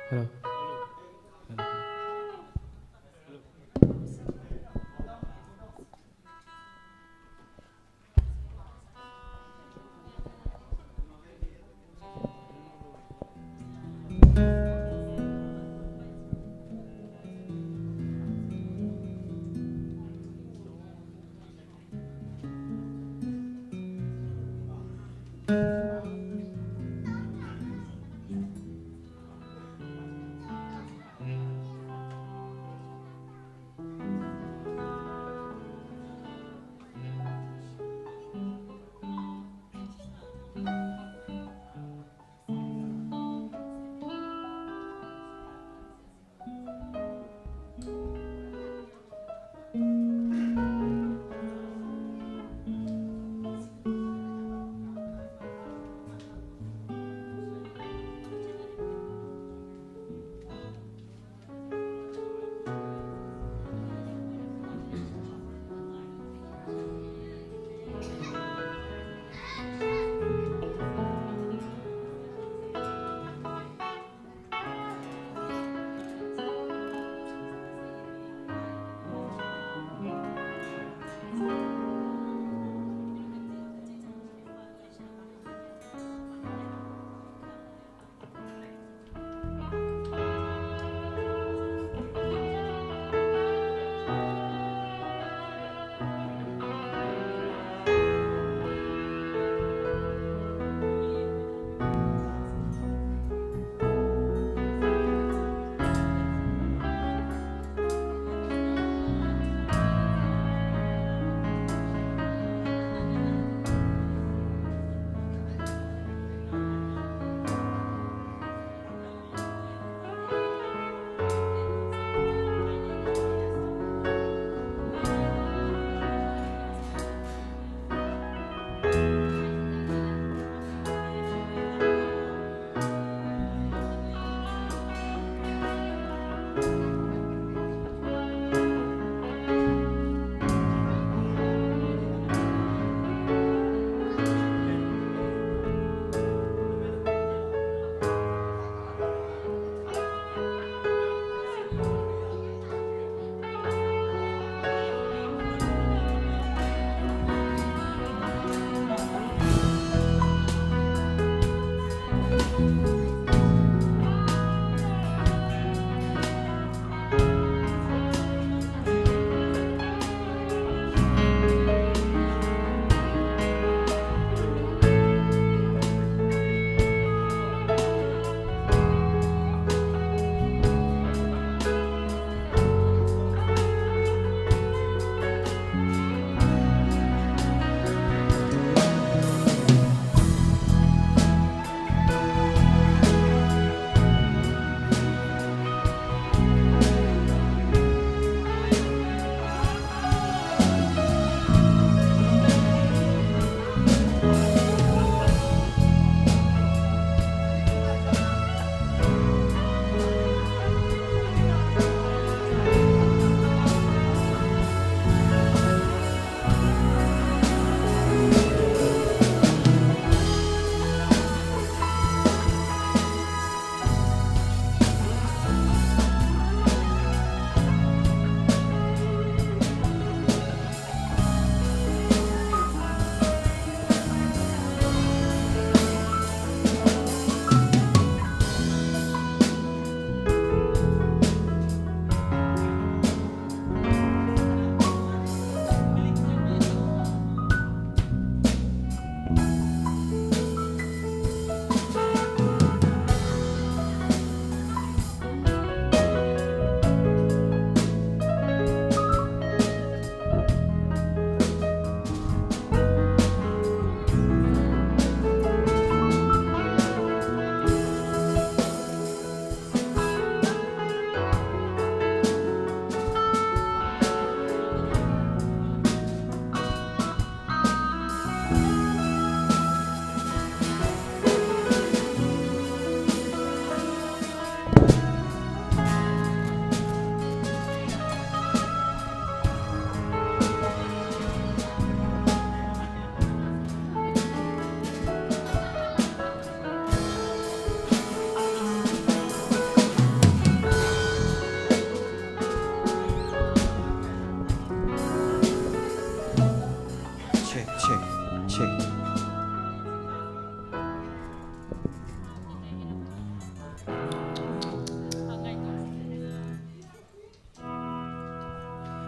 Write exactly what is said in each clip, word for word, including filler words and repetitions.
Hello. Check, check.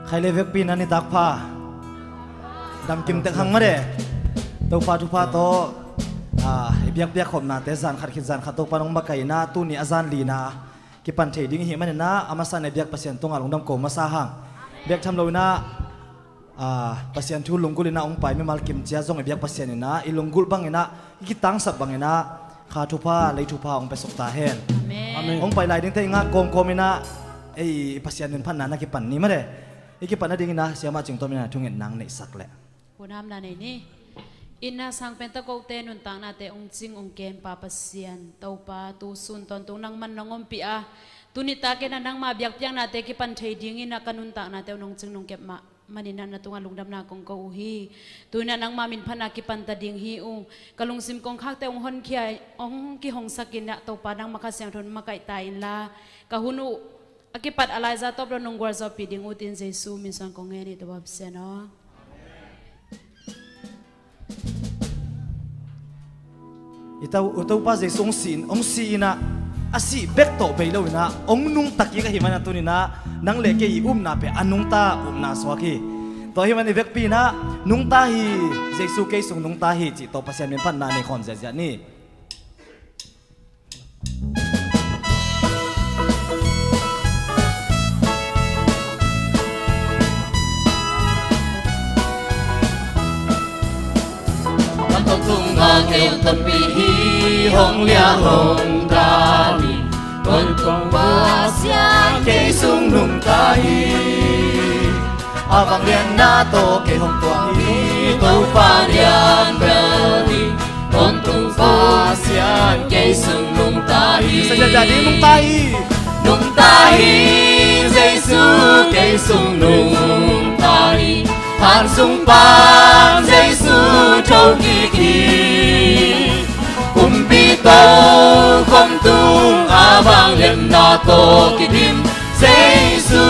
Khaile vekpi na nitak pha. Damkim tek hang mah de. Topa thupha tawh, ah, i biakpiak khopnate zan khat khit zan khat Topa nong makaihna tuni a zan lina kipan thei ding hi maninah a masa in i biak Pasian tungah lungdam ko masa hang. Biak tham loinah, ah, Pasian thu lunggulhinah hong pai mimal kimcia zong i biak Pasian inah i lunggulh banginah i kitangsap banginah kha thupha lei thupha hong piasuk ta hen. Amen. Hong pai lai dingte i ngak kawmkawm inah ei i Pasian nunphatna na kipan ni mah de. I kipan nadinginah siamah Cing Tom inah thungetna hong neihsak leh. Hunamna nei ni. Itna sang pen takote nuntaknate hong cing hong kem Pa Pasian Topa tu sun tawntung nangman nong ompih a, tuni takin a nangma biakpiaknate kipan thei dingin a ka nuntaknate hong cing nong kep mah maninah na tungah lungdamna kong ko uh hi. Tuinah nangma minphatna kipanta ding hi uh. Ka lungsim kongkhakte hong honkhia, hong kihongsakinah Topa nangma Kha Siangtho hong makaihta inla ka hun uh a kipat a laiza tawp lo nong gualzawhpih ding utin Jesu min suang kong ngen hi Topa Pasian aw. I Topa Jesu hong si, hong si inah a sih bek tawh bei lo inah hong nungta kik ahih manin a tuninah nang le kei i upna pen a nungta upna suak hi. Tua ahih manin i vekpi inah nungta hi Jesu kei sung nungta hi cih tawh Pasian minphatna nei khawm ziahziah ni. Kan tawntungah kei hong tonpih hi, hong liah hong dal hi. Tawntung Pasian kei sung nungta hi. A vangliatna tawh kei hong tuak hi, Topa lian bel hi. Tawntung Pasian kei sung nungta hi. Sa ja ja ding nungta hi. Nungta hi, Jesu kei sung nungta hi. Han sung pan Jesu thokik hi. Kumpi tokhom tung a vangliatna tawh kidim Jesu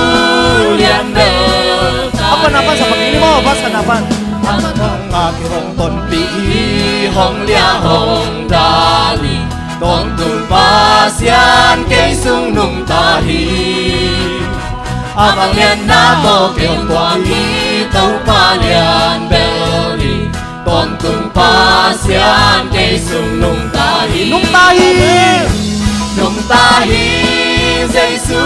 lian bel. A pan a pan sa pakin ni maw, a pan sa na pan. A tawntungah kei hong tonpih hi, hong liah hong dal hi. Tawntung Pasian kei sung nungta hi. A vangliatna tawh kei hong tuak hi, Topa lian bel hi. Tawntung Pasian kei sung nungta hi. Nungta hi. Nungta hi, Jesu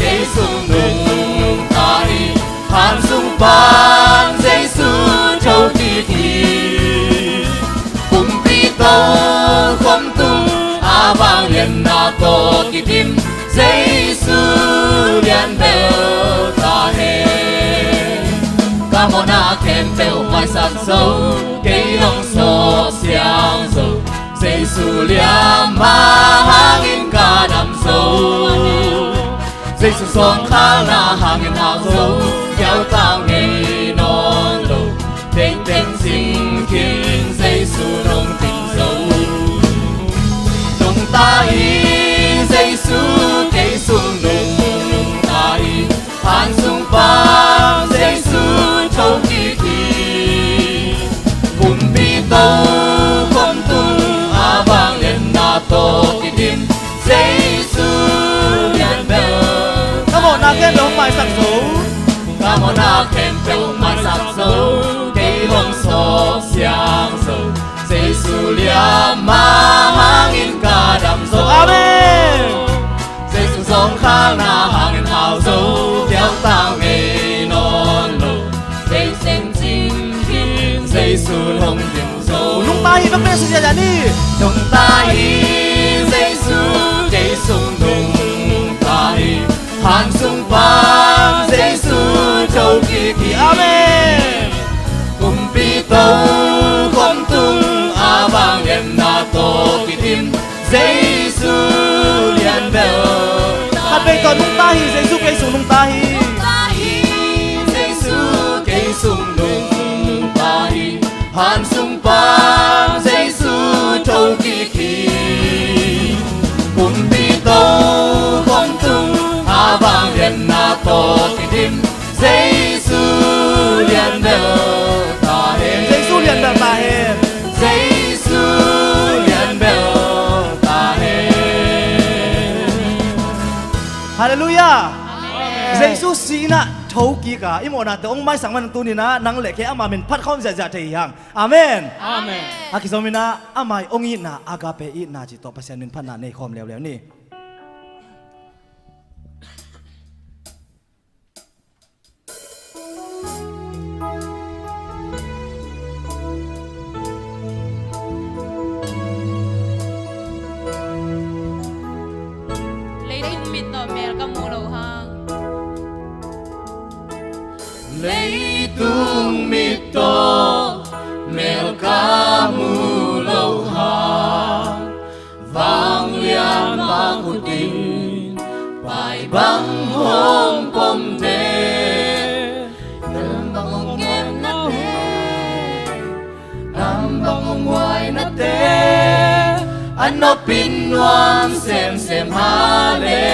kei sung nungta hi. Han sung pan Jesu thokik hi. Kumpi tokhom tung a vangliatna tawh kidim Jesu lian bel ta hen. Ka mawhna khempeuh maisak zo, kei hong sawk siang zo. Jesu liam a hangin ka dam zo. Jesu zawngkhalna hangin hau zo. Kiautau ngei nawn lo. Tengteng cing khin Jesu nong ding zo. Nungta hi, Jesu kei sung nungta hi. Han sung pan Jesu thokik hi. Kumpi tokhom tung a vangliatna tawh kidim Jesu lian bel. Ka mawhna khempeuh hong maisak zo. Ka mawhna khempeuh maisak zo. Kei hong sawk siang zo. Jesu liam a hangin ka dam zo. Amen. Jesu zawngkhalna hangin hau zo. Kiautau ngei nawn lo. Tengteng cing khin Jesu hong ding zo. Nungta hi, nungta hi, nungta hi, Jesu kei sung nungta hi. Han sung pan Jesu thokik hi. Amen. Kumpi tokhom tung a vangliatna tawh kidim Jesu lian bel. Khat vei tawh nungta hi, Jesu kei sung nungta hi. Nungta hi, Jesu kei sung nungta hi. Han sung pan Jesu thokik hi. Kumpi tokhom tung a vangliatna tawh kidim Jesu lian bel ta hen. Jesu lian ta hen. Jesu lian bel ta hen. Halleluiah. Amen. Jesu si-in ah thokik a i mawhnate hong maisak man tuni-in ah nang le kei ama min phat khawm ziahziah thei hi hang. Amen. Amen. A kizom in ah ama hong itna, agape itna cih tawh Pasian min phatna nei khawm leuleu ni. Leitung mit tawh mel ka mu lo hang. Leitung mit tawh mel ka mu lo hang. Vanglian mah khut in pai bang hong pom te, dam bang hong kepna te, dam bang hong huaina te, a nopin nuam semsem. Halleluiah.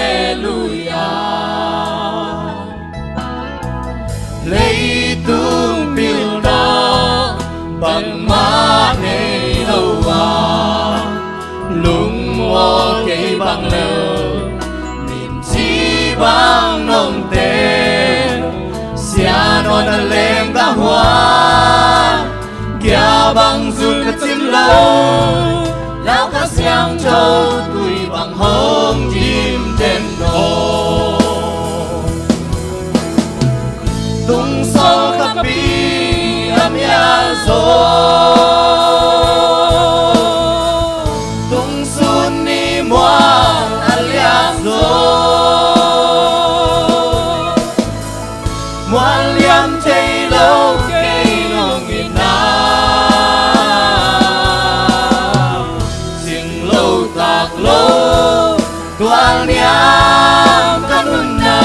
Leitung pil tawh bangmah nei lo a, lungmual kei bang lel, minci bang nong te, sia nawn a leng ka hua, gia bang zun ka cim lo, Lau Kha Siangtho tui bang hong dim den lo. Tungsol khapi a mial zaw, tungsun ni mual a liam zaw, mual liam thei lo kei nong itna, sing lo tak lo tual niam ka nunna,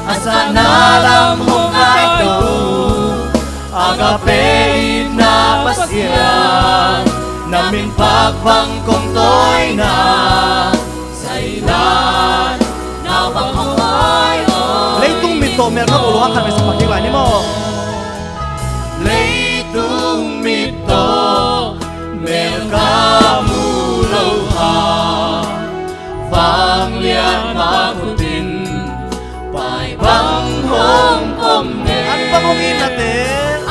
a satna lam hong kaito, agape itna Pasian, na min pak bang kong tawina, sailan nau bang hong oi oi. Leitung mit tawh mel ka mu lo hang khat vei sak pak kik lai ni maw. Leitung mit tawh mel ka mu lo hang, vanglian mah khut in pai bang hong pom te, an bang hong itna te,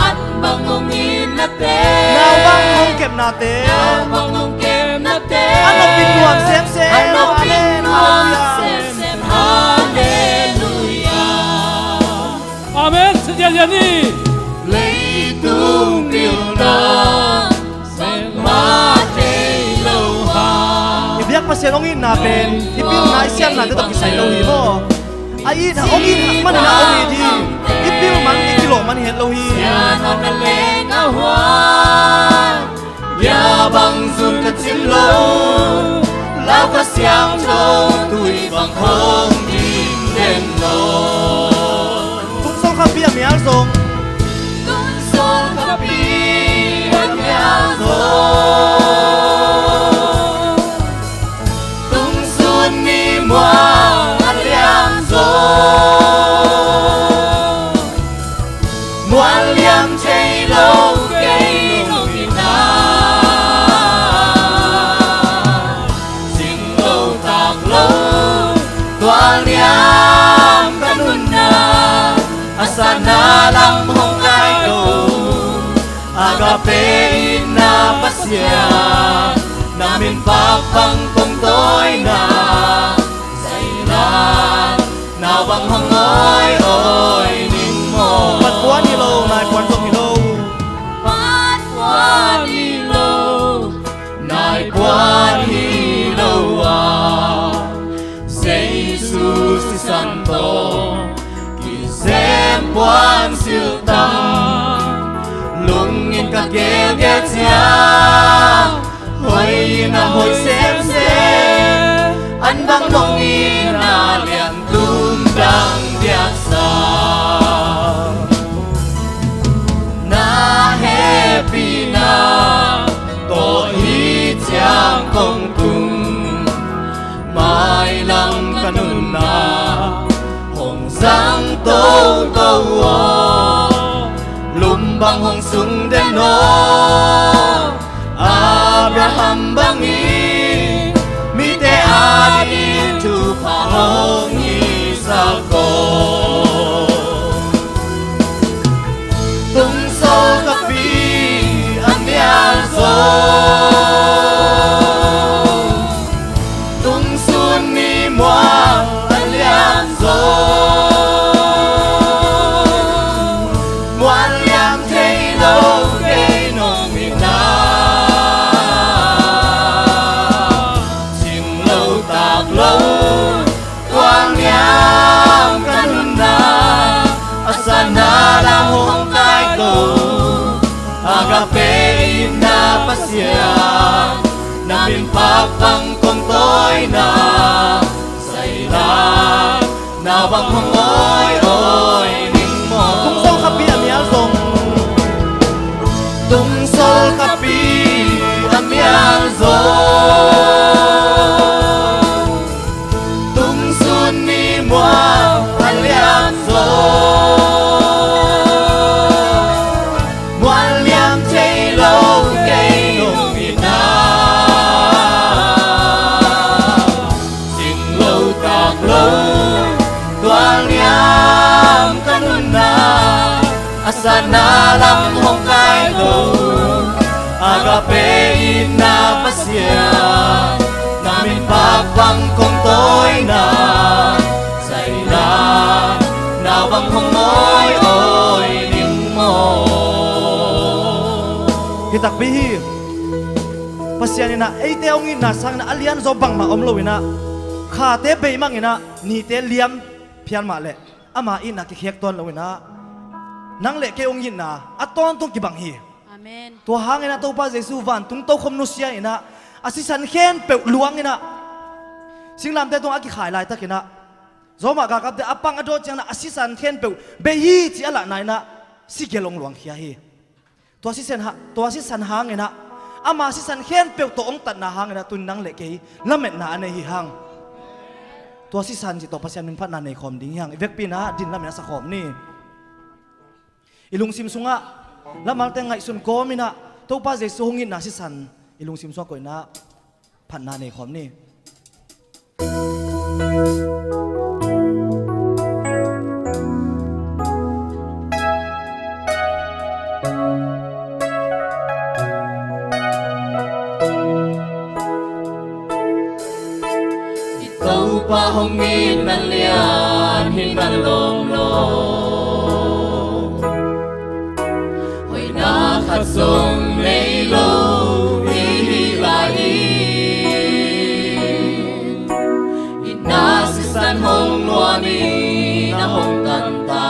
an bang hong itna te, nau bang hong kepna te, nau bang hong kepna te, a nopin nuam semsem. A nopin nuam semsem. Halleluiah. Amen. Sia ziahziah ni. Leitung pilna bangmah thei lo hang. I biak Pasian hong itna pen i pilna i siamnate tawh kisai lo hi maw. A itna hong it man in a hong it hi. I pil man, i kilawh man hi het lo hi. Sia nawn a leng a hua, bia bang zun ka cim lo, Lau Kha Siangtho tui bang hong dim den lo. Tungsol khapi a mial zong, tungsol khapi a mial zong, tungsun ni mual a liam zaw, mual liam thei lo kei nong itna, sing lo tak lo tual niam ka nunna, a satna lam hong kaito, agape itna Pasian, na min pak bang kong tawina, sailan nau bang hong oi oi ning maw. Patpuan hi lo, naipuan zong hi lo. Patpuan hi lo, naipuan hi lo a, Jesu sisan tawh kizem puan siltang, lungin ka gelgel ciang, hoih in a hoih semsem, an bang nong itna lian tum dang diaksa. Na hehpihna tawh hih ciang kong tung, mailam ka nunna hong zang toto aw, lum Bang hong sung den aw, Abraham bangin mite adingin thupha hong hisak aw. Tungsawl khapi a mial zaw, tungsun ni mual a lian zaw, mual liam thei lo kei nong itna, cing lo tak lo, tual niam ka nunna, a sana lam hong kai ko, Agape itna Pasian, na min pak bang kong tawina, saila na bang hong awi awi ning maw. Tungsawl khapi a mial zong, tungsawl khapi a mial zong, tungsun ni mual a liam zaw, mual liam thei lo kei nong itna, cing lo tak lo, tual niam ka nunna, a sana lam hong kai ko, Agape itna Pasian, na min pak bang kong tawina, saila na bang hong awi awi ning maw. Hi takpi hi. Pasian in ah eite hong itna sangin ah a lian zaw bangmah om lo in ah, khate beimang in ah, nite liam phial mah leh ama itna kikhek tuan lo in ah, nang le kei hong itna a tawntung kibang hi. Amen. Tua hangin ah Topa Jesu vantung tokhom nusia in ah, a sisan khempeuh luang in ah, singlamteh tungah a kikhai laitak in ah, Roma galkapte a pang a dawt ciangin ah a sisan khempeuh bei hi ci a lahna in ah, si gelh hong luangkhia hi. Tua sisan ha, tua sisan hangin ah, ama sisan khempeuh tawh hong tatna hangin ah, tun nang le kei lametna a nei hi hang. Tua sisan cih tawh Pasian min phatna nei khawm ding hi hang. I vekpi in ah din lamin a sa khawm ni. I lungsim sungah lamalte ngaihsun kawm in ah, Topa Jesu hong itna sisan i lungsim sungah koih in ah, phatna nei khawm ni. I Topa hong itna lian hi na lawm lo. Hoihna khat zong nei lo i hih lai-in, itna sisan hong luanin a hong tan ta.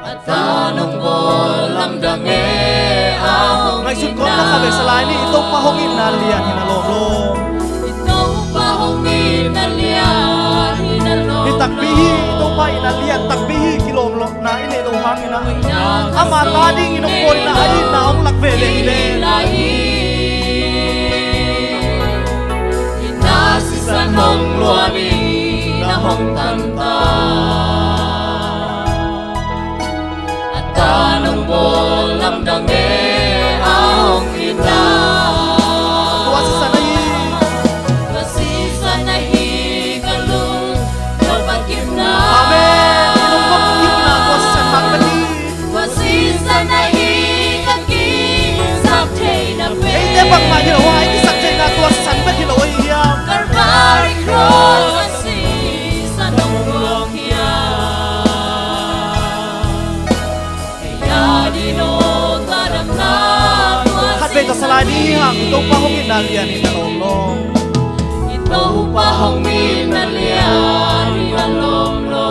A ta nong bawl lamdang e, a hong ngaihsun kawm na kha ve Salai ni, i Topa hong itna lian hi na lawm lo. I Topa hong itna lian hi na lawm lo. Hi takpi hi, i Topa itna lian takpi hi, kilawm lo na i neih loh hangin ah, ama ta dingin hong bawl in ah, a itna hong lak ve leh hi leh. Itna sisan hong luanin a hong tan ta. A ta nong bawl lamdang e, a hong itna. Tua sisan ahi. Tua sisan ahi ka lung nop a kimna. Amen. Lung nop a kimna tua sisan hang ka hi. Tua sisan ahi ka kisak theihna pen. Eite bangmah hi lo a, i kisak theihna tua sisan bek hi lo ahi hiam? Calvary Cross a sisan hong luang hiam? Khatvei tawh Salai ni hi hang, i Topa hong itna lian hi na lawm lo. I Topa hong itna lian hi na lawm lo.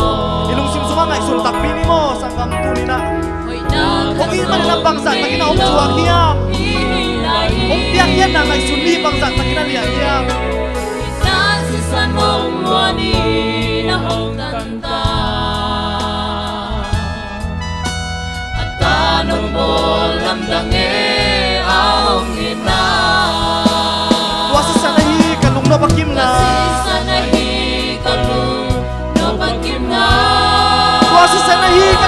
I lungsim sungah ngaihsun takpi ni maw, sanggam, tuni-in ah. Hong it manin ah bangzah takin a hong thuak hiam? Hong piak hiam na ngaihsun ni, bangzah takin a lian hiam? Itna sisan hong luanin a hong tan ta. A ta nong bawl lamdang e, a hong itna. Tua sisan ahi ka lung nop a kimna. Tua sisan ahi ka lung nop a kimna. Tua sisan ahi ka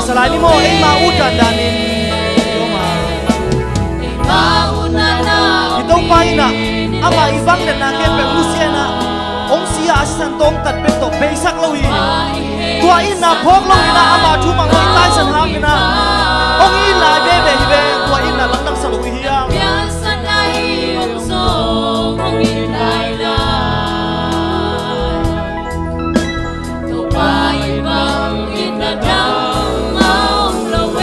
Salai ni maw, eima ut dandanin i om a, i Topa in ah amah i vangliatna khempeuh nusia in ah, hong si a sisan tawh hong tat bek tawh beisak lo hi. Tua itna phawk lo in ah, ama thu mangmang i taisan hangin ah hong it lai veve hi ve. Tua itna lamdang sa lo i hi a. Topa i bang itna dang a om lo e.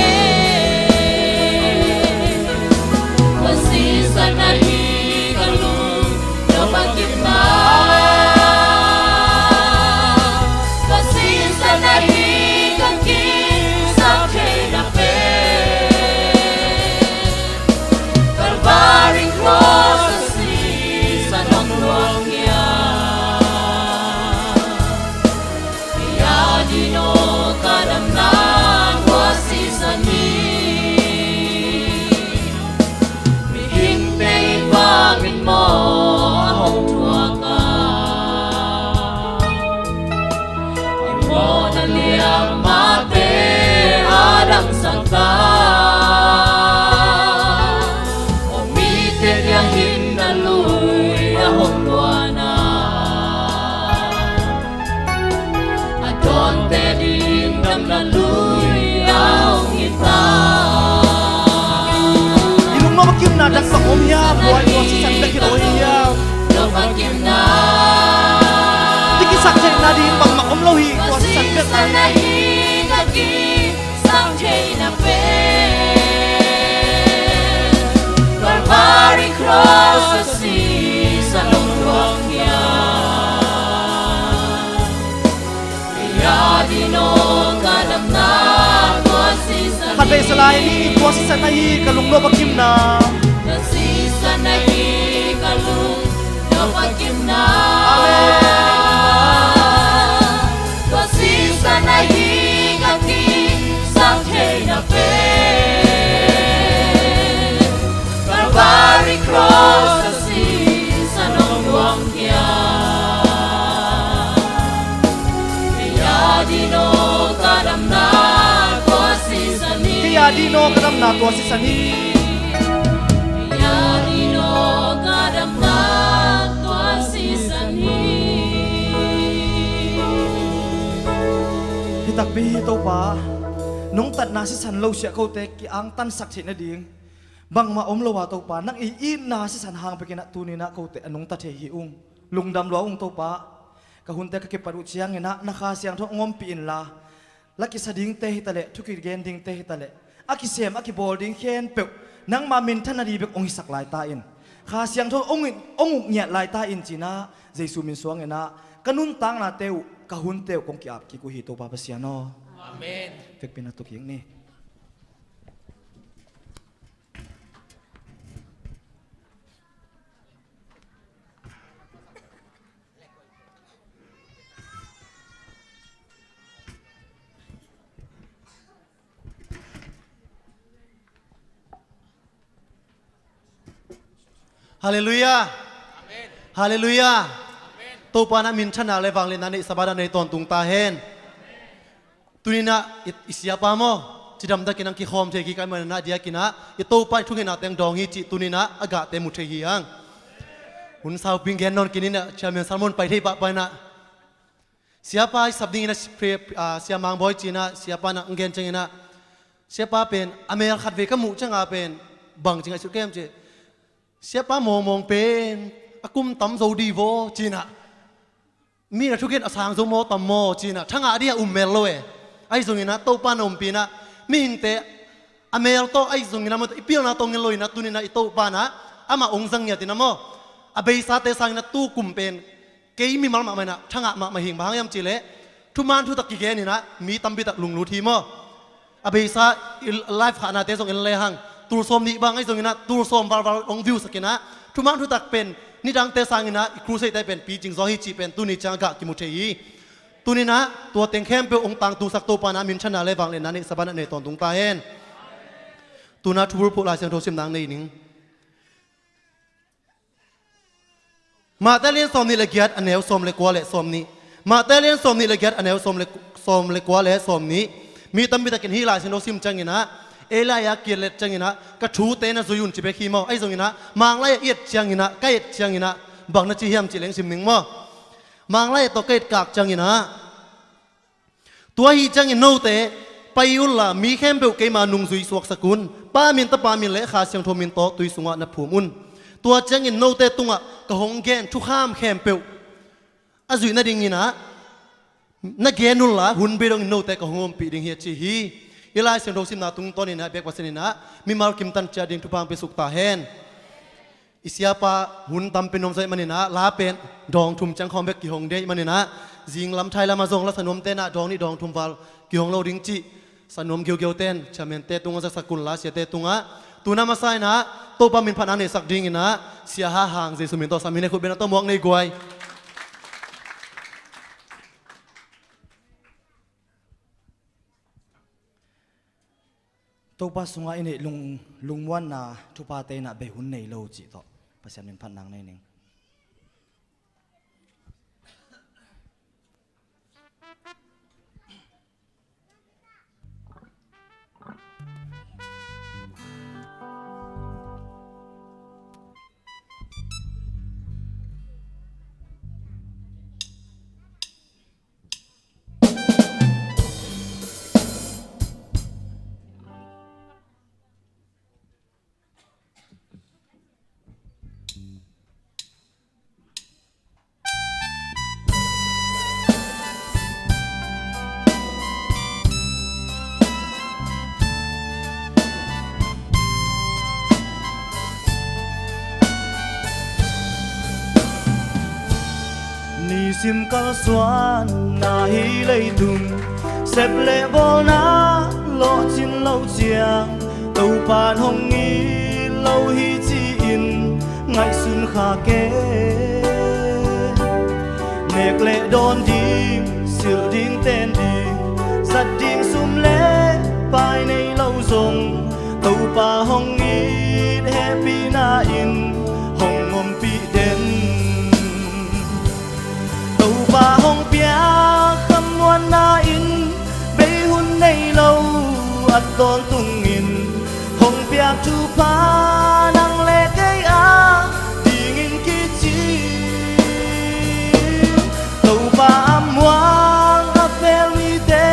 Tua sisan ahi ka lungdam a kimna. Tua sisan ahi ka kisap theihna pen. Calvary cross a sisan hong luang hiam. Bia ding aw ka damna tua sisan hi. Mihingte i Pa min maw a hong thuak a, i mawhna liam mahte a damsak ta. Aw mite dia hinna lui a hong luang a, a dawnte ding damna lui a hong hi ta. I lungnop a kimna dang bang om hiam? Buai tua sisan bek hi lo hi hiam? Nop a kimna. I kisak theihna ding bangmah om lo hi, tua sisan bek hi. Sang theihna pen Calvary cross a sisan hong luang hiam. Bia ding aw ka damna tua sisan hi. Khat vei Salai ni, tua sisan ahi ka lungnop a kimna. Tua sisan ahi ka lung nop a kimna. Amen. Tua sisan ahi ka kisap theihna pen Calvary cross a sisan hong luang hiam. Bia ding aw ka damna tua sisan hi. Bia ding aw ka damna tua sisan hi. Bia ding aw ka damna tua sisan hi. Hi takpi hi Topa, nong tatna sisan lo siah kote ki-angtansak theih nading bangmah om lo a Topa, nang i itna sisan hang bekin ah tuni-in ah kote a nungta thei hi ung. Lungdam lua ung Topa. Ka hunte ka kipat uh ciangin ah na Kha Siangtho hong ompih inla, la kisa dingte hitaleh, thu kigen dingte hitaleh, a kisem a kibawl ding khempeuh nangma minthanna ding bek hong hisak lai ta in. Kha Siangtho hong in, hong uk ngiat lai ta in ci-in ah Jesu min suangin ah ka nuntaknate uh, ka hunte uh kong ki-ap kik uh hi Topa Pasian aw. Amen. Vekpi-in ah tu kik ni. Halleluiah. Amen. Halleluiah. Amen. Topa in ah minthanna le vangliatna neih, Sabbath a nei tawntung ta hen. Tuni-in ah i, i siapa maw, cidamtakin hong kikhawm thei kik ahih manin ah, a diakin ah i Topa i thungetna teng dawng hi cih tuni-in ah a gahte mu thei hi hang. Hun saupi gen nawn kei ni-in ah, Chairman Salmon pai thei pahpah in ah, siapa i sap dingin ah, si-, pre-, ah, Sia Mang Bawi ci-in ah, siapa in ah hong gen ciangin ah, siapa pen a mel khat vei ka muh ciangin ah pen bangci ngaihsut ka hiam cih leh, siapa mawngmawng pen a kum tam zo ding vaw ci-in ah, mi na thugen a sang zo maw tam maw ci-in ah, thangah ding a um mel lo e. Ahi zongin ah Topa na ompih in ah, mihingte a mel tawh ahi zongin ah, i pilna tawh ngen lo-in ah, tuni-in ah i Topa in ah amah hong zang ngiat in ah maw, a beisate sangin ah tu kum pen kei mimal mahmah in ah thangah mahmah hi ing. Bang hang hiam cih leh thuman thutak kigen in ah mi tampi tak lunglut hi maw. A beisa i live khahnate zong en le hang, tul sawm nih bang ahi zongin ah tul sawm valval hong view sak in ah, thuman thutak pen nidangte sangin ah i crusade-te pen picing zaw hi cih pen tuni ciang a gah kimu thei hi. Tuni-in ah tua teng khempeuh hong tangtungsak Topa in ah minthanna le vangliatna neih, Sabbath a nei tawntung ta hen. Tu-in ah thubulphuh Lai Siangtho simna nei ning. Matthai lian sawmnih le giat, a neu sawm le kua le sawmnih. Matthai lian sawmnih le giat, a neu sawm le, sawm le kua le sawmnih. Mi tampi takin hih Lai Siangtho sim cianginah, ei lai-a kiatlet cianginah, ka thute na zui un ci bek hi maw? Ahi zonginah, Manglai a i et cianginah, ka et cianginah, bang na ci hiam cih leng sim ning maw? Manglai a tawh ka et kak cianginah, tua hi ciangin note pai unla, mi khempeuh keima nungzui suaksak un. Pa min, Tapa min le Kha Siangtho min tawh tui sungah na phum un. Tua ciangin note tungah ka hong gen thukham khempeuh a zuih nadinginah na gen unla, hun bei dongin note ka hong ompih ding hi a ci hi. I Lai Siangtho simna tungtawninah biak Pasian inah mimal kimtan ciat ding thupha hong piasuk ta hen. I siapa hun tampi nuam zaih maninah la pen dawng thum ciang khawng bek kihong dei maninah, zinglam thailamah zong la sanuam tenah dawng nih dawng thum val kihong lo ding cih sanuam giugiu ten chairman te tungah zasak unla, siate tungah. Tuna masa inah Topa min phatna neihsak dinginah Sia Ha Hang, Jesu min tawh sam hi ne, khut beng na tawh muak nei guai. Topa sungah i neih lung, lungmuanna thuphate inah bei hun nei lo cih tawh Pasian min phatna nei ning. Nisim kalsuanna hih leitung, sep le bawlna lawhcin lo ciang, Topa'n hong it lo hi ci-in ngaihsun kha kei. Nek le dawn ding, silh ding ten ding, zat ding sum le pai nei lo zong, Topa hong it hehpihna in hong ompih den. Topa hong piak khamuanna in bei hun nei lo a tawntungin hong piak thupha nang le kei a dingin kici. Topa a muang a fel mite,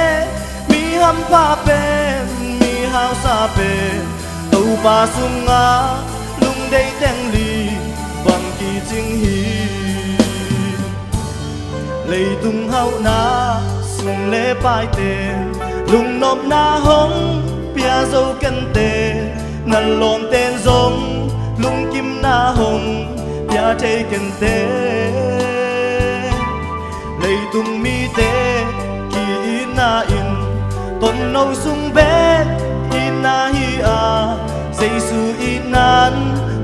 mi hampha pen, mi hausa pen, Topa sungah lungdei teng li bang kicing hi. Leitung hauhna sum le paite, lungnopna hong pia zo kente, na lawmten zong lungkimna hong pia thei kente. Leitung mite ki-itna in tomno sung bek itna hi a, Jesu itna in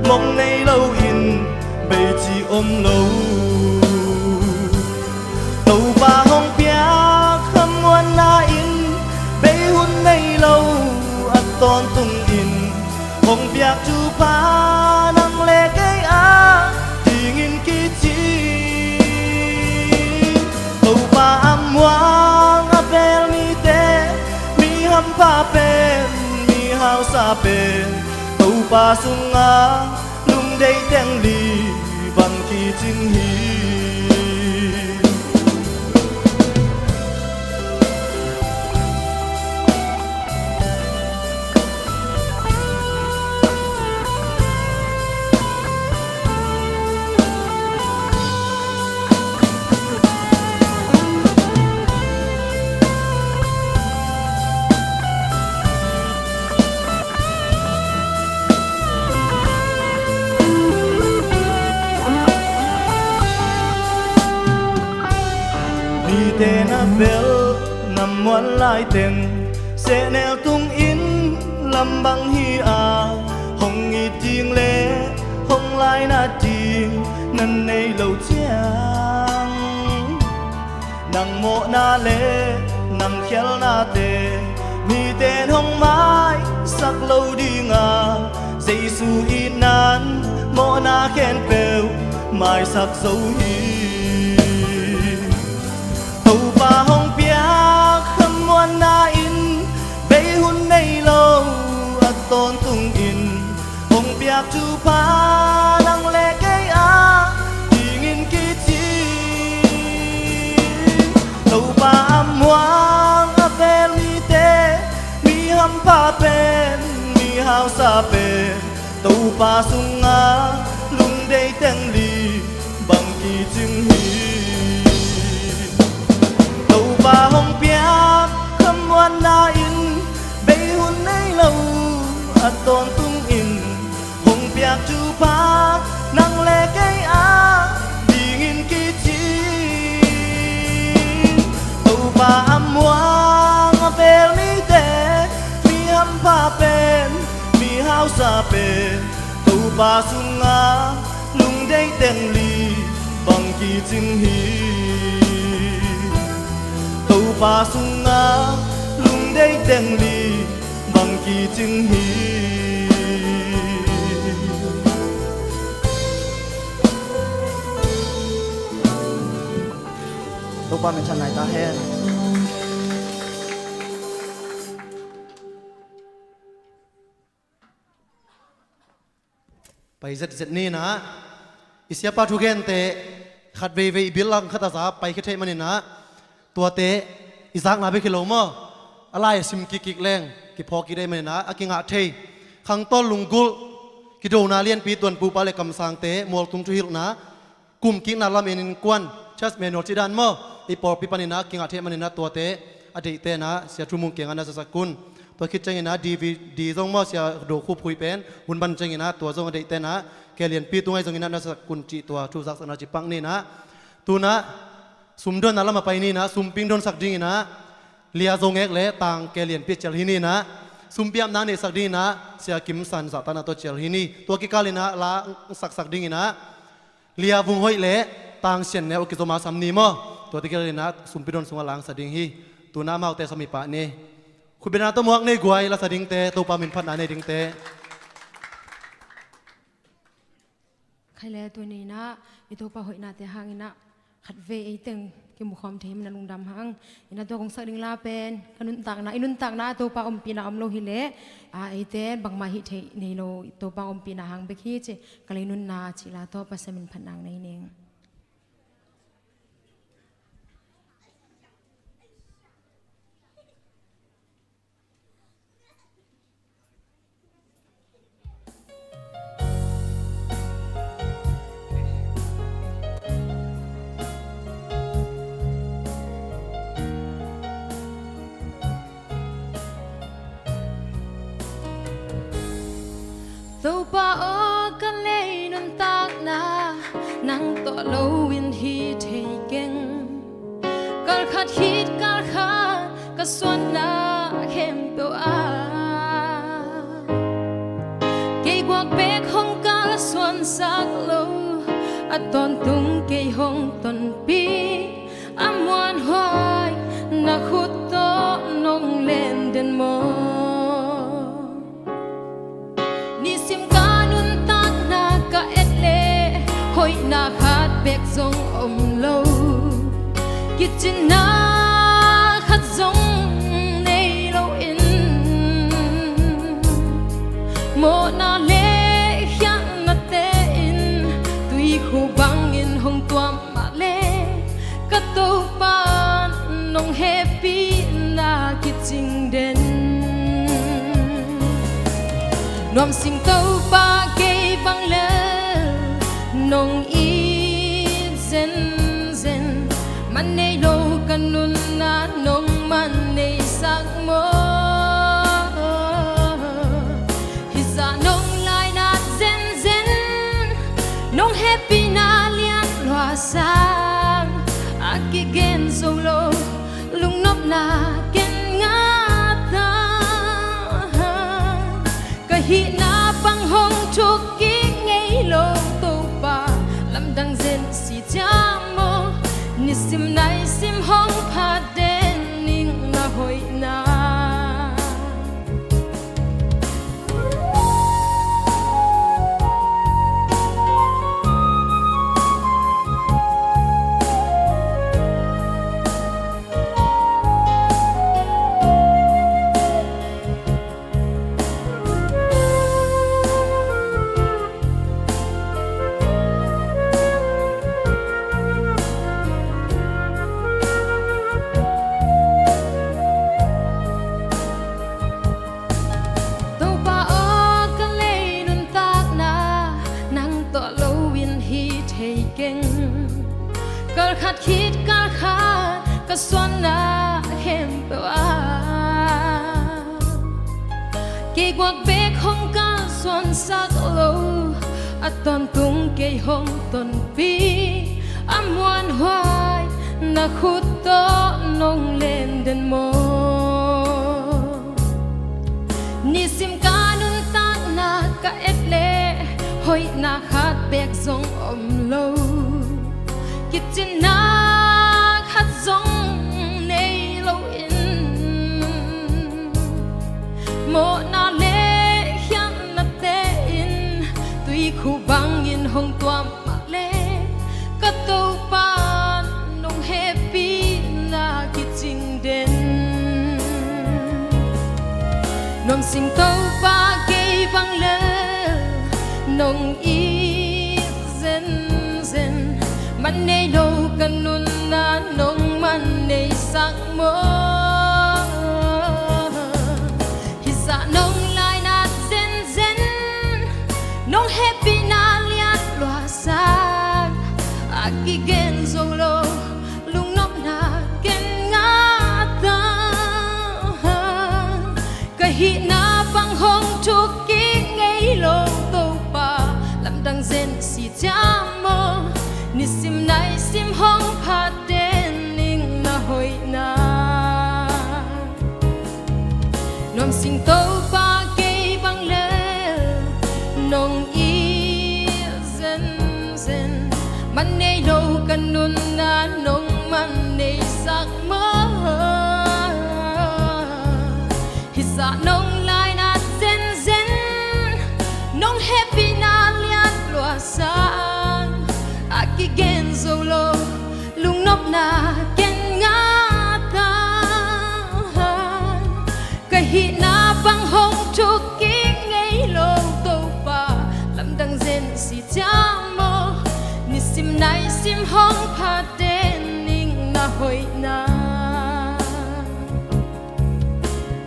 mong nei loin bei ci om lo. Topa hong piak khamuanna in bei hun nei lo a tawntungin hong piak thupha nang le kei a dingin kici. Topa a muang a fel mite, mi hampha pen, mi hausa pen, Topa sungah lungdei teng li bang kicing hi. Mite na bel na muan laiteng, sehnel tungin lam bang hi a, hong it ding le hong lainat ding na nei lo ciang, nang mawhna le nang khialhnate mite'n hong maisak lo ding a, Jesu itna'n mawhna khempeuh maisak zo hi. Topa hong piak khamuanna in Pa sungah lungdei teng li bang kicing hi. Topa hong piak khamuanna in bei hun nei lo a tawntungin hong piak thupha nang le kei a dingin kicing. Topa a muang a vel mite, mi hampha pen, mi hausa pen, Topa sungah lungdei teng li bang kicing hi. Topa sungah lungdei teng li bang kicing hi. Topa min thang nai ta hen. Pai zetzet ni in ah, i siapa thugente khat veivei i bil lang khat a za paikhia theih manin ah, tuate i zakna bek hi lo maw, a lai a sim kikkik leng kiphawk kik deih manin ah, a kingah thei khangtawl lunggulh, kidona lianpi tuan pupa le kamsangte mualtung thuhilhna, kum kikna lam en innkuan, church manual cih dan maw, i pawlpi panin ah kingah theih manin ah tuate a deihte in ah Sia Thu Mung kiangah na zasak un. Tua khit ciangin ah D V D zong maw, Sia Do Khup Khui pen hun man ciangin ah tua zong a deihte in ah, ke lianpi tung ahi zongin ah na zasak un cih tua thu zaksakna ci pak ni in ah. Tu in ah sumdonna lam a pai ni in ah, sumping donsak dingin ah Lia Zo Ngek le Tang Ke Lianpi cial hi ni in ah, sumpiapna neihsak dingin ah Sia Kim San zahtakna tawh cial hi ni. Tua kikal in ah la saksak dingin ah Lia Vung Hoih le Tang Sian Neu a kizom a sam ni maw, tuate kikal in ah sumpi don sungah la sa ding hi. Tu in ah amaute sam hi pah ni. Khutbetna tawh muak nei guai, la sa dingte, Topa min phatna nei dingte. Khai le tuni in ah i Topa hoihnate hangin ah khatvei ei teng kimukhawm thei hi manin ah lungdam hang. In ah tua kong sak ding la pen ka nuntakna, i nuntakna ah Topa ompihna om lo hi leh, a, eite bangmah hih theih nei lo, Topa ompihna hang bek hi ci, ka lei nunna cih la tawh Pasian min phatna nei ning. Topa aw, ka lei nuntakna nang tawh loin hi thei keng. Kal khat khit kal khat ka suanna khempeuh ah kei guak bek hong kalsuansak lo, a tawntung kei hong tonpih, a muanhuai na khut tawh nong len den maw. Nisim ka nuntakna ka et leh hoihna khat bek zong om lo, kicinna khat zong nei loin, mawhna le khialhnate in tuikhu bangin hong tuam mah leh, ka Topa nong hehpihna kicing den. Nuamsing Topa, kei bang lel nong it zenzen, man nei lo ka nunna nong man neisak maw. Hih zah nong lainat zenzen, nong hehpihna lian lua sang a kigen zo lo, lungnopna ken ngah ta. Ka hihna pang hong thuk kik ngei lo Topa, lamdang zen si ciang maw, nisim naisim hong phat den ning na hoihna. Kei guak bek hong kalsuansak lo, a tawntung kei hong tonpih, a muanhuai na khut tawh nong len den maw? Nisim ka nuntakna ka et leh, hoihna khat bek zong om lo, kicinna khat zong nei loin, mawhna le khialhnate in tuikhu bangin hong tuam mah leh, ka Topa nong hehpihna kicing den. Nuamsing Topa, kei bang lel nong it zenzen, man nei lo ka nunna nong man neisak maw? Hih zah nong lainat zenzen, nong hehpihna lian luahsak, a kigen zo lo lungnopna ken ngah ta. Ka hihna bang hong thuk kik ngei lo Topa, lamdang zen si ciam maw? Nisim naisim hong phat den ning na hoihna. Nuamsing Topa, kei bang lel nong it zenzen, man nei lo ka nunna nong man neisak maw? Hih zah nong lainat zenzen, nong hehpihna lian luahsak, a kigen zo lo lungnopna ken ngah ta. Ka hihna bang hong thuk kik ngei lo Topa, lamdang zen si ciam maw? Nisim naisim hong phat den ning na hoihna.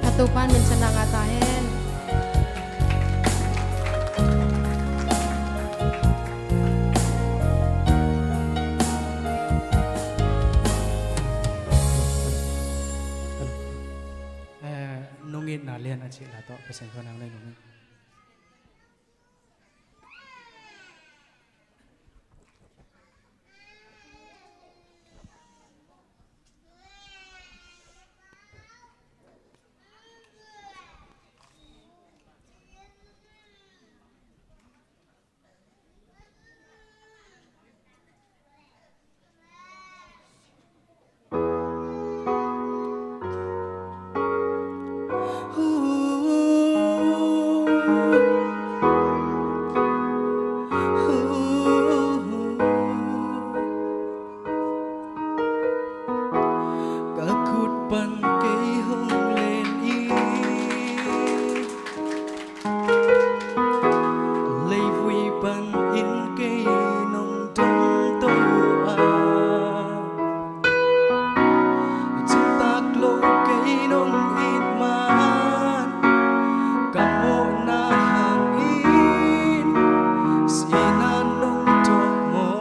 A Topa in minthanna ngah ta hen. Eh, nong itna lian a cih la tawh Pasian tawh nang nei nong in. Ka khut pan kei hong len in, leivui panin kei nong dong to a, cimtak lo kei nong it man, ka mawhna hangin sihna nong thuak maw?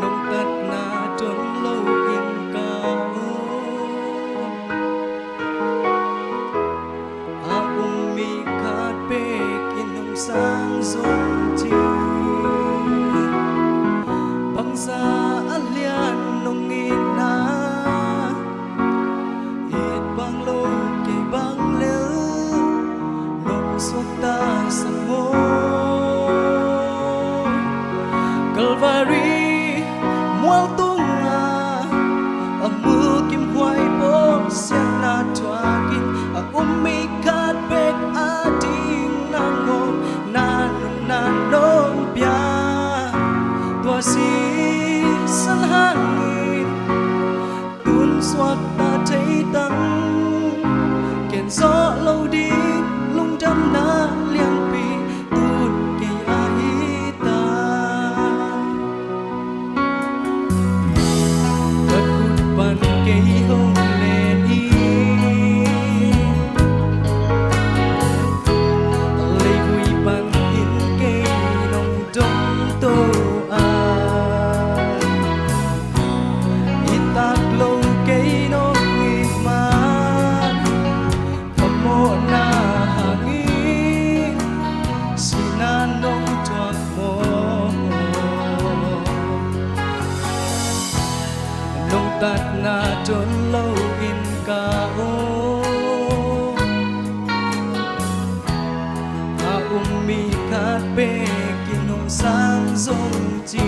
Nong tatna don loin ka om a, um mi khat bekin hong sang zong ci. Bangzah a lian nong itna, it bang lo kei bang lel nong suakta sak maw? Calvary mual tungah a mulkimhuai pawlsiatna thuakin, a um mi khat bek ading nang mawhna nunna nong pia. Tua sisan hangin tun suakta thei tang, ken zawh lo ding lungdamna lianpi tun kei a hi ta. Tatna ton lo in ka om, a um mi khat bekin hong sang zong ci.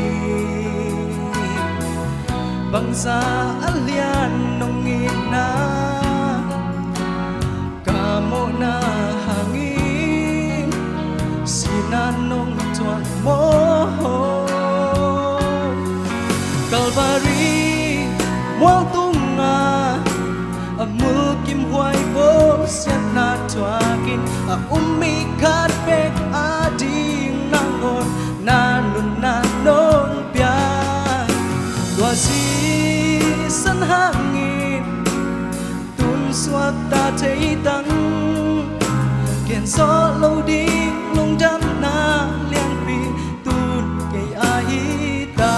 Bangzah a lian nong itna ka mawhna hangin sihna nong tuak maw? Kalvari mual tungah a mulkimhuai bawlsiatna thuakin a um mi khat bek ading nangawn na nunna nong pia. Tua sisan hangin tun suakta thei tang, ken zawh lo ding lungdamna lianpi tun kei a hi ta.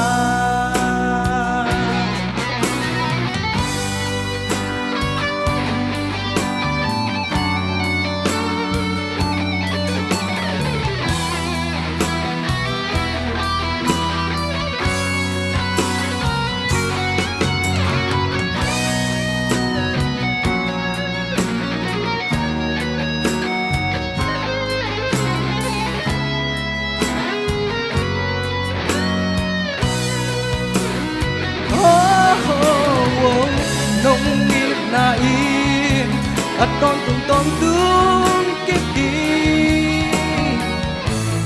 Nong itna in a tawntung tawntung kip ding,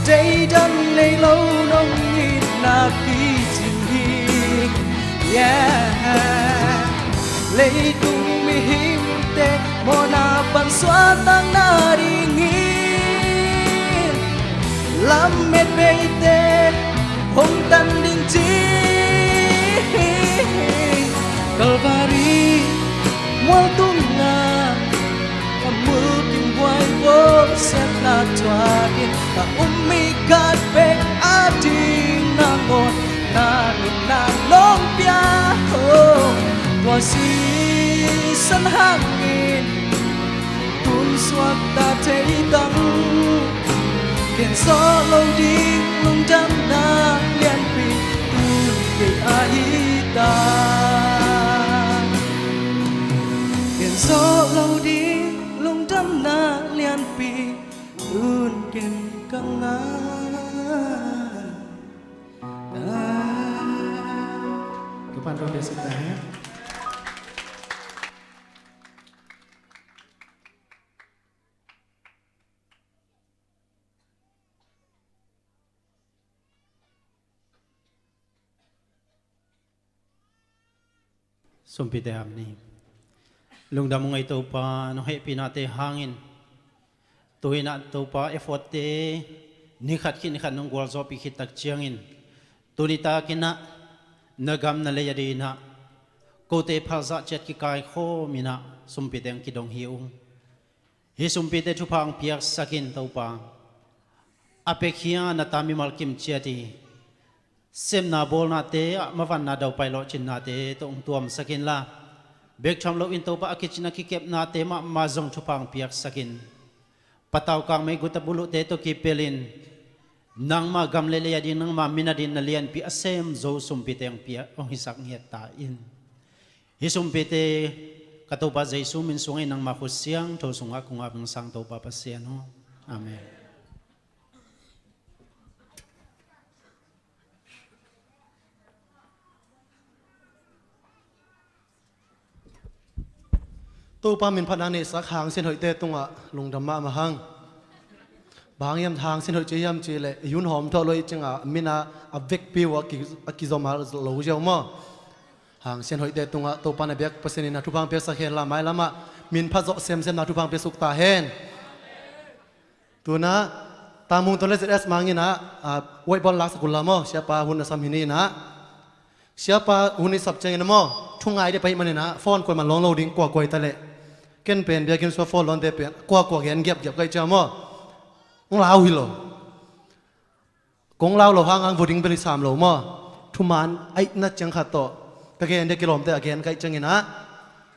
deidan nei lo nong itna kicing hi. Yeah. Leitung mihingte mawhna pan suahtakna dingin lamet beite hong tan ding ci. Kalvari mual tungah a mulkimhuai bawlsiatna thuakin a um mi khat bek ading nangawn na nunna nong pia. Tua sisan hangin tun suakta thei tang, ken zawh lo ding lungdamna lianpi tun kei a hi ta. Ken zawh lo ding lungdamna lianpi tun ken ka ngah ta. Ka pan ro basic ta hen. Sumpite ham ni. Lungdam ung ei Topa, nong hehpihnate hangin. Tuhinah Topa, effortte ni khat khit ni khat nong gualzawhpih khit tak ciangin, tuni takinah na gam na lei a dinah kote phalzah ciat kikaikhawm inah sumpite ang kidong hi ung. Hih sumpite thupha ang piaksakin Topa, a pekkhia na ta mimal kim ciat hi. Semna bawlnate ah mavanna daupai lawhcinnate tawh hong tuamsak inla, bek tham loin Topa a kicin a kikepnate mahmah zong thupha ang piaksakin. Patau kang meiguta buluhte tawh kipelin nangma gam le lei a ding nangma min a ding na lianpi a sem zo sumpite ang piak hong hisak ngiat ta in. Hih sumpite ka Topa Jesu min sungah in nangma khut siangtho sungah kong ap ing sang Topa Pasian aw. Amen. Topa min phatna neihsak hangsian hoihte tungah lungdam mahmah hang. Bang hiam hangsian hoih ci hiam cihleh i hun hawm thawh lo i cingah min a vekpi uh a ki, a kizom a lo ziau maw? Hangsian hoihte tungah Topa na biak Pasian in a thupha ang piaksak hen la, mailamah min phat zawh semsemna thupha ang piaksuk ta hen. Tuna Tamung Ton le Z S Mang inah, ah, whiteboard laksak un la maw, siapa hun a sam hi ni inah. Siapa hun i sap ciangin a maw, thu ngai dih pai maninah phone kuaman lawn lo ding kuakua hi ta leh. Ken pen biakinn sua phone lawnte pen kuakua gen giapgiap ka hih ciang maw, hong lau hi lo. Kong lau lo hang hang vo ding bel hi sam lo maw? Thuman a itna ciang khat tawh ka gen dek kilawmte a gen ka hih cianginah,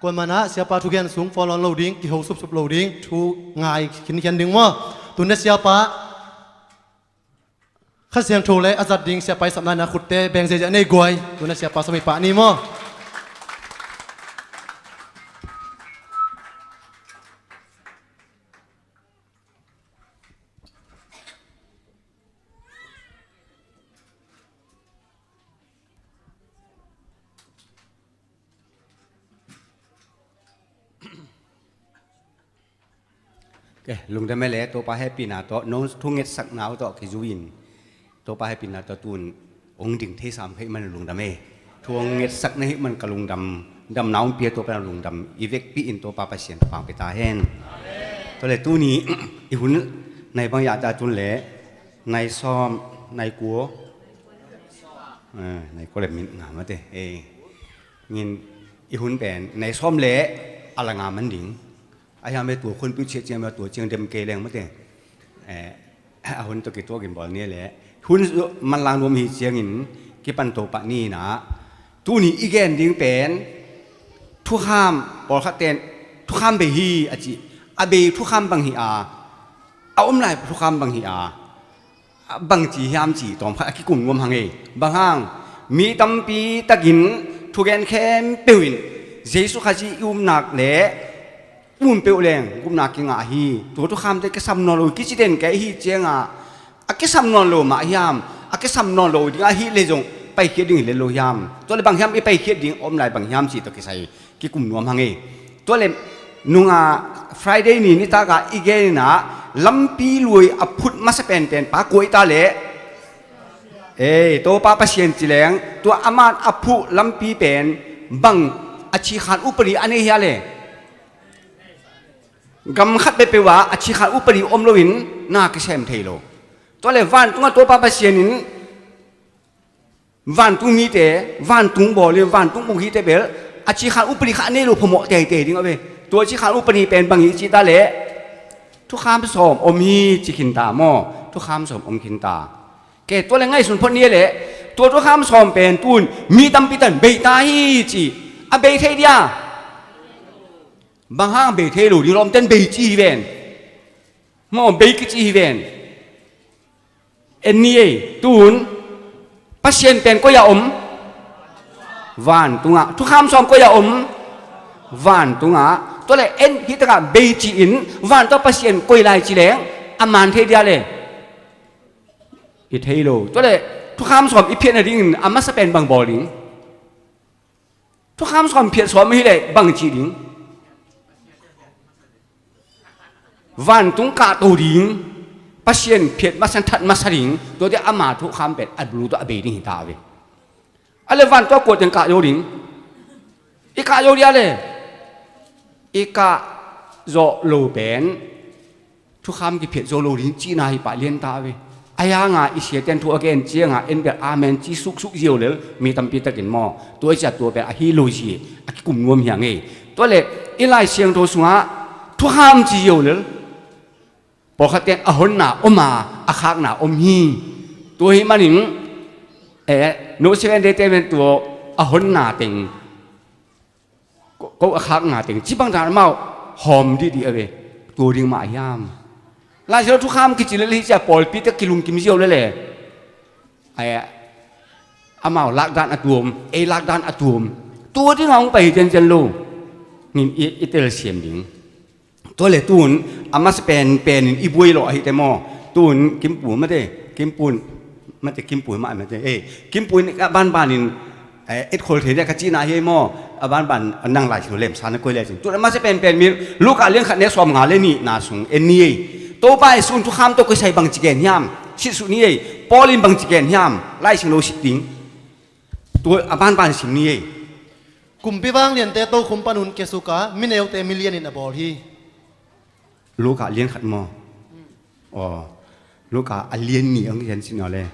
kuamanah siapa thugen sung phone lawn lo ding, kiho supsup lo ding, thu ngai khinkhian ding maw? Tunah siapa Kha Siangtho le a zat ding siapa i sapna inah khutte beng ziahziah nei guai. Tunah siapa sawm i pah ni maw? Ke, lungdam e le, Topa hehpihna tawh, nong thungetsakna uh tawh kizui-in, Topa hehpihna tawh tun hong ding thei sam kha ahih man lungdam e. Thu hong ngetsak na hih man ka lungdam, damna hong pia Topa na lungdam, i vekpi in Topa Pasian thupha pia ta hen. Tua le tuni, i hun nai bang ya ta tun le, nai sawm, nai kua, eh, nai kua le min nga mate, eh, ngin i hun pen, nai sawm le, a la nga man ding. A hiam e tua khun piu chiat ciang, tua ciang dem kei leng mate. Eh, a hun tawh kituak in bawl ni le. Hun manlang nuam hi ciangin kipan to pah ni na. Tuni i gen ding pen thukham, pawlkhat ten thukham bei hi a ci. A bei thukham bang hi a, a om lai thukham bang hi a, bang ci hiam ci tawm khat a kikum nuam hang e. Bang hang, mi tampi takin thugen khempeuh in Jesu Khazih i upna le um peuh leng gupna kingah hi. Tua thukhamte kisam nawn lo kici den kei hi cianga, a kisam nawn lo mah hiam, a kisam nawn lo ding ahi le zong paikhiat ding hi le lo hiam? Tua le bang hiam i paikhiat ding om lai bang hiam ci tawh kisai kikum nuam hang e. Tua le nunga Friday ni nitaka i genna lampi lui a phut masa penpen pa kua i ta le, ei, Topa Pasian ci leng, tua aman a phuh lampi pen bang a cikhan upadi a nei hia le? Gam khat peuhpeuh ah a cikhan upadi om loin na kisem thei lo. Tua le vantung ah Topa Pasian in vantung mite, vantung bawl in vantung uk hite bel a cikhan upadi khat a nei lo phamawh teitei ding a ve. Tua cikhan upadi pen bang hi ci ta le, thukham sawm om hi ci khin ta maw? Thukham sawm om khin ta. Ke, tua le ngaihsun phot ni le, tua thukham sawm pen tun mi tampi tan bei ta hi ci. A bei thei dia? Bang hang bei thei lo ding, lawmten bei ci hi ven. Maw, bei kici hi ven. En ni ei, tun Pasian pen koi a om? Vantungah. Thukham sawm koi a om? Vantungah. Tua le en hi takah bei ci-in vantung Pasian koi lai ci leng a man thei dia le? I thei lo. Tua le thukham sawm i phiat nadingin a masa pen bang bawl ding? Thukham sawm phiat sawm hi le bang ci ding? Vantung kahto ding, Pasian phiat masa, that masa ding, tuate ama thukham pen a bulu tawh a bei ding hi ta ve. A le vantung a kuaten kah zo ding? I kah zo dia le? I kah zawh lo pen thukham kiphiat zo lo ding cihna hi pah lian ta ve. A hianga i siaten thu a gen cianga en bel amen ci suksuk zio lel mi tampi takin maw? Tua i cia tua bel a hi lo zi a kikum nuam hiang ei. Tua le i Lai Siangtho sungah thukham ci zio lel pawlkhat ten a honna om a, a khakna om hi. Tua hi manin, eh, no seven day te men tua a honna teng ko, ko a khak nga teng cibang dan amau hawm dihdih a ve. Tua ding mah hiam? Lai Siangtho thukham kici lel hi cia pawlpi te kilungkim ziau lele. Ai, amau lakdan a tuam, ei lakdan a tuam. Tua ding a hong pai hi ciancian lo. Ngin i, i telsiam ding. Tua le tun a masa pen penin i buai lawh ahi te maw? Tun Kimpu mate, Kimpun mate, Kimpu mah mate, eh, Kimpu in a banbanin, eh, etkhol thei dia ka cihna hi maw? A banban nang Lai Siangtho lemsa na koi le cin. Tun a masa penpen min Luka lian khat ne sawm nga le nihna sung en ni ei. Topa Jesu in thukham tawh kisai bangci gen hiam? Sitsuh ni ei. Paul in bangci gen hiam? Lai Siangtho sit ding. Tua a banban sim ni ei. Kumpi vangliante tokhom panun kiasuka mineute milianin a bawl hi. Luka lian khat maw? Aw, Luka a lian nih ang lian sin aw le.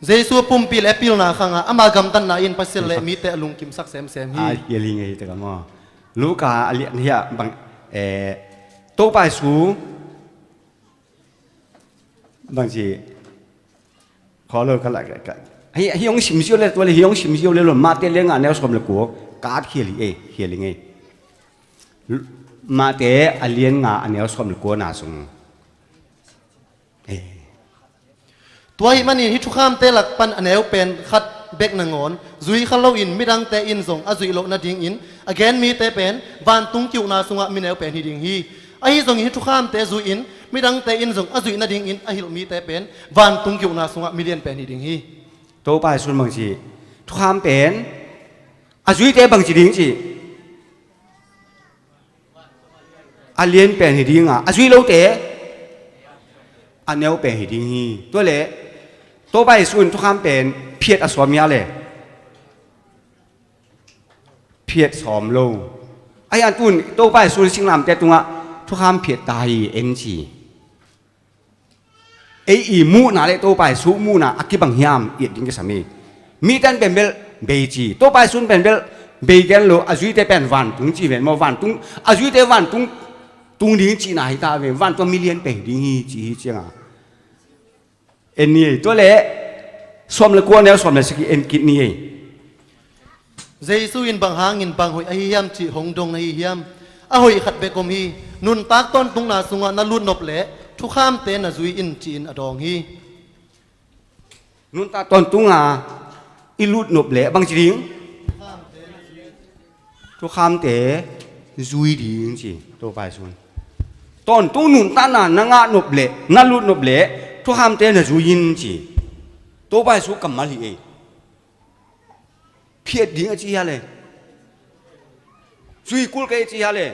Jesu pumpi le pilna khanga ama gamtatna in Pasian le mite a lungkimsak semsem hi. A hial hi ngei taka maw? Luka a lian hi a bang, eh, Topa Jesu bangci Kholo ka la ka, ka. Hi, hi hong sim ziau le, tua le hi hong sim ziau le lo, Mate lian nga a neu sawm le kua, ka at khial hi, eh, khial hi ngei. Mate a lian nga a neu sawm le kua na sung. Eh. Tua hi manin hi thukhamte lak pan a neu pen khat bek nangawn zui kha loin midangte in zong a zuih loh nadingin a gen mite pen vantung ki-ukna sungah mineu pen hi ding hi. Ahi zongin hi thukhamte zui-in midangte in zong a zuih nadingin a hilh mite pen vantung ki-ukna sungah milian pen hi ding hi. Topa Jesu in bangci Thukham pen a zuite bangci ding ci? A lian pen hi ding a, a zui lote a neu pen hi ding hi. Tua leh Topa Jesu in thukham pen phiat a sawm hia le? Phiat sawm lo. Ahi a, tun Topa Jesu in singlamteh tungah thukham phiat ta hi en ci. Ei i muhna le Topa Jesu muhna a kibang hiam i et ding kisam hi. Mite in pen bel bei ci, Topa Jesu in pen bel bei gen lo, a zuite pen vantung ci ven maw, vantung, a zuite vantung tung ding cihna hi ta ve, vantung a mi lian pen ding hi ci hi cianga. En ni ei, tua leh sawm le kua neu sawm le sagih en kit ni ei. Jesu in bang hangin bang hoih ahi hiam cih hong dong na hi hiam? A hoih khat bek om hi. Nuntak tawntungna sungah na lutnop leh thukhamte na zui in ci-in a dawng hi. Nuntak tawntunga i lutnop leh bangci ding? Thukhamte zui ding ci Topa Jesu in. Tawntung nuntakna na ngahnop leh, na lutnop leh thukhamte na zui in ci. Topa Jesu kammal hi ei. Phiat ding a ci hia le? Zui kul kei a ci hia le?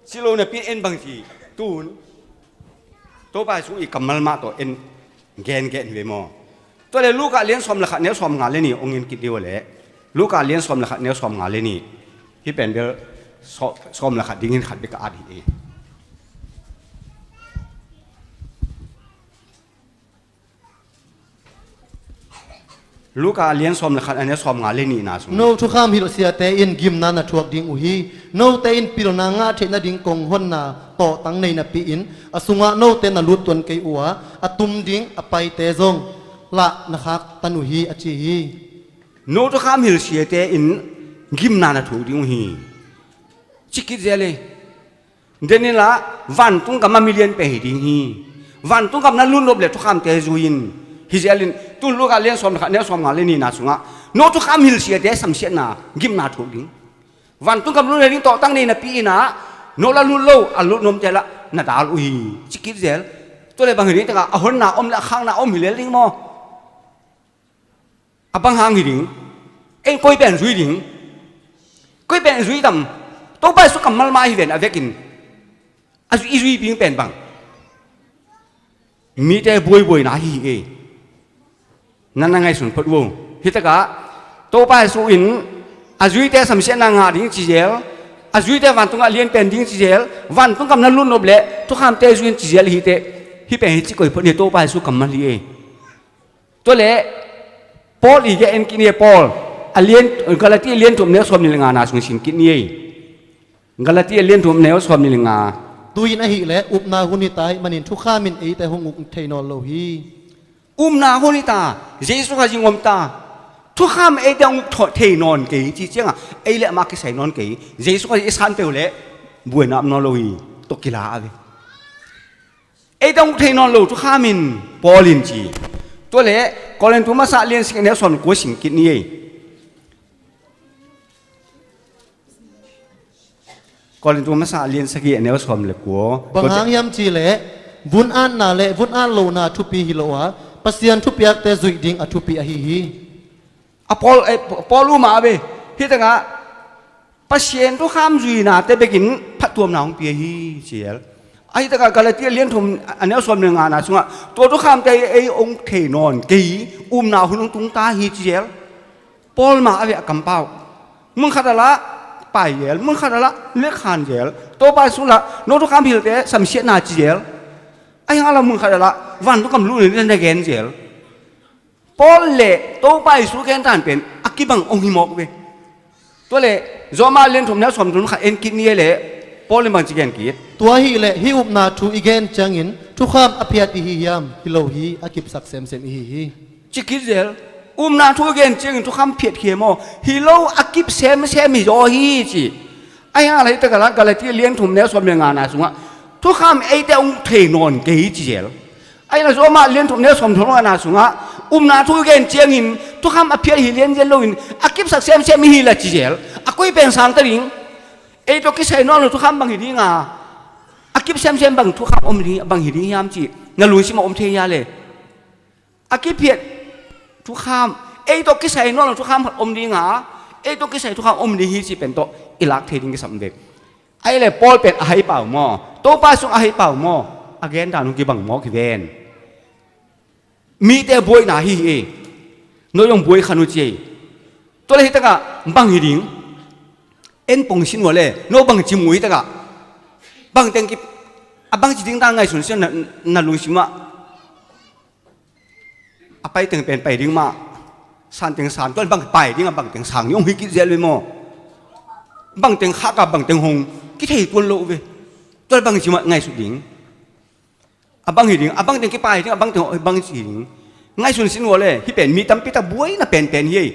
Ci lo napi en bangci tun Topa Jesu i kammal mah tawh en gen gen ve maw? Tua leh Luka lian sawm le khat neu sawm nga le nih ong en kit dih uh leh, Luka lian sawm le khat neu sawm nga le nih. Hih pen bel sawm le khat dingin khat bek ka at hi ei. Luka lian sawm le khat a neu sawm nga le nihna sung. No thukham hilh siate in gimna na thuak ding uh hi. Note in pilna ngah theih nading kong honna tawhtang nei napi-in a sungah note na lut tuan kei uh a, a tum ding a paite zong lah na khaktan uh hi a ci hi. No thukham hilh siate in gimna na thuak ding uh hi. Ci kit zel ei. Daniel ah vantung gam a mi lian pen hi ding hi. Vantung gam na lutnop leh thukhamte zui in. Hi zel in tun Luka lian sawm le khat neu sawm nga le nihna sungah no thukham hilh siate samsiatna gimna thuak ding. Vantung gam lutna ding tawhtang nei napi-in ah no lah lut lo, a lutnopte lah na dal uh hi. Ci kit zel. Tua leh bang hi ding takah a honna om leh a khakna om hi lel ding maw? A bang hang hi ding? Ei koi pen zui ding? Koi pen zui tam? Topa Jesu kammal mah hi ven a vekin a zui, i zui ding pen bang? Mite buaibuaina hi hi ei. Na na ngaihsun phot uh. Hih takah Topa Jesu in a zuite samsiatna ngah ding ci zel, a zuite vantungah lian pen ding ci zel, vantung gam na lutnop leh thukhamte zui in ci zel hi teh. Hih pen hi ci koi phot ni, Topa Jesu kammal hi ei. Tua leh Paul i gen kit ni ei, Paul a lian, Galati a lian thum neu sawm nih le ngana sung sin kit ni ei. Galati a lian thum neu sawm nih le nga. Tu-in ahih leh upna hun hi ta ahih manin thukham in eite hong uk thei nawn lo hi. Upna hun hi ta, Jesu Khazih hong om ta. Thukham eite hong uk thei nawn kei ci ciangah ei le amah kisai nawn kei. Jesu Khazih i san peuh leh buaina om nawn lo hi. Tua kila a ve. Eite hong uk thei nawn lo thukham in, Paul in ci. Tua leh Korintu masa lian sagih neu sawm le kua sin kit ni ei. Korintu masa lian sagih neu sawm le kua. Bang hang hiam cih leh vun-atna le vun-at lohna thupi hi lo a, Pasian thupiakte zuih ding a thupi ahi hi. A Paul, eh, Paul uh mah a ve. Hih takah Pasian thukham zuihnate bekin phattuamna hong pia hi ci zel. Ahi takah Galati a lian thum a neu sawm le ngana sungah tua thukhamte ei hong thei nawn kei, upna hun hong tung ta hi ci zel. Paul mah a ve a kampau. Mun khat ah lah pai zel, mun khat ah lah lekkhan zel. Topa Jesu lah no thukham hilhte samsiatna ci zel. Ahi hang lah mun khat ah lah vantung gam lutna na gen zel. Paul le Topa Jesu gentan pen a kibang hong hi mawk ve. Tua leh Rom lian thum neu sawm thum khat en kit ni ei leh, Paul in bangci gen kit? Tua ahih leh hih upna thu i gen ciangin thukham a phiat i hi hiam? Hi lo hi, a kipsak semsem i hi hi. Ci kit zel. Upna thu i gen ciangin thukham phiat hi maw? Hi lo, a kip semsem hi zaw hi ci. Ahi hang lah hih takah lah Galati lian thum neu sawm le ngana sungah thukham eite hong thei nawn kei ci zel. Ahi hang lah Rom lian thum neu sawm thum ngana sungah upna thu i gen ciangin thukham a phiat hi lianzen loin a kipsak semsem i hi lah ci zel. A koi pen sang ta ding? Ei tawh kisai nawn lo thukham bang hi ding a, a kip semsem bang thukham om ding, bang hi ding hiam cih na lungsim ah om thei hia le? A kiphiat thukham, Ei tawh kisai nawn lo thukham khat om ding a, ei tawh kisai thukham om ding hi cih pen tawh i lak thei ding kisam ve. Ahih leh Paul pen a hai pau maw? Topa sung a hai pau maw? A gen dan hong kibang maw kiven? Mite buaina hi hi ei. No zong buai khan uh ci ei. Tua leh hi takah bang hi ding? En pong sin uh a leh no bang ci mu hi takah? Bang teng ki, a bang ci ding dan ngaihsun sin na, na lungsim ah. A pai teng pen pai ding mah, san teng san, tua bang pai ding a bang teng sang ni hong hi kit zel ve maw? Bang teng khak a bang teng hong kithei tuan lo ve. Tua bang ci mah ngaihsut ding. A bang hi ding, a bang teng kipai ding, a bang teng hong bang ci ding. Ngaihsun sin uh a leh, hih pen mi tampi tak buaina penpen hi ei.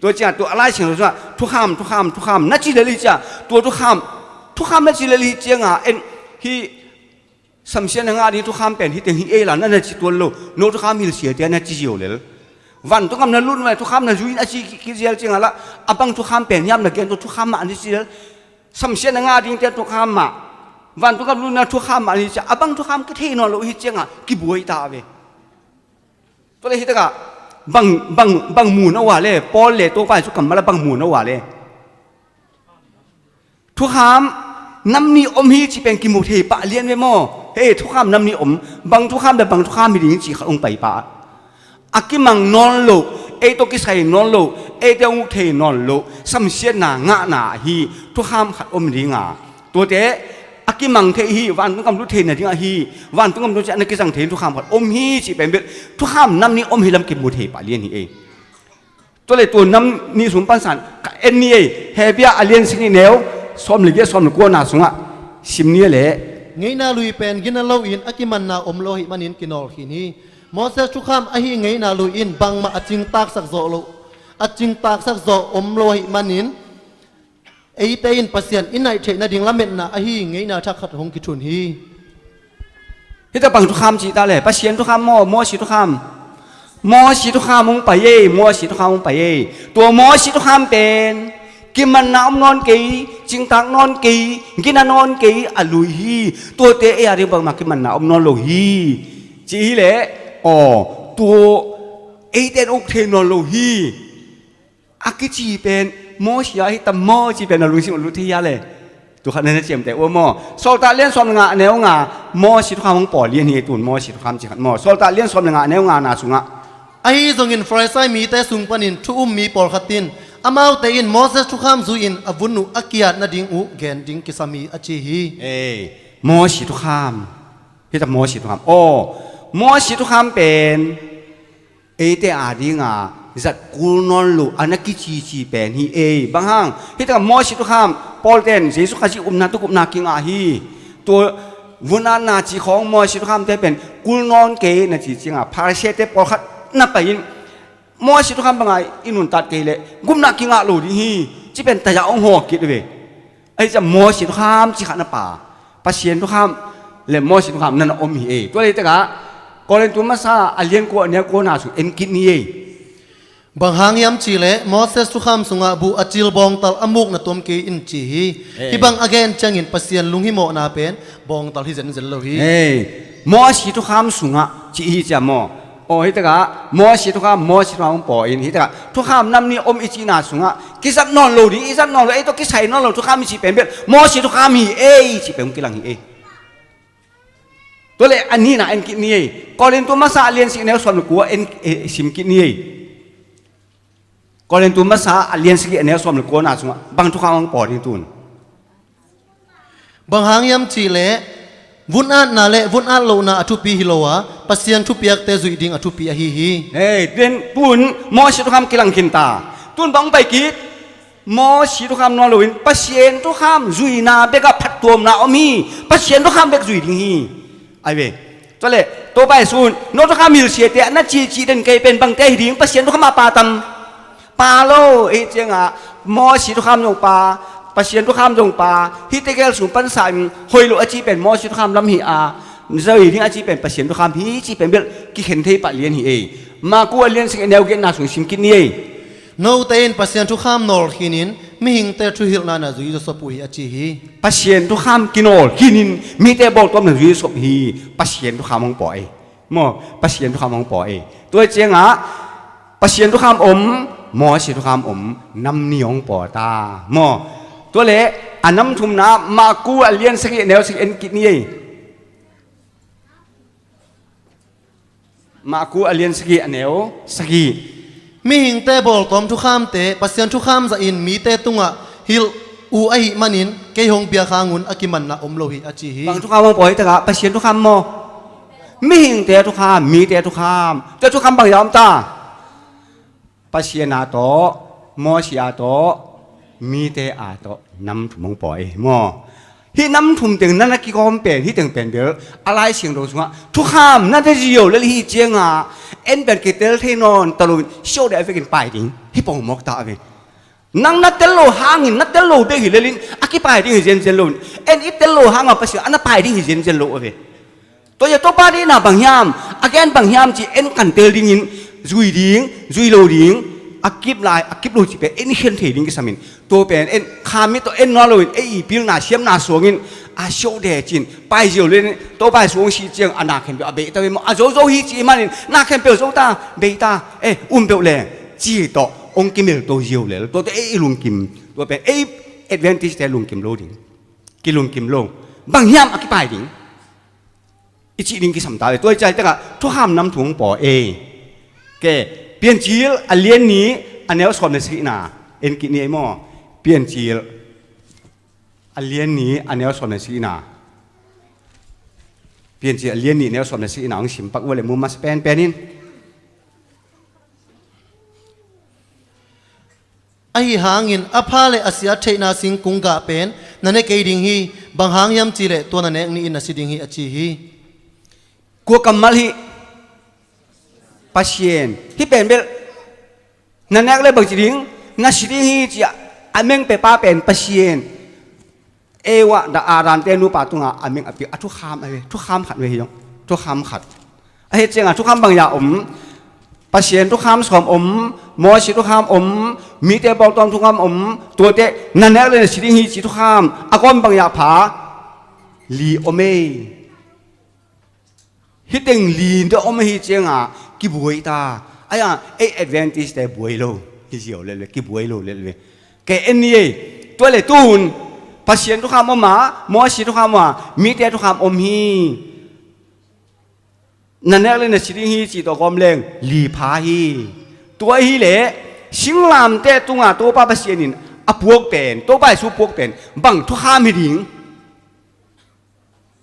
Tua ciang tua a Lai Siangtho sungah thukham, thukham, thukham na ci lel hi ciang, tua thukham, thukham na ci lel hi ciangah en hih samsiatna ngah ding thukham pen hih teng hi ei la na na ci tuan lo, no thukham hilhsiate na ci ziau lel. Vantung gam na lut mah thukham na zui in a ci ki, kizial ciangah lah, a bang thukham pen hiam na gen tua thukham mah na ci lel. Samsiatna ngah dingte thukham mah, vantung gam lutna thukham mah na ci ciang a bang thukham kithei nawn lo hi ciangah kibuai ta ve. Tua leh hi takah bang, bang, bang mu na uh a leh, Paul leh Topa Jesu kammal ah bang mu na uh a leh? Thukham nam nih om hi cih pen kimu thei pah lian ve maw? Hei, thukham nam nih om, bang thukham leh bang thukham hi ding cih khat hong pai pah. A kimang nawn lo, ei tawh kisai nawn lo, eite hong uk thei nawn lo samsiatna ngahna ahi thukham khat om ding a, tuate a kimang thei hi, vantung gam lut thei nading ahi, vantung gam lut ciang na kizang thei thukham khat om hi cih pen bel thukham nam nih om hi lam kimu thei pah lian hi ei. Tua leh tua nam nih sung pansan ka en ni ei. Hebru a lian sagih neu sawm leh giat, sawm leh kua na sungah sim ni a leh. Ngeina lui pen gina loin a kimanna om lo ahih manin kinawl khin hi. Moses thukham ahi ngeina lui in bangmah a cingtaksak zawh lo, a cingtaksak zawh om lo ahih manin eite in Pasian i naih theih nading lametna ahi ngeina thak khat hong kithun hi. Hih takah bang thukham cih ta leh, Pasian thukham maw, Moses thukham? Moses thukham hong pai ei, Moses thukham hong pai ei. Tua Moses thukham pen kimanna om nawn kei, cingtak nawn kei, gina nawn kei a lui hi. Tuate ei a ding bangmah kimanna om nawn lo hi. Cih hi leh, aw, tua eite in uk thei nawn lo hi. A kici pen Moses ahi tam maw cih pen a lungsim a lut thei hi a leh. Tua khat na na ciamteh uh maw? Sawltak lian sawm leh nga a neu nga, Moses thukham hong pawl lian hi ei tun, Moses thukham cih khat maw? Sawltak lian sawm leh nga a neu nga na sungah. Ahi zongin Farisai mite sung panin thu um mi pawlkhat in amaute in Moses thukham zui-in a vun uh a kiat nading uh gen ding kisam hi a ci hi. Ei, Moses thukham. Hih takah Moses thukham. Aw, Moses thukham pen eite a dinga zat kul nawn lo a na kicici pen hi ei. Bang hang? Hih takah Moses thukham, Paul ten Jesu Khazih upna tawh gupna kingah hi. Tua vun-atna cih khawng Moses thukhamte pen kul nawn kei na ci ciangah Pharisee-te pawlkhat na pai-in Moses thukham bangah i nuntat kei leh gupna kingah lo ding hi, ci pen taya hong hawk kit ve. Ahi ciang Moses thukham cih khat na pha, Pasian thukham leh Moses thukham na na om hi ei. Tua leh hi takah Korintu masa a lian kua a neu kua na sung en kit ni ei. Bang hang hiam cih leh Moses thukham sungah buh a cil bawngtal a muk na tuam kei in ci hi. Ei. Hih bang a gen ciangin Pasian lunghimawhna pen bawngtal hi zenzen lo hi. Ei, Moses thukham sungah cih hi ciang maw? Aw, hih takah Moses thukham, Moses thukham hong pawl in, hih takah thukham nam nih om i cihna sungah kizat nawn lo ding, i zat nawn lo, ei tawh kisai nawn lo thukham i cih pen bel Moses thukham hi ei cih pen hong kilang hi ei. Tua leh a nihna en kit ni ei. Korintu masa a lian sagih a neu sawm leh kua en, eh, sim kit ni ei. Korintu masa a lian sagih a neu sawm leh kua na sungah bang thukham hong pawl ding tun? Bang hang hiam cih leh vun-atna leh vun-at lohna a thupi hi lo a, Pasian thupiakte zuih ding a thupi ahi hi. Hei, tun, tun Moses thukham kilang khin ta. Tun bang hong pai kit? Moses thukham nawn loin Pasian thukham zuihna bekah phattuamna om hi. Pasian thukham bek zui ding hi. Ai ve. Tua leh Topa Jesu in no thukham hilhsiate a na cihcih den kei pen bangte hi ding, Pasian thukham a pha tam? Pha lo. Ei ciangah Moses thukham zong pha, Pasian thukham zong pha, hihte gel sung pansa in hoih lo a cih pen Moses thukham lam hi a, zui ding a cih pen Pasian thukham hi cih pen bel kikhen thei pah lian hi ei. Marku a lian sagih a neu giatna sung sim kit ni ei. Note in Pasian thukham nawl khinin mihingte thuhilhna na zui zawsop uh hi a ci hi. Pasian thukham kinawl khinin mite bawltuam na zui zawsop hi. Pasian thukham hong pawl ei. Maw, Pasian thukham hong pawl ei. Tua ciangah Pasian thukham om, Moses thukham om, nam nih hong pawl ta maw. Tua leh a nam thumna Marku a lian sagih a neu sagih en kik ni ei. Marku a lian sagih a neu sagih. Mihingte bawltawm thukhamte Pasian thukham zahin mite tungah hilh uh ahih manin kei hong biak hangun a kimanna om lo hi, a ci hi. Bang thukham hong pawl hi takah? Pasian thukham maw? Mihingte thukham, mite thukham. Tua thukham bang zah om ta? Pasian a tawh, Moses a tawh, mite a tawh nam thum hong pawl ei maw. Hih nam thum teng na na kigawm pen, hih teng pen bel a Lai Siangtho sungah thukham na na zio lel hi ciangah en pen kitel thei nawn ta lo, siaudeh a vekin pai ding hi pong mawk ta a ve. Nang na tel lo hangin, na tel lo bek hi lelin a kipai ding hi zenzen lo. En i tel lo hangah Pasian a na pai ding hi zenzen lo a ve. Tua hi a, Topa deihna bang hiam, a gen bang hiam ci en kan tel dingin zui ding, zui lo ding, a kip lai, a kip lo cih pen en i khen thei ding kisamin. Tua pen en khamit tawh en nawn loin ei i pilna siamna suangin a siaudeh cin pai zio lelin Topa Jesu hong sih ciang a na khempeuh a beita ve maw, a zozo hi cih manin na khempeuh zo ta, beita, eh, um peuh le, ci tawh hong kimelto zio lel. Tua tawh ei i lungkim, tua pen ei Adventist te lungkim lo ding. Kilungkim lo. Bang hiam a kipai ding i cih ding kisam ta ve. Tua i cih takah thukham nam thum hong pawl ei. Ke, Piancil a lian nih a neu sawm le sagihna en kik ni ei maw. Piancil a lian nih a neu sawm le sagihna. Piancil a lian nih a neu sawm le sagihna hong sim pak uh leh mu masa penpen in. Ahi hangin a pha le a sia theihna singkung gah pen na ne kei ding hi. Bang hang hiam cih leh tua na nek ni-in na si ding hi, a ci hi. Kua kammal hi? Pasian. Hih pen bel na nek le bang ci ding, na si ding hi ci a, a meng pia pa pen Pasian. Eva, Adam te nupa tunga a meng a pia, a thukham a ve, thukham khat ve hi zong. Thukham khat. Ahi cianga thukham bang zah om? Pasian thukham sawm om, Moses thukham om, mite bawltawm thukham om, tuate na nek le na si ding hi ci thukham a gawm bang zah pha? Li om ei. Hih teng li na om ahi cianga kibuai ta. Ahi a, ei Adventist te buai lo hi zio lel ve, kibuai lo lel ve. Ke en ni ei. Tua le tun Pasian thukham om a, Moses thukham om a, mite thukham om hi. Na nek le na si ding hi ci tawh gawm leng li pha hi. Tua hi leh singlamteh tunga Topa Pasian in a puak pen, Topa Jesu puak pen bang thukham hi ding?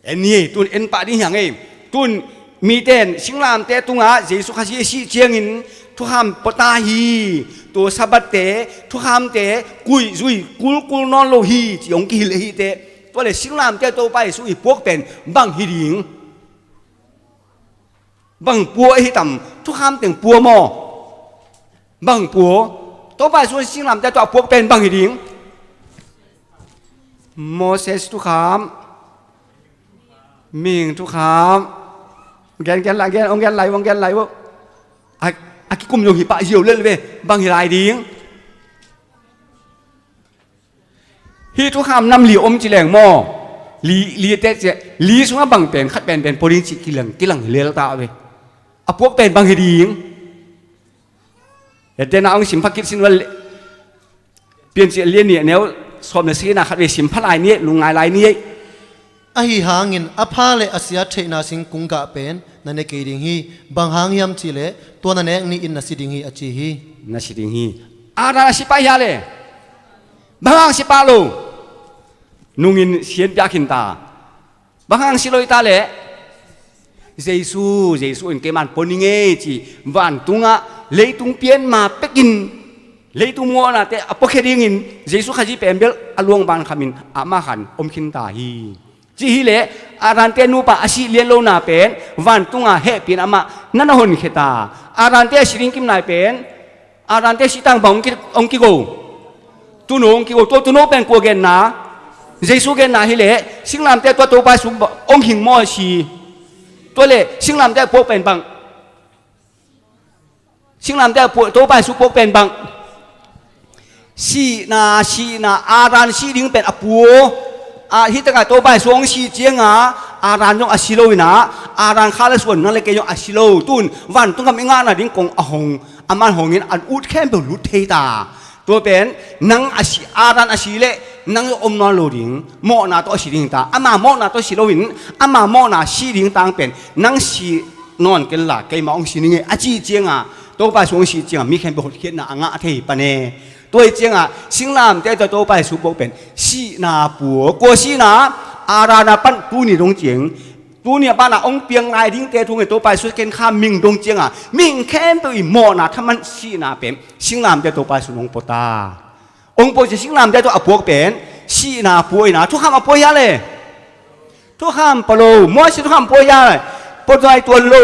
En ni ei, tun en pah ding hi hang ei. Tun mite in singlamteh tungah Jesu Khazih a sih ciangin thukham pua ta hi. Tua Sabbath te, thukhamte kuih zui kulkul nawn lo hi ci hong kihilh ahi teh. Tua le singlamteh Topa Jesu i puak pen bang hi ding? Bang pua ahi tam? Thukham teng pua maw? Bang pua? Topa Jesu singlamteh tawh a puak pen bang hi ding? Moses thukham, mihing thukham. Gen, gen lai, gen, hong gen lai, hong gen lai uh. A, a kikum zong hi pah zio lel ve. Bang hi lai ding? Hih thukham nam li om ci leng maw? Li, li te ci, li sungah bang pen khat penpen pua ding cih kilang, kilang hi lel ta ve. A puak pen bang hi ding? Ete na hong sim phakit sin val. Piancil a lian nih a neu sawm le sagihna khat vei sim pha lai ni ei, lungngai lai ni ei. Ahi hangin a pha le a sia theihna singkung gah pen na ne kei ding hi. Bang hang hiam cih leh tua na nek ni-in na si ding hi, a ci hi. Na si ding hi. Adam a si pah hia le? Bang hang si pah lo? Nungin sian piak khin ta. Bang hang si lo hi ta leh? Jesu, Jesu in keiman pua ning ei ci vantungah leitung pian ma pekin leitung muanate a puakhia dingin Jesu Khazih pen bel a luang ban khamin amah khan om khin ta hi. Ci hi leh Adam te nupa a sih lian lona pen vantungah hehpihna amah na na honkhia ta. Adam te a si ding kim nai pen Adam te sih tang bang hong ki, hong kigo? Tuuno hong kigo. Tua tuuno pen kua genna? Jesu genna hi leh singlamteh tua Topa Jesu hong hing maw a si? Tua le singlamteh a puak pen bang? Singlamteh a puak, Topa Jesu puak pen bang? Sihna, sihna, Adam sih ding pen a pua. A, hih takah Topa Jesu hong sih cianga Adam zong a si lo inah, Adam kha le suan nang le kei zong a si lo. Tun vantung gam i ngahna ding kong a hong, aman hongin an ut khempeuh lut thei ta. Tua pen nang a si, Adam a si leh nang zong om nawn lo ding, mawhna tawh a si ding ta. Ama mawhna tawh si loin ama mawhna si ding tang pen nang si nawn kenla keima hong si ning e a cih cianga, Topa Jesu hong si cianga mi khempeuh hotkhiatna a ngah thei pan e. Tua hi cianga singlamteh tawh Topa Jesu puak pen sihna pua. Kua sihna? Adam a pan tuni dong ciang, tuni a pana hong piang lai dingte thu ngen Topa Jesu ken kha ming dong cianga mihing khempeuh i mawhna thaman sihna pen singlamteh Topa Jesu hong pua ta. Hong pua ciang singlamteh tawh a puak pen sihna pua inah thukham a pua hia le? Thukham pua lo. Mawsi thukham pua hia le? Pua tuai tuan lo.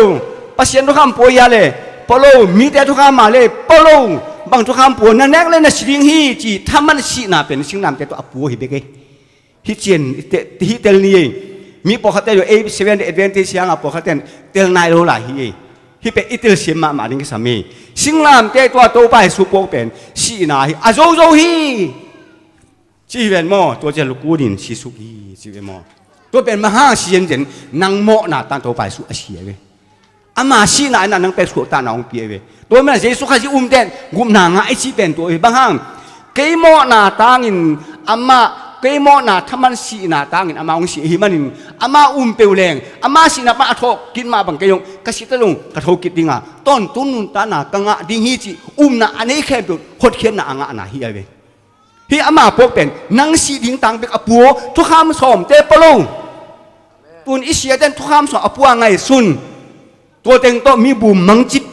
Pasian thukham pua hia le? Pua lo. Mite thukham a le? Pua lo. Bang thukham pua? Na nek le na si ding hi ci thaman sihna pen singlamteh tawh a pua hi bek e. Hi cian, hi tel ni ei. Mi pawlkhatte zong ei Seventh Day Adventist hianga pawlkhatten tel nai lo lai hi ei. Hih pen i telsiam mahmah ding kisam ei. Singlamteh tua Topa Jesu puak pen sihna hi a zozo hi. Ci hi ven maw, tua cian lukun in sisuk hi ci hi ven maw. Tua pen mahang sianzen nang mawhna tang Topa Jesu a si hi ve. Ama sihna in a nang pek suahtahna hong pia hi ve. Tua manin Jesu Khazih umten gupna ngah i cih pen tua hi. Bang hang? Kei mawhna tangin amah, kei mawhna thaman sihna tangin amah hong si ahi manin amah um peuh leng amah sihna pan a thawh kit mah bang kei zong ka sih ta zong ka tho kit dinga tawntung nuntakna ka ngah ding hi cih umna a nei khempeuh hotkhiatna a ngahna hi a ve. Hih ama puak pen nang sih ding tang bek a pua, thukham sawmte pua lo. Tun i siaten thukham sawm a pua ngaihsun. Tua teng tawh mi bum mangcip,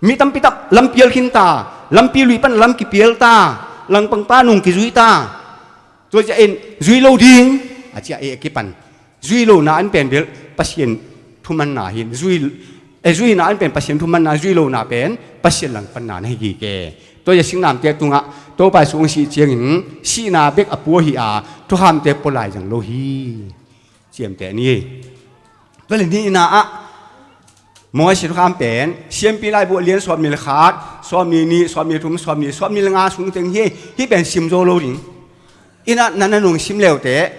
mi tampi tak lampial khinta, lampi lui pan lam kipialta, langpangpa nung kizuita. Tua ciah in zui lo ding a ciah ei a kipan. Zui lona an pen bel Pasian thumanna hin zui, eh, zuina an pen Pasian thumanna, zui lona pen Pasian langpanna na hi kike. Tua ciah singlamteh tungah Topa Jesu hong sih ciangin sihna bek a pua hi a, thukhamte pua lai zang lo hi. Ciamteh ni. Tua le nihna ah Mawsi thukham pen Siampi Laibu a lian sawmnih le khat, sawmnih nih, sawmnih thum, sawmnih, sawmnih le nga sung teng hi. Hih pen sim zo lo ding. Inah na na nung sim leute,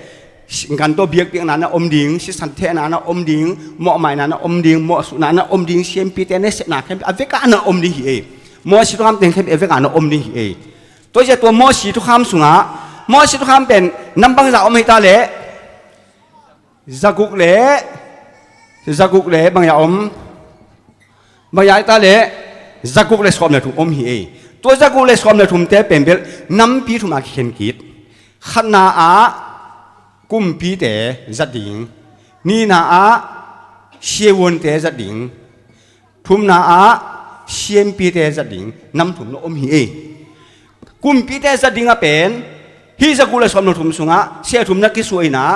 gantaw biakpiakna na om ding, sisan thehna na om ding, mawhmaina na om ding, mawhsuhna na om ding, siampite na sepna khempeuh a vekah na om ding hi ei. Mawsi thukham teng khempeuh a vekah na om ding hi ei. Tua ciah tua Mawsi thukham sungah, Mawsi thukham pen nam bangza om hita leh, zaguk le, zaguk le bangya om, bangya hita leh, zaguk le sawm le thum om hi ei. Tua zaguk le sawm le thumte pen bel nampi thum a kikhen kit. Khatna ah kumpite zat ding, nihna ah siavuante zat ding, thumna ah siampite zat ding, nam thum na om hi ei. Kumpite zat ding a pen hih zaguk le sawm le thum sungah sia thum na kisuah inah,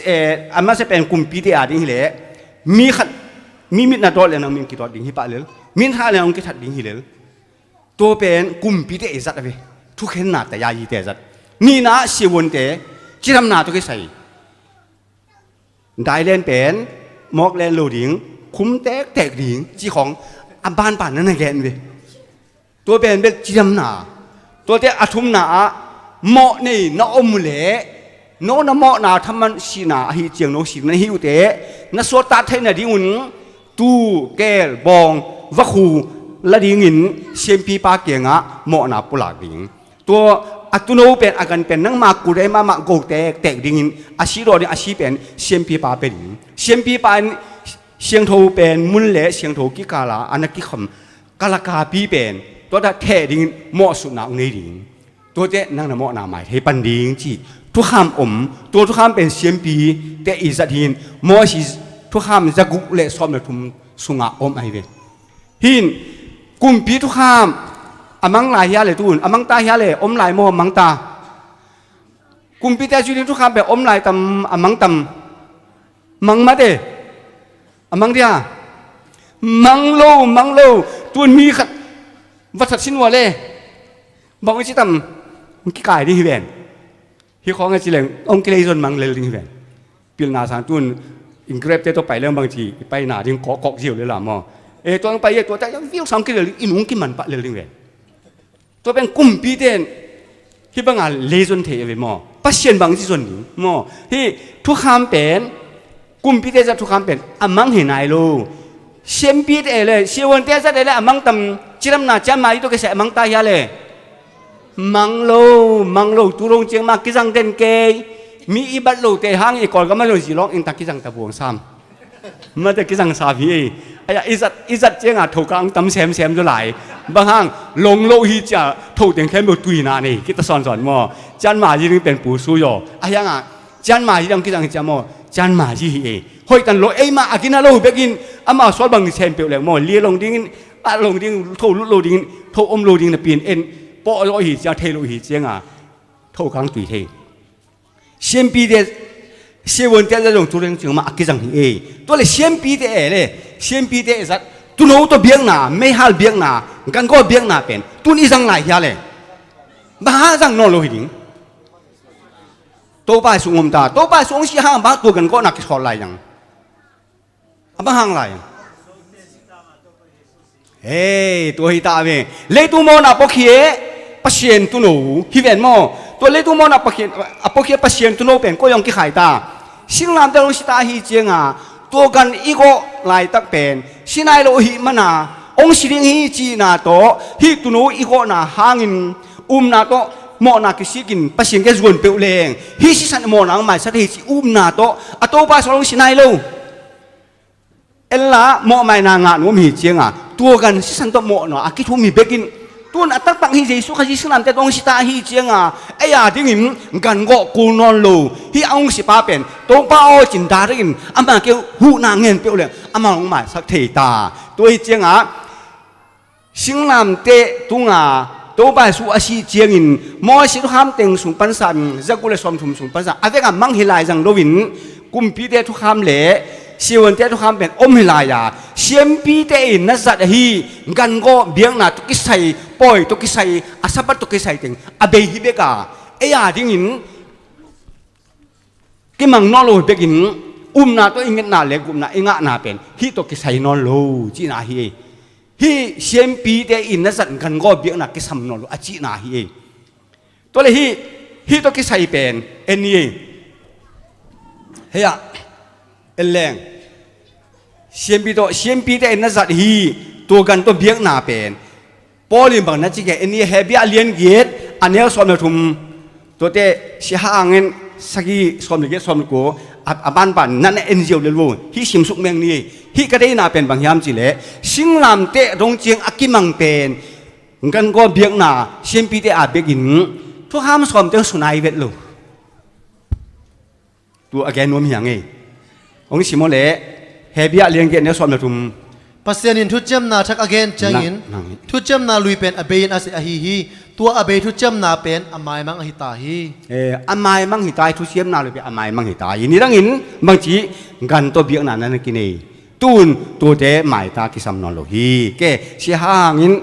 eh, a masa pen kumpite a ding hileh mi khat, mi mit na dawt le nang min kidawt ding hi pah lel, min that le nang kithat ding hi lel. Tua pen kumpite i zat a ve. Thukhenna tayayite zat. Nihna ah siavuante cidamna tawh kisai. Dailen pen mawk len lo ding, khum tektek ding ci khawng a banban na na gen ve. Tua pen bel cidamna. Tuate a thumna ah mawh nei na om uh leh no na mawhna thaman sihna ahi ciang no sihna hi uh teh na suahtak theih nadingun tuu, keel, bawng, vakhu la dingin siampipa kiangah mawhna pulak ding. Tua a tuuno pen, a gan pen nangma kul ei mahmah go tektek dingin a si dawh ding, a si pen siampipa pia ding. Siampipa in siangtho pen mun le siangtho kikala a na kikham kalakapi pen tua dah theh dingin mawhsutna hong nei ding. Tuate nang na mawhna mai thei pan ding ci thukham om. Tua thukham pen siampite i zat hi-in Mawsi thukham zaguk le sawm le thum sungah om ahi ve. Hi-in kumpi thukham a mang lai hia le tun a mang ta hia le om lai maw mang ta? Kumpite zui ding thukham pen om lai tam a mang tam? Mang mate. A mang dia. Mang lo, mang lo. Tun mi khat va that sin ua le bang ci tam? Hong kikai ding hi ven. Hi khawng a ci leng hong kilei zon mang lel ding hi ven. Pilna sang tun in Grab te tawh pai leng bang ci i paina ding kawkkawk ziau le la maw? E tua hong pai e tua ta yang viau sang kilel ding in hong kiman pah lel ding ven. Tua pen kumpite in hih banga lei zon thei a ve maw? Pasian bang ci zon ding maw? Hih thukham pen Kumpite zat thukham pen a mang hi nai lo. Siampite le siavuante zat le a mang tam, cidamna cianmah i tawh kisai a mang ta hia le? Mang lo, mang lo, tu dong ciang mah kizang den kei. Mi i bat lote hang i Kawlgam a zong zilawng in ta kizang ta buang sam. Mate kizang sam hi ei. Aya, i zat, i zat cianga thokang tam semsem zaw lai. Bang hang, long lo hi cia, tho teng khempeuh tuina nei, kita sawnsawn maw. Cianmah zi ding pen pu sui aw. A hianga, cianmah zi dang kizang hi cia maw, cianmah zi hi ei. Hoih tan lo, eimah a gina lo bekin, amah sual bang sem peuh leng maw, lia long dingin, a long ding, tho lut lo dingin, tho om lo ding napi in en, pawh lo hi cia, thei lo hi cianga, thokang tui thei. Siampite, siavuante zat zong tu dong ciang mah a kizang hi ei. Tua le siampite e le, siampite e zat, tuuno tawh biakna, meihal biakna, gangawh biakna pen, tun i zang lai hia le? Bang hang zang nawn lo hi ding. Topa Jesu hong om ta, Topa Jesu hong sih hang bang tua gangawhna kisawl lai zang. A bang hang lai. Hei, tua hi ta ve. Leitung mawhna pawkhia, Pasian tuuno hi ven maw. Tua leitung mawhna pawkhia, a pawkhia Pasian tuuno pen koi hong kikhai ta. Singlamteh hong si ta hi cianga, tua gan i gawh laitak pen si nai lo hi mana, hong si ding hi cihna tawh, hih tuuno i gawhna hangin upna tawh mawhna kisikin Pasian ke zuan peuh leng, hih sisan mawhna hong maisak hi cih upna tawh a Topa Jesu hong si nai lo. Ella mawhmaina ngah nuam hi cianga, tua gan sisan tawh mawhna a kithum hi bekin, tun a taktak hi Jesu Khazih singlamteh tawh hong si ta hi cianga, ei a dingin gangawh kul nawn lo. Hih a hong sipa pen Topa aw cin darikin ama ke huhna ngen peuh leng ama hong maisak thei ta. Tua hi cianga, singlamteh tunga Topa Jesu a sih ciangin Moses thukham teng sung pansan, za guk le sawmthum sung pansan a veka mang hi lai zang loin, kumpite thukham le siavuante thukham pen om hi lai a, siampite in na zat ahi gangawh biakna tawh kisai, pawi tawh kisai, a Sabbath tawh kisai teng a bei hi bek a, ei a dingin kimang nawn lo hi bekin, upna tawh i ngetna le gupna i ngahna pen hih tawh kisai nawn lo cihna hi ei. Hih siampite in na zat gangawh biakna kisam nawn lo a cihna hi ei. Tua le hih, hih tawh kisai pen en ni ei. Hei ah, en leng. Siampi tawh, siampite in na zat hi, tua gan tawh biakna pen Paul in bang na ci kei, en ni, Hebru a lian giat a neu sawm le thum. Tuate sia hangin sagih sawm le giat sawm le kua a, a banban na na en ziau lel vo. Hih simsuk meng ni. Hih ka deihna pen bang hiam cih leh, singlamteh dong ciang a kimang pen gangawh biakna siampite a bekin thukham sawmte hong su nai vet lo. Tua a gen nuam hi hang ei. Hong sim aw leh, Hebru a lian giat neu sawm le thum. Pasian in thuciamna thak a gen ciangin, nang, nang. Thuciamna lui pen a bei in a seh ahi hi. Tua a bei thuciamna pen a maimang ahi ta hi. Eh, a maimang hi ta hi, thuciamna lui pen a maimang hi ta hi. Nidangin bangci gan tawh biakna na na kinei. Tun tuate maita kisam nawn lo hi. Ke, sia hangin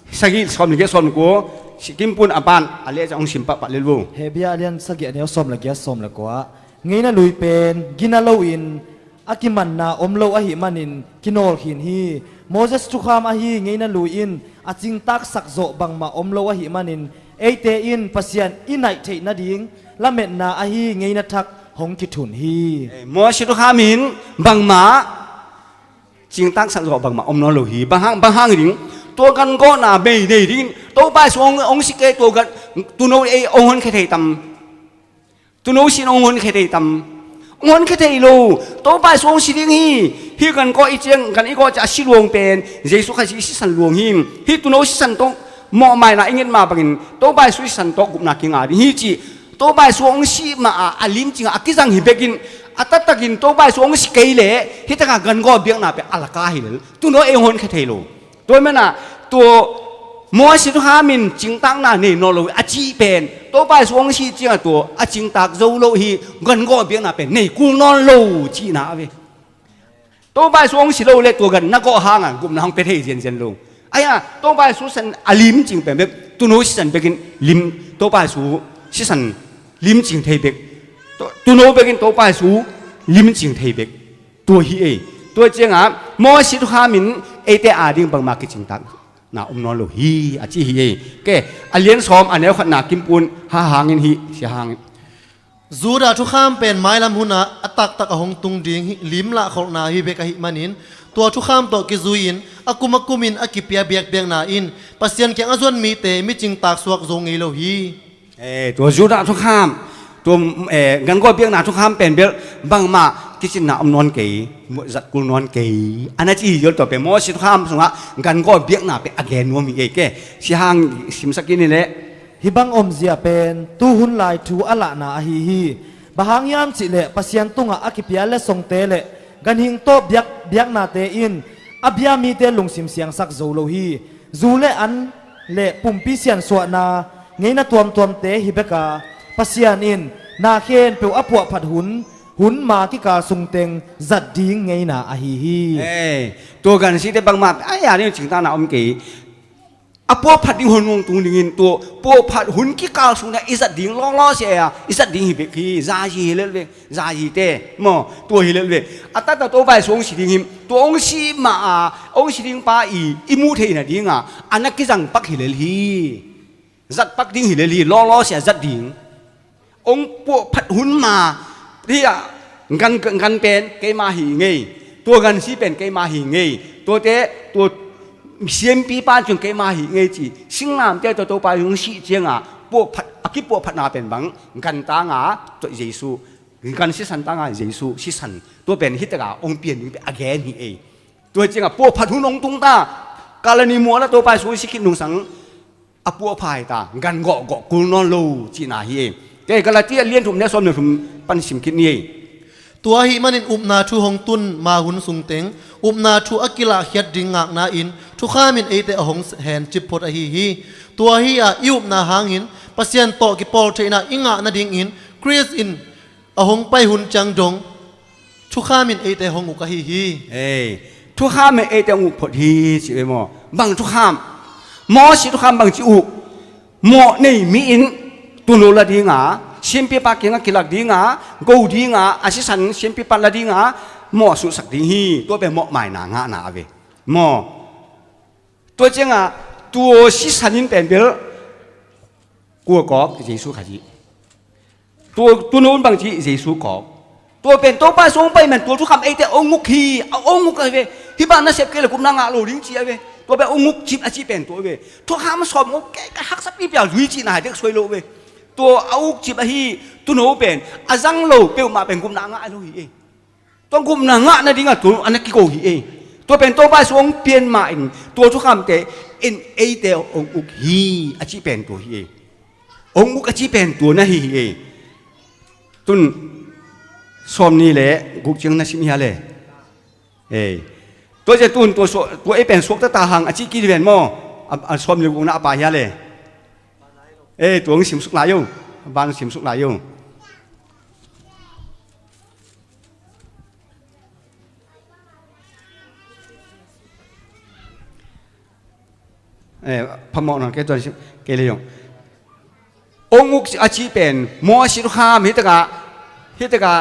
sagih sawm le giat sawm le kua, si kimpun a ban a leh ciang hong sim pahpah lel vo. Hebru a lian sagih a neu sawm le giat sawm le kua. Ngeina lui pen gina loin a kimanna om lo ahih manin kinawl khin hi. Moses thukham ahi ngeina lui in a cingtaksak zawh bangmah om lo ahih manin eite in Pasian i naih theih nading lametna ahi ngeina thak hong kithun hi. Eh, Moses thukham in bangmah cingtaksak zawh bangmah om nawn lo hi. Bang hang, bang hang ding, tua gangawhna bei nei dingin Topa Jesu hong, hong si kei, tua gan, tuuno ei hong honkhia thei tam? Tuuno sin hong honkhia thei tam? Hong honkhia thei lo. Topa Jesu hong si ding hi. Hih gangawh i ciang, gan i gawh ciang a si luang pen Jesu Khazih sisan luang hi. Hih tuuno sisan tawh mawhmaina i nget mah bangin Topa Jesu sisan tawh gupna kinga ding hi cih. Topa Jesu hong si mah a, a limcing a, a kizang hi bekin, a taktakin Topa Jesu hong si kei leh hih taka gangawh biakna pen a laka hi lel. Tuuno ei hong honkhia thei lo. Tua manin ah, tua Moses thukham in cingtakna nei nawn lo a cih pen, Topa Jesu hong si ciangah tua a cingtak zo lo hi, gangawh biakna pen nei kul nawn lo cihna a ve. Topa Jesu hong si lo leh tua gan na gawh hangah gupna hong pia thei zianzian lo. Ahi a, Topa Jesu sisan a limcing pen bek, tuuno sisan bekin lim, Topa Jesu sisan limcing thei bek. Tu-, tuuno bekin Topa Jesu limcing thei bek. Tua hi ei. Tua ciangah Moses thukham in eite ading bangmah kicingtakna om nawn lo hi, a ci hi ei. Ke, a lian sawm a neu khatna kimpun ha hangin hi, sia hangin. Judah thukham pen mailam hunah a taktak a hong tung ding hi, lim lahkholhna hi bek ahih manin, tua thukham tawh kizui-in a kum a kumin a kipia biakbiakna in Pasian kiang a zuan mite micing taksuak zo ngei lo hi. Eh, tua Judah thukham, tua, eh, gangawh biakna thukham pen bel bangmah kicinna om nawn kei, zat kul nawn kei. A na ci hi tua pen Moses thukham sungah gangawh biakna pen a gen nuam hi ei ke. Sihang simsak in hi leh. Hih bang omzia pen tuhun lai thu a lahna ahi hi. Bang hang hiam cihleh Pasian tungah a kipia letsongte le ganhing tawh biak, biaknate in a bia mite lungsim siangsak zo lo hi. Zu le an le pumpi siansuahna ngeina tuamtuamte hi beka Pasian in na khempeuh a puahphat hun, hun ma kikal sungteng zat ding ngeina ahi hi. Eh, tua gansite bangmah a ya ni cingtana om kei. A puahphat ding hun hong tung dingin tua puahphat hun kikal sungna i zat ding lawlaw sia, i zat ding hi bek hi. Zazi hi lel ve, zazite maw, tua hi lel ve. A taktak Topa Jesu hong si ding hi. Tua hong si ma a hong si ding pa i, i muh theihna dinga a na kizang pak hi lel hi. Zat pak ding hi lel hi, lawlaw sia zat ding. Hong puahphat hun ma hi a, gan, gan pen keima hi ngei, tua gansi pen keima hi ngei, tuate, tua siampipa cun keima hi ngei ci. Singlamteh tawh Topa hong sih cianga puahphat, a kipuahphatna pen bang gantanga tua Jesu, gan sisan tanga Jesu sisan, tua pen hi taka hong pian ding pen a gen hi ei. Tua cianga puahphat hun hong tung ta, Kalvari mual a Topa Jesu hong si khit nungsang a puahphat ta, gan gawhgawh kul nawn lo cihna hi ei. Kei Galati a lian thum le sawm le thum pan sim khit ni ei. Tua ahih manin upna thu hong tun ma hun sungteng upna thu a kilahkhiat ding ngakna in thukham in eite a hong hen cipphot ahi hi. Tua hi a i upna hangin Pasian tawh kipawl theihna i ngah nadingin Khrist in a hong pai hun ciang dong thukham in eite hong uk ahi hi. Ei, thukham in eite hong uk phot hi ci ve maw? Bang thukham? Mawsi thukham bang ci uk? Mawh nei mi in tuuno la dinga, siampipa kiangah kilak dinga, go dinga, a sisan siampipa la dinga mawh suhsak ding hi. Tua pen mawh maina ngahna a ve maw? Tua cianga tua sisan in pen bel kua kawk? Jesu khat hi. Tua, tua no un bang ci, Jesu kawk. Tua pen Topa Jesu hong pai man tua thukham eite hong uk hi, a hong uk a ve. Hih bang na sep kei le gupna ngah lo ding ci a ve. Tua pen hong uk cip a cih pen tua a ve. Thukham sawm ngawh kei ka haksa pipi a zui cihna hi dek suai lo ve. Tua a uk cip ahi, tua no pen a zang lo peuhmah pen gupna ngah lo hi ei. Tua gupna ngah nadinga tua a na kigo hi ei. Tua pen Topa Jesu hong pian ma in tua thukhamte in eite hong uk hi a cih pen tua hi ei. Hong uk a cih pen tua na hi hi ei. Tun sawm ni le guk ciang na sim hia le. Ei. Tua zia tun tua, tua ei pen suakta ta hang a cih kit hi ven maw? A, a sawm ni le gukna a pa hia le. Ei, tua hong simsuk lai o. A ban simsuk lai o. Eh, phamawh nawn kei tuan kei le zong. Hong uk a cih pen Mawsi thukham hi takah, hi takah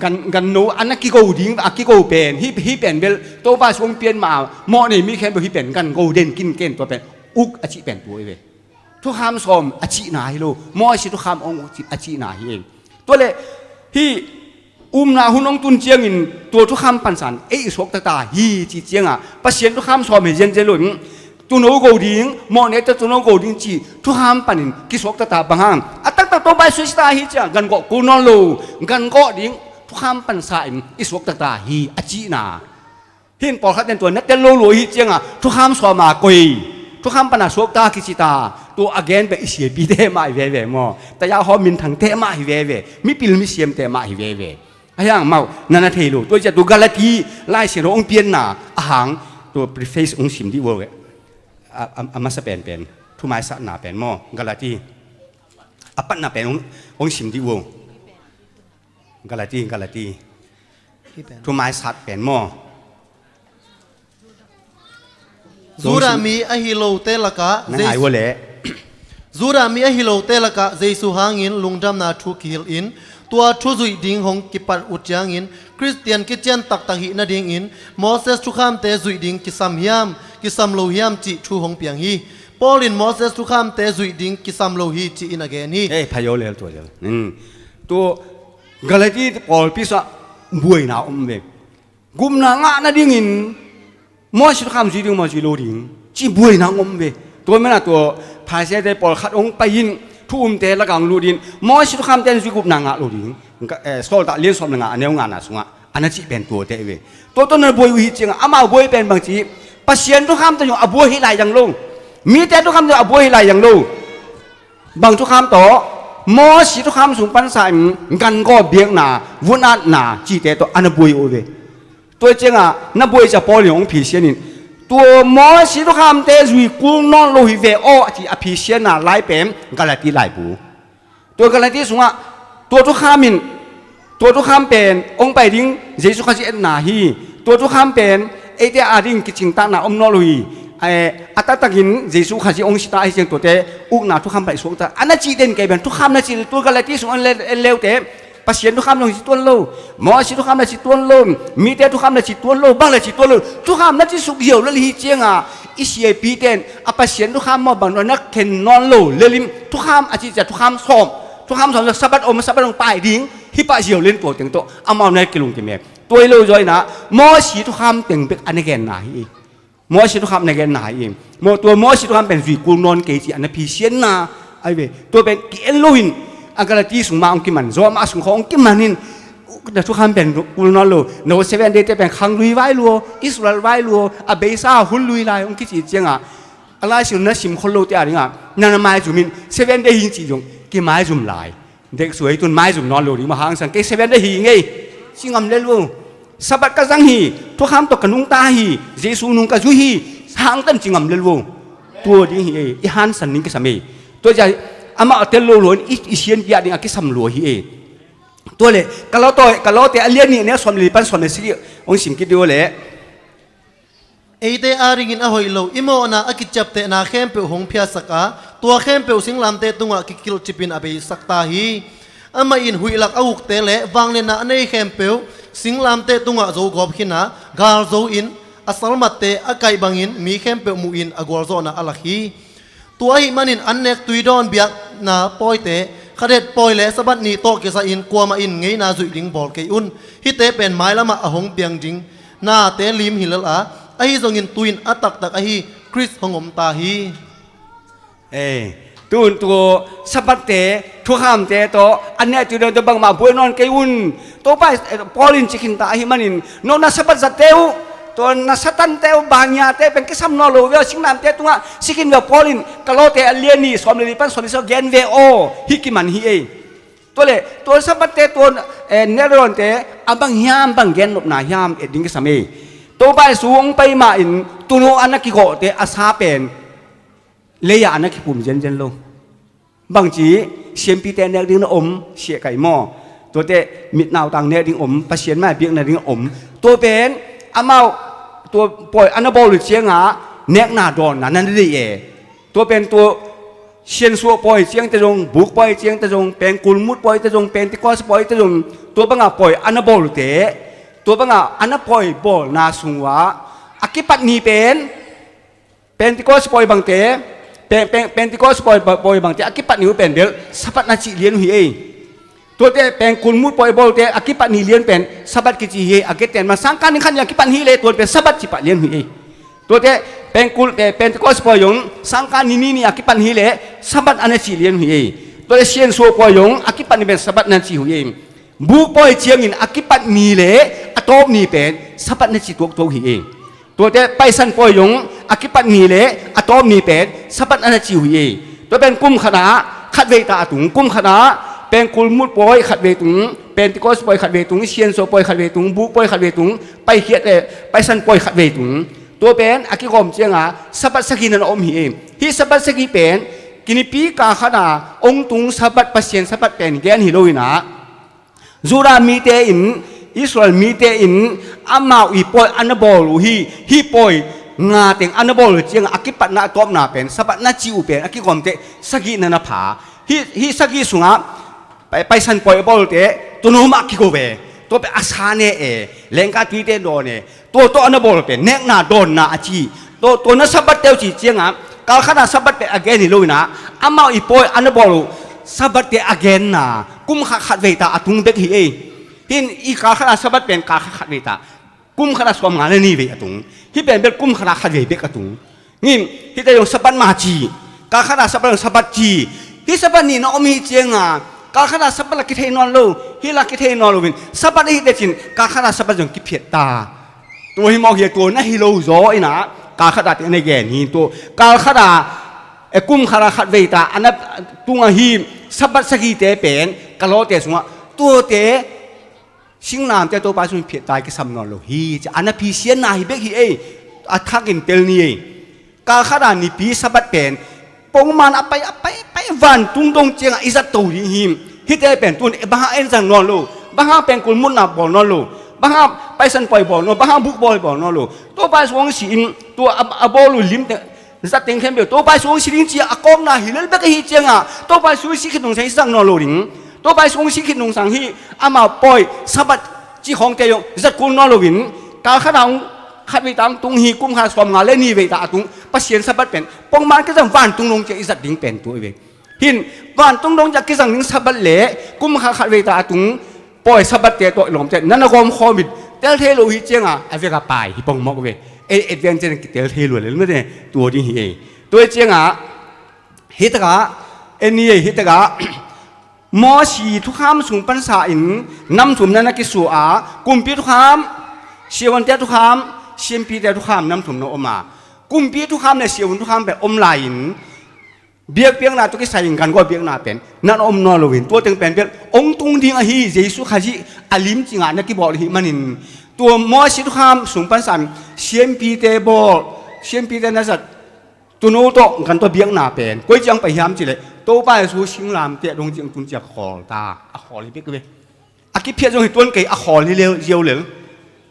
gan, gan no a na kigo ding, a kigo pen hi, hi pen bel Topa Jesu hong pian ma mawh nei mi khempeuh hi pen gan go den kin ken tua pen uk a cih pen tua hi ve. Thukham sawm a cihna hi lo, Mawsi thukham hong uk a cihna hi ei. Tua le hih upna hun hong tun ciangin tua thukham pansan ei i suakta ta hi cih cianga Pasian thukham sawm hi zianzian lo in, tuuno go ding, mawh nei ta tuuno go ding cih thukham panin kisuakta ta bang hang? A taktak Topa Jesu si ta hi cianga gan gawh kul nawn lo, gan gawh ding thukham pansa in i suakta ta hi a cihna. Hih in pawlkhat ten tua na tel lo lua hi cianga thukham sawma koi, thukham pana suakta kici ta, tua a gen pen i siapite mah hi veve maw? Taya hawm minthangte mah hi veve, mipil misiamte mah hi veve. A hiang mau na na thei lo. Tua ciah tua Galati Lai Siangtho hong pianna a hang tua preface hong sim dih vo ve. A, a, a masa penpen thumaisatna pen maw? Galati a patna pen hong, hong sim dih vo. Galati, Galati. Thumaisat pen maw? Judah mi ahi lote lakah na ngai Jesu, ua le. Judah mi ahi lote lakah Jesu hangin lungdamna thu kihilh in tua thu zuih ding hong kipat uh ciangin Khristian kician taktak hih nadingin Moses thukhamte zuih ding kisam hiam, kisam lo hiam cih thu hong piang hi. Paul in Moses thukhamte zuih ding kisam lo hi ci-in a gen hi. Ei, phayo lel tua lel. Hmm. Tua Galati pawlpi sungah buaina om ve. Gupna ngah nadingin Moses thukham zui ding maw, zui lo ding, ci buaina om ve. Tua manin ah tua Pharisee-te pawlkhat hong pai in, thu umte lakah hong lut in, Moses thukham ten zui gupna ngah lo ding. Ka, eh, Sawltak lian sawm le nga, a neu ngana sungah a na cih pen tuate ve. Tua tawh na buai uh hi ciangah, amau buai pen bang ci, Pasian thukham tawh zong a buai hi lai zang lo. Mite thukham tawh a buai hi lai zang lo. Bang thukham tawh, Moses thukham sung pansa in gangawm biakna, vun-atna cihte tawh a na buai uh ve. Tua ciangah na buai cia Paul in hong phisian in, tua Moses thukhamte zui kul nawn lo hi ve aw, a ci a phisianna lai pen Galati laibu. Tua Galati sungah tua thukham in, tua thukham pen hong pai ding Jesu Khazih etna hi. Tua thukham pen eite ading kicingtakna om nawn lo hi. Eh, a taktakin Jesu Khazih hong sita ahi ciang tuate ukna thukham paih suakta a na cih den kei pen thukham na cih, tua Galati sung en le-, en leute, Pasian thukham na ci tuan lo, Moses thukham na ci tuan lo, mite thukham na ci tuan lo, bang na ci tuan lo, thukham na ci suk ziau lel hi ciangah i siapite in a Pasian thukham maw bang na khen nawn lo lel in, thukham a cih ciah thukham sawm, thukham sawm Sabbath om, Sabbath hong pai ding hi pah ziau lel in tua teng tawh amau na kilungkim e. Tua hi lo zaw inah Moses thukham teng bek a na genna hi. Moses thukham na genna hi. Maw, tua Moses thukham pen zui kul nawn kei ci a na phisianna ahi ve. Tua pen ki-en lo in a Galati sung mah hong kiman, Rome sung khawng hong kiman in, na thukham pen kul nawn lo, na Seven Day te pen khang lui vai lua, Israel vai lua, a beisa hun lui lai hong kici ciangah, a laisiangtho na sim khol lote adingah na na maizum in, Seven Day hi cih zong kimaizum lai. Dek suai tun maizum nawn lo ding mah hangsan, kei Seven Day hi ngei, ci ngam lel vo. Sabbath ka zang hi, thukham tawh ka nungta hi, Jesu nung ka zui hi, hangtan ci ngam lel vo. Tua ding hi ei, i hansan ding kisam ei. Tua zia amah a tel lo lo in i, i sianpi a ding a kisam lua hi ei. Tua le, ka lawtawi, ka lawte a lian nih ne sawm le li pan sawm le sih hong sim kit dih uh le. Eite adingin a hoih lo, i mawhna a kiciaptehna khempeuh hong phiatsak a, tua khempeuh singlamteh tungah kikilhcipin a beisak ta hi. Amah in huih lak a ukte le vangliatna a nei khempeuh singlamteh tungah zogawp khin a, galzo in a salmatte a kaih bangin mi khempeuh muhin a gualzawhna a lak hi. Tua ahih manin annek tuidawn biakna pawite, khadet pawi le Sabbath ni tawh kisai-in kuamah in ngeina zuih ding bawl kei un. Hihte pen mailamah a hong piang ding nate lim hi lel a, ahi zongin tu-in a taktak ahi Khrist hong om ta hi. Ei, tun tua Sabbath te, thukhamte tawh annek tuidawn tawh bangmah buai nawn kei un. Topa, eh, Paul in ci khin ta ahih manin, no na Sabbath zatte uh, tua na Satan te uh, bangyate pen kisam nawn lo ve aw, singlamteh tungah si khin ve aw. Paul in ka lawte a lian nih sawm le li pan sawm le sawm gen ve aw, hih kiman hi ei. Tua le, tua Sabbath te tua, eh, nek dawnte a bang hiam, bang gen nopna hiam et ding kisam ei. Topa Jesu hong pai mah in tunu a na kigawhte a sa pen lei-ah a na kiphum zenzen lo. Bangci, siampite nek ding na om, siah kai maw? Tuate mit nautang nek ding om, Pasian mai biakna ding om. Tua pen amau tua pawi a na bawl uh ciangah nekna dawnna na na deih e. Tua pen tua siansuah pawi ciangte zong, buk pawi ciangte zong, pengkul mut pawite zong, Pentecost pawite zong, tua bangah pawi a na bawl uhte, tua bangah a na pawi bawlna sung uhah a kipat ni pen Pentecost pawi bangte, Pen-, Pen-, Pentecost pawi, pawi bangte a kipat ni uh pen bel Sabbath na cih lian uh hi ei. Tuate pengkul mut pawi bawlte a kipat ni lian pen Sabbath kici hi ei. A geten ma sangkah ni khat ni a kipat hi leh tuate pen Sabbath cih pah lian uh hi ei. Tuate pengkul, eh, Pentecost pawi zong sangkah ni ni ni a kipat hi leh Sabbath a na cih lian uh hi ei. Tuate siansuah pawi zong a kipat ni pen Sabbath na cih uh hi ei. Buk pawi ciangin a kipat ni le a tawp ni pen Sabbath na ci tuaktuak uh hi ei. Tuate Paisan pawi zong a kipat ni le a tawp ni pen Sabbath a na ci uh hi ei. Tua pen kum khatah khatvei ta a tung, kum khatah pengkul mut pawi khatvei tung, Pentecost pawi khatvei tung, siansuah pawi khatvei tung, buk pawi khatvei tung, paikhiat le Paisan pawi khatvei tung. Tua pen a kigawm ciangah Sabbath sagih na na om hi ei. Hih Sabbath sagih pen kinipi kal khatah hong tung Sabbath, Pasian Sabbath pen gen hi lo inah, Judah mite in, Israel mite in amau i pawi a na bawl uh hi, hih pawi nga teng a na bawl uh ciangah a kipatna a tawpna pen Sabbath na ci uh pen a kigawmte sagih na na pha. Hih, hih sagih sungah Pai-, Paisan pawi a bawlte tunu mah kigo ve. Tua pen a sa ne e, lengka tuite dawn e. Tua tawh a na bawl pen nekna dawnna a ci. Tua, tua na Sabbath teu ci ciangah kal khatah Sabbath pen a gen hi lo inah, amau i pawi a na bawl uh Sabbath te a genna kum khat khat vei ta a tung bek hi ei. Hih in i kal khat a Sabbath pen kal khat khat vei ta, kum khat a sawmnga le ni vei a tung. Hih pen bel kum khat a khat vei bek a tung. Ngim, hihte zong Sabbath ma ci, kal khat a Sabbath zong Sabbath ci. Hih Sabbath nihna om hi cianga kal khat a Sabbath la kithei nawn lo, hih la kithei nawn loin Sabbath ahih tecin kal khat a Sabbath zong kiphiat ta. Tua hi mawk hi a, tua na hi lo zaw inah kal khat a te na gen hi. Tua kal khat a, e, kum khat a khat vei ta a na tung ahi Sabbath sagihte pen ka lawte sungah tuate singlamteh Topa Jesu in phiat ta kisam nawn lo hi ci a na phisianna hi bek hi ei. A thakin tel ni ei. Kal khat a nipi Sabbath pen pongman a pai a pai pai vantung dong ciangah i zat to ding hi. Hihte pen tun bang hang en zang nawn lo, bang hang pengkul mutna bawl nawn lo, bang hang Paisan Pawi bawl nawn lo, bang hang buk bawi bawl nawn lo. Topa Jesu hong si in tua a, a bawl uh lim te zat teng khempeuh Topa Jesu hong si ding ci a kawkna hi lel bek ahi ciangah Topa Jesu hong si khit nungsang hi zang nawn lo ding. Topa Jesu hong si khit nungsang hi amau pawi Sabbath ci khawngte zong zat kul nawn loin kal khat a hong khat vei ta hong tung hi, kum khat sawmnga le ni vei ta a tung Pasian Sabbath pen pongman kizang vantung dong ciah i zat ding pen tua hi ve. Hin vantung dong ciah kizang ding Sabbath le kum khat khat vei ta a tung pawi Sabbath te tawh i lawmte na na gawm khawm in tel thei lo hi cianga a vek a pai hi pong mawk ve. Ei Advent ciang kitel thei lua lel mate tua ding hi ei. Tua hi cianga hi takah en ni ei, hi takah Mawsi thukham sung pansa in nam thum na na kisua a, kumpi thukham, siavuante thukham, siampite thukham nam thum na om a. Kumpi thukham le siavun thukham pen om lai-in biakpiakna tawh kisai in gangawi biakna pen nan om nawn loin tua teng pen bel hong tung ding ahi Jesu Khazih a lim cingah na kibawl ahih manin tua Mawsi thukham sung pansa in siampite bawl, siampite na zat tuuno tawh gangawi biakna pen koi ciang pai hiam cileh Topa Jesu singlamteh dong ciang tun ciang khawl ta, a khawl hi bek ve. A kiphiat zong hi tuan kei, a khawl hi lel ziau lel.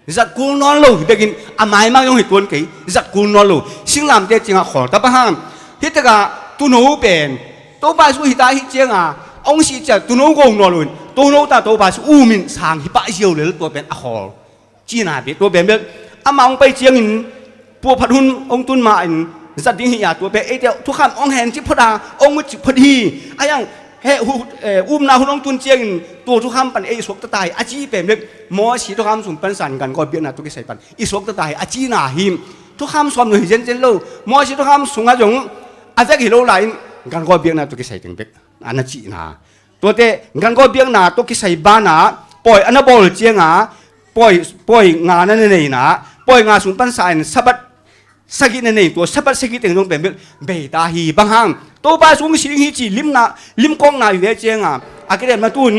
Zat kul nawn lo hi bekin a maimang zong hi tuan kei, zat kul nawn lo. Singlamteh ciangah khawl ta bang hang. Hi takah tuuno pen Topa Jesu hi ta hi cianga hong si ciah tuuno go nawn loin tuuno ta Topa Jesu um in sang hi pah ziau lel tua pen a khawl. Cina pi tua pen bel ama hong pai ciangin puahphat hun hong tun ma in zat ding hi a tua pen eite thukham hong hen cik phot a hong ut cik phot hi. A yang he upna hun hong tun ciangin tua thukham pan ei suak tata hi a ci pen bel Mawsi thukham sung pansa in gangawi biakna tawh kisai pan i suak tata hi a cina hi. Thukham sawm lo hi zenzen lo. Mawsi thukham sungah zong a vek hi lo lai-in gangawi biakna tawh kisai teng bek a na cina. Tuate gangawi biakna tawh kisai banah pawi a na bawl cianga pawi, pawi nga na na neina, pawi nga sung pansa in Sabbath sagih na nei, tua Sabbath sagih teng zong pen bel bei ta hi. Bang hang Topa Jesu hong si ding hi ci limna, limkawkna i ve cianga a kidemna tun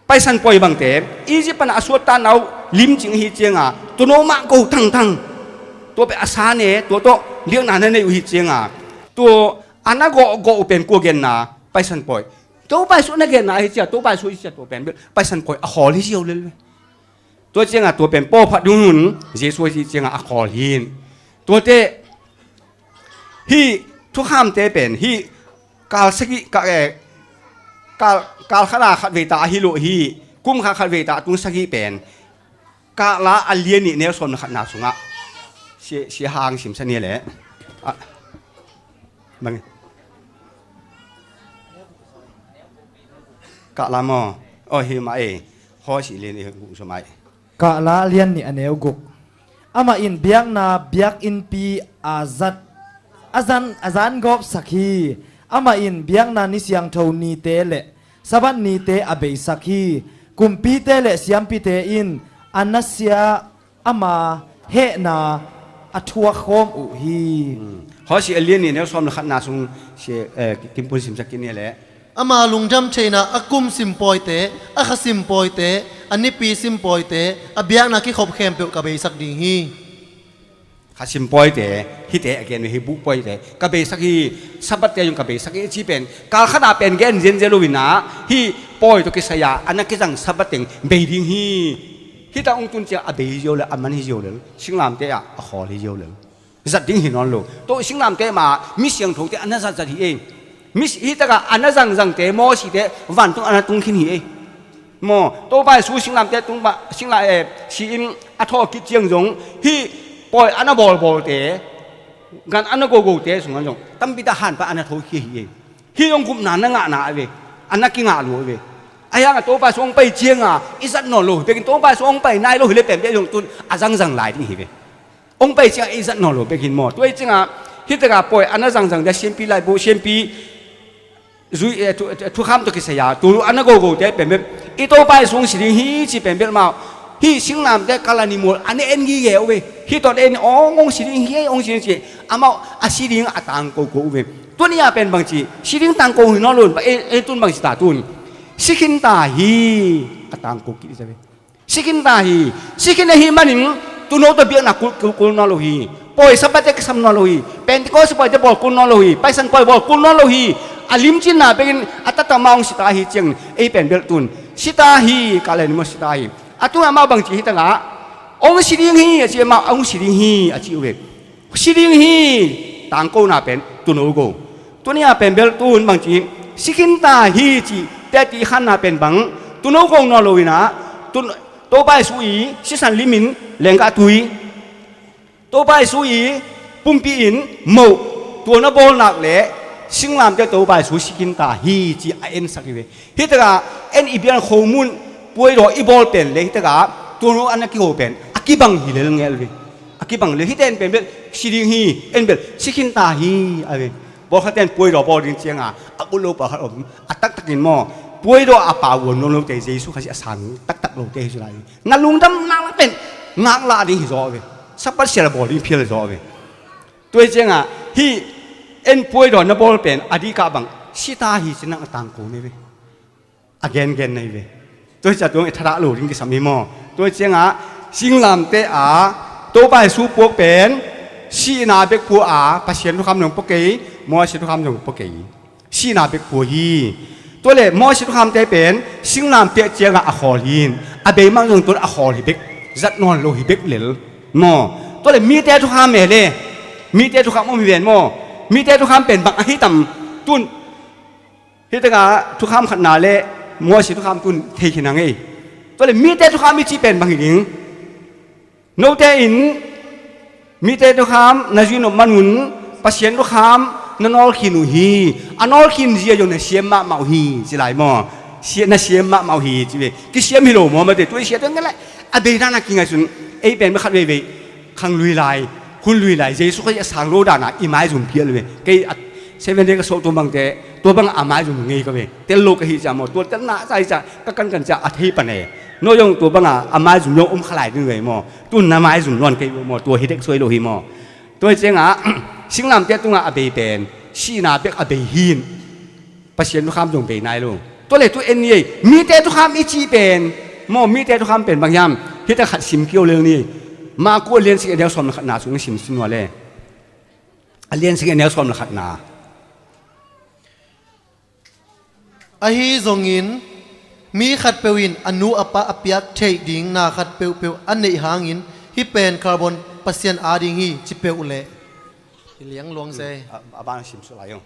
Paisan Pawi bangte Egypt pana a suattana uh lim cing ahi cianga tuuno mah go tangtang. Tua pen a sa ne, tua tawh biakna na nei uh hi cianga tua a na gawhgawh uh pen kua genna? Paisan Pawi. Topa Jesu na genna ahi cia, Topa Jesu hi cia tua pen bel Paisan Pawi a khawl hi ziau lel ve. Tua cianga tua pen pawlphat ding hun Jesu hi cianga a khawl hi. Tuate hih thukhamte pen hih kal sagih ka, eh, kal, kal khat a khat vei ta ahi lo hi. Kum khat khat vei ta a tung sagih pen Kahla a lian nih neu sawm le khatna sungah sia, sia hang simsa ni le. Ah, bang. Kahla maw? Oh, hi mah ei. Hawsi lian i guk sawm ai. Kahla a lian nih a neu guk. Amah in biakna biakinnpi a zat a zan, a zan gawpsak hi. Amah in biakna ni siangtho nite le Sabbath nite a beisak hi. Kumpite le siampite in a nasia ama hehna a thuak khawm uh hi. Hmm. Hawsi a lian nih neu sawm le khatna sung sia, eh, kimpun simsak kini le. Ama lungdam theihna a kum sim pawite, a kha sim pawite, a nipi sim pawite, a biakna kikhop khempeuh ka beisak ding hi. Kha sim pawite, hihte a gen uh hi, buk pawite ka beisak hi. Sabbath te zong ka beisak hi a ci pen kal khat a pen gen zenzen lo inah hih pawi tawh kisai a a na kizang Sabbath teng bei ding hi. Hih tak hong tun ciang a bei hi ziau lel, a man hi ziau lel, singlamteh ah a khawl hi ziau lel. Zat ding hi nawn lo. Tua singlamteh ma mi siangthote a na zatzat hi ei. Mi si-, hih takah a na zangzangte, Mawsite vantung a na tung khin hi ei. Maw, Topa Jesu singlamteh tung pah, singla, eh, si-in a thawh kik ciang zong hih pawi a na bawlbawlte, gan a na gogote sungah zong tampi tak hanpa a na tho khia hi ei. Hih zong gupna na ngahna a ve. A na kingah lo a ve. A hiangah Topa Jesu hong pai cianga i zat nawn lo hi bekin Topa Jesu hong pai nai lo hi le pen bek zong tun a zangzang lai ding hi ve. Hong pai cianga i zat nawn lo bek hin maw. Tua hi cianga hih takah pawi a na zangzang dia siampi laibu siampi zui, eh, thu, eh, thukham tawh kisai a tul a na gogote pen bek i Topa Jesu hong si ding hi ci pen bek mau. Hih singlamteh kal a ni mual a na en gige uh ve. Hih tawh na en hong hong si ding hi hong si ding ci. Amau a si ding a tangko ko uh ve. Tuni a pen bang ci si ding tangko hi nawn lo in ba ei, ei tun bang ci ta tun. Si khin ta hi a tangko kih hi sa ve. Si khin ta hi. Si khin ahih manin tuuno tawh biakna kul, kul, kul nawn lo hi. Pawi Sabbath te kisam nawn lo hi. Pentecost pawi te bawl kul nawn lo hi. Paisan pawi bawl kul nawn lo hi. A limcinna bekin a taktak mah hong si ta hi ciangin ei pen bel tun si ta hi kah le ni maw si ta hi. A tungah amah bang ci hi takah hong si ding hi a ci amah hong si ding hi a ci uh ve. Si ding hi. Tangkona pen tuuno go. Tuni a pen bel tun bang ci si khin ta hi ci teti khanna pen bang tuuno go nawn lo inah tun Topa Jesu i sisan limin lenggah tui Topa Jesu i pumpi in moh tua na bawlnak le singlamteh Topa Jesu si khin ta hi ci a ensak hi ve. Hih takah en i bian khomun puaidaw i bawl pen le hih takah tuuno a na kiho pen a kibang hi lel ngel ve. A kibang le hih ten pen bel si ding hi en bel si khin ta hi a ve. Bawlkhatte in puaidaw bawl ding cianga a ut lo pawlkhat om a taktakin maw puaidaw a pau vuan nuam lote Jesu Khazih a sang taktak lote hi cu lai. Na lungdam nak lak pen ngaklah ding hi zaw ve. Sabbath sial a bawl ding phial zaw ve. Tua hi cianga hih en puaidaw na bawl pen a dihkah bang si ta hi ci nang a tangko nei ve. A gengen nei ve. Tua hi ciah tuang i thadah lo ding kisam hi maw? Tua hi cianga singlamteh a Topa Jesu puak pen sihna bek pua a Pasian thukham zong pua kei, Moses thukham zong pua kei. Sihna bek pua hi. Tua le Moses thukhamte pen singlamteh ciangah a khawl hi. A beimang zong tun a khawl hi bek. Zat nawn lo hi bek lel maw? Tua le mite thukham e le mite thukham om hi ven maw? Mite thukham pen bang ahi tam tun hih takah thukham khatna le Moses thukham tun thei khin a ngei. Tua le mite thukham i cih pen bang hi ding? Note in mite thukham na zui nop manun Pasian thukham na nawl khin uh hi. A nawl khin zia zong na siam mahmah uh hi ci lai maw? Sia, na siam mahmah uh hi ci ve. Kisiam hi lo maw mate tua i sia tua ngelh lai. A bei dan a kingaihsun ei pen ma khat veivei khang lui lai, hun lui lai Jesu Khazih a sang lo dana i maizum phial ve. Kei a Seven Day ka sawh tua bangte tua bangah a maizum ngei ka ve. Tel lo ka hi cia maw tua telna sa hi cia ka kankan cia a thei pan e. Nawi zong tua bangah a maizum lo om kha lai ding ve maw? Tun na maizum luan kei uh maw tua hi dek suai lo hi maw? Tua hi ciangah singlamteh tungah a bei pen sihna bek a bei hin. Pasian thukham zong bei nai lo. Tua le tu en ni ei mite thukham i cih pen maw mite thukham pen bang hiam? Hita khat sim kio lel ni ei. Maku a lian sik a neu sawm le khatna sung i sim sin nual e. A lian sik a neu sawm le khatna. Ahi zongin mi khatpeuh in a nu a pa a piak theih ding na khat peuhpeuh a neih hangin hih pen carbon Pasian ading hi ci peuh leh. Hi liang luang se. A, a ban sim suh lai ung.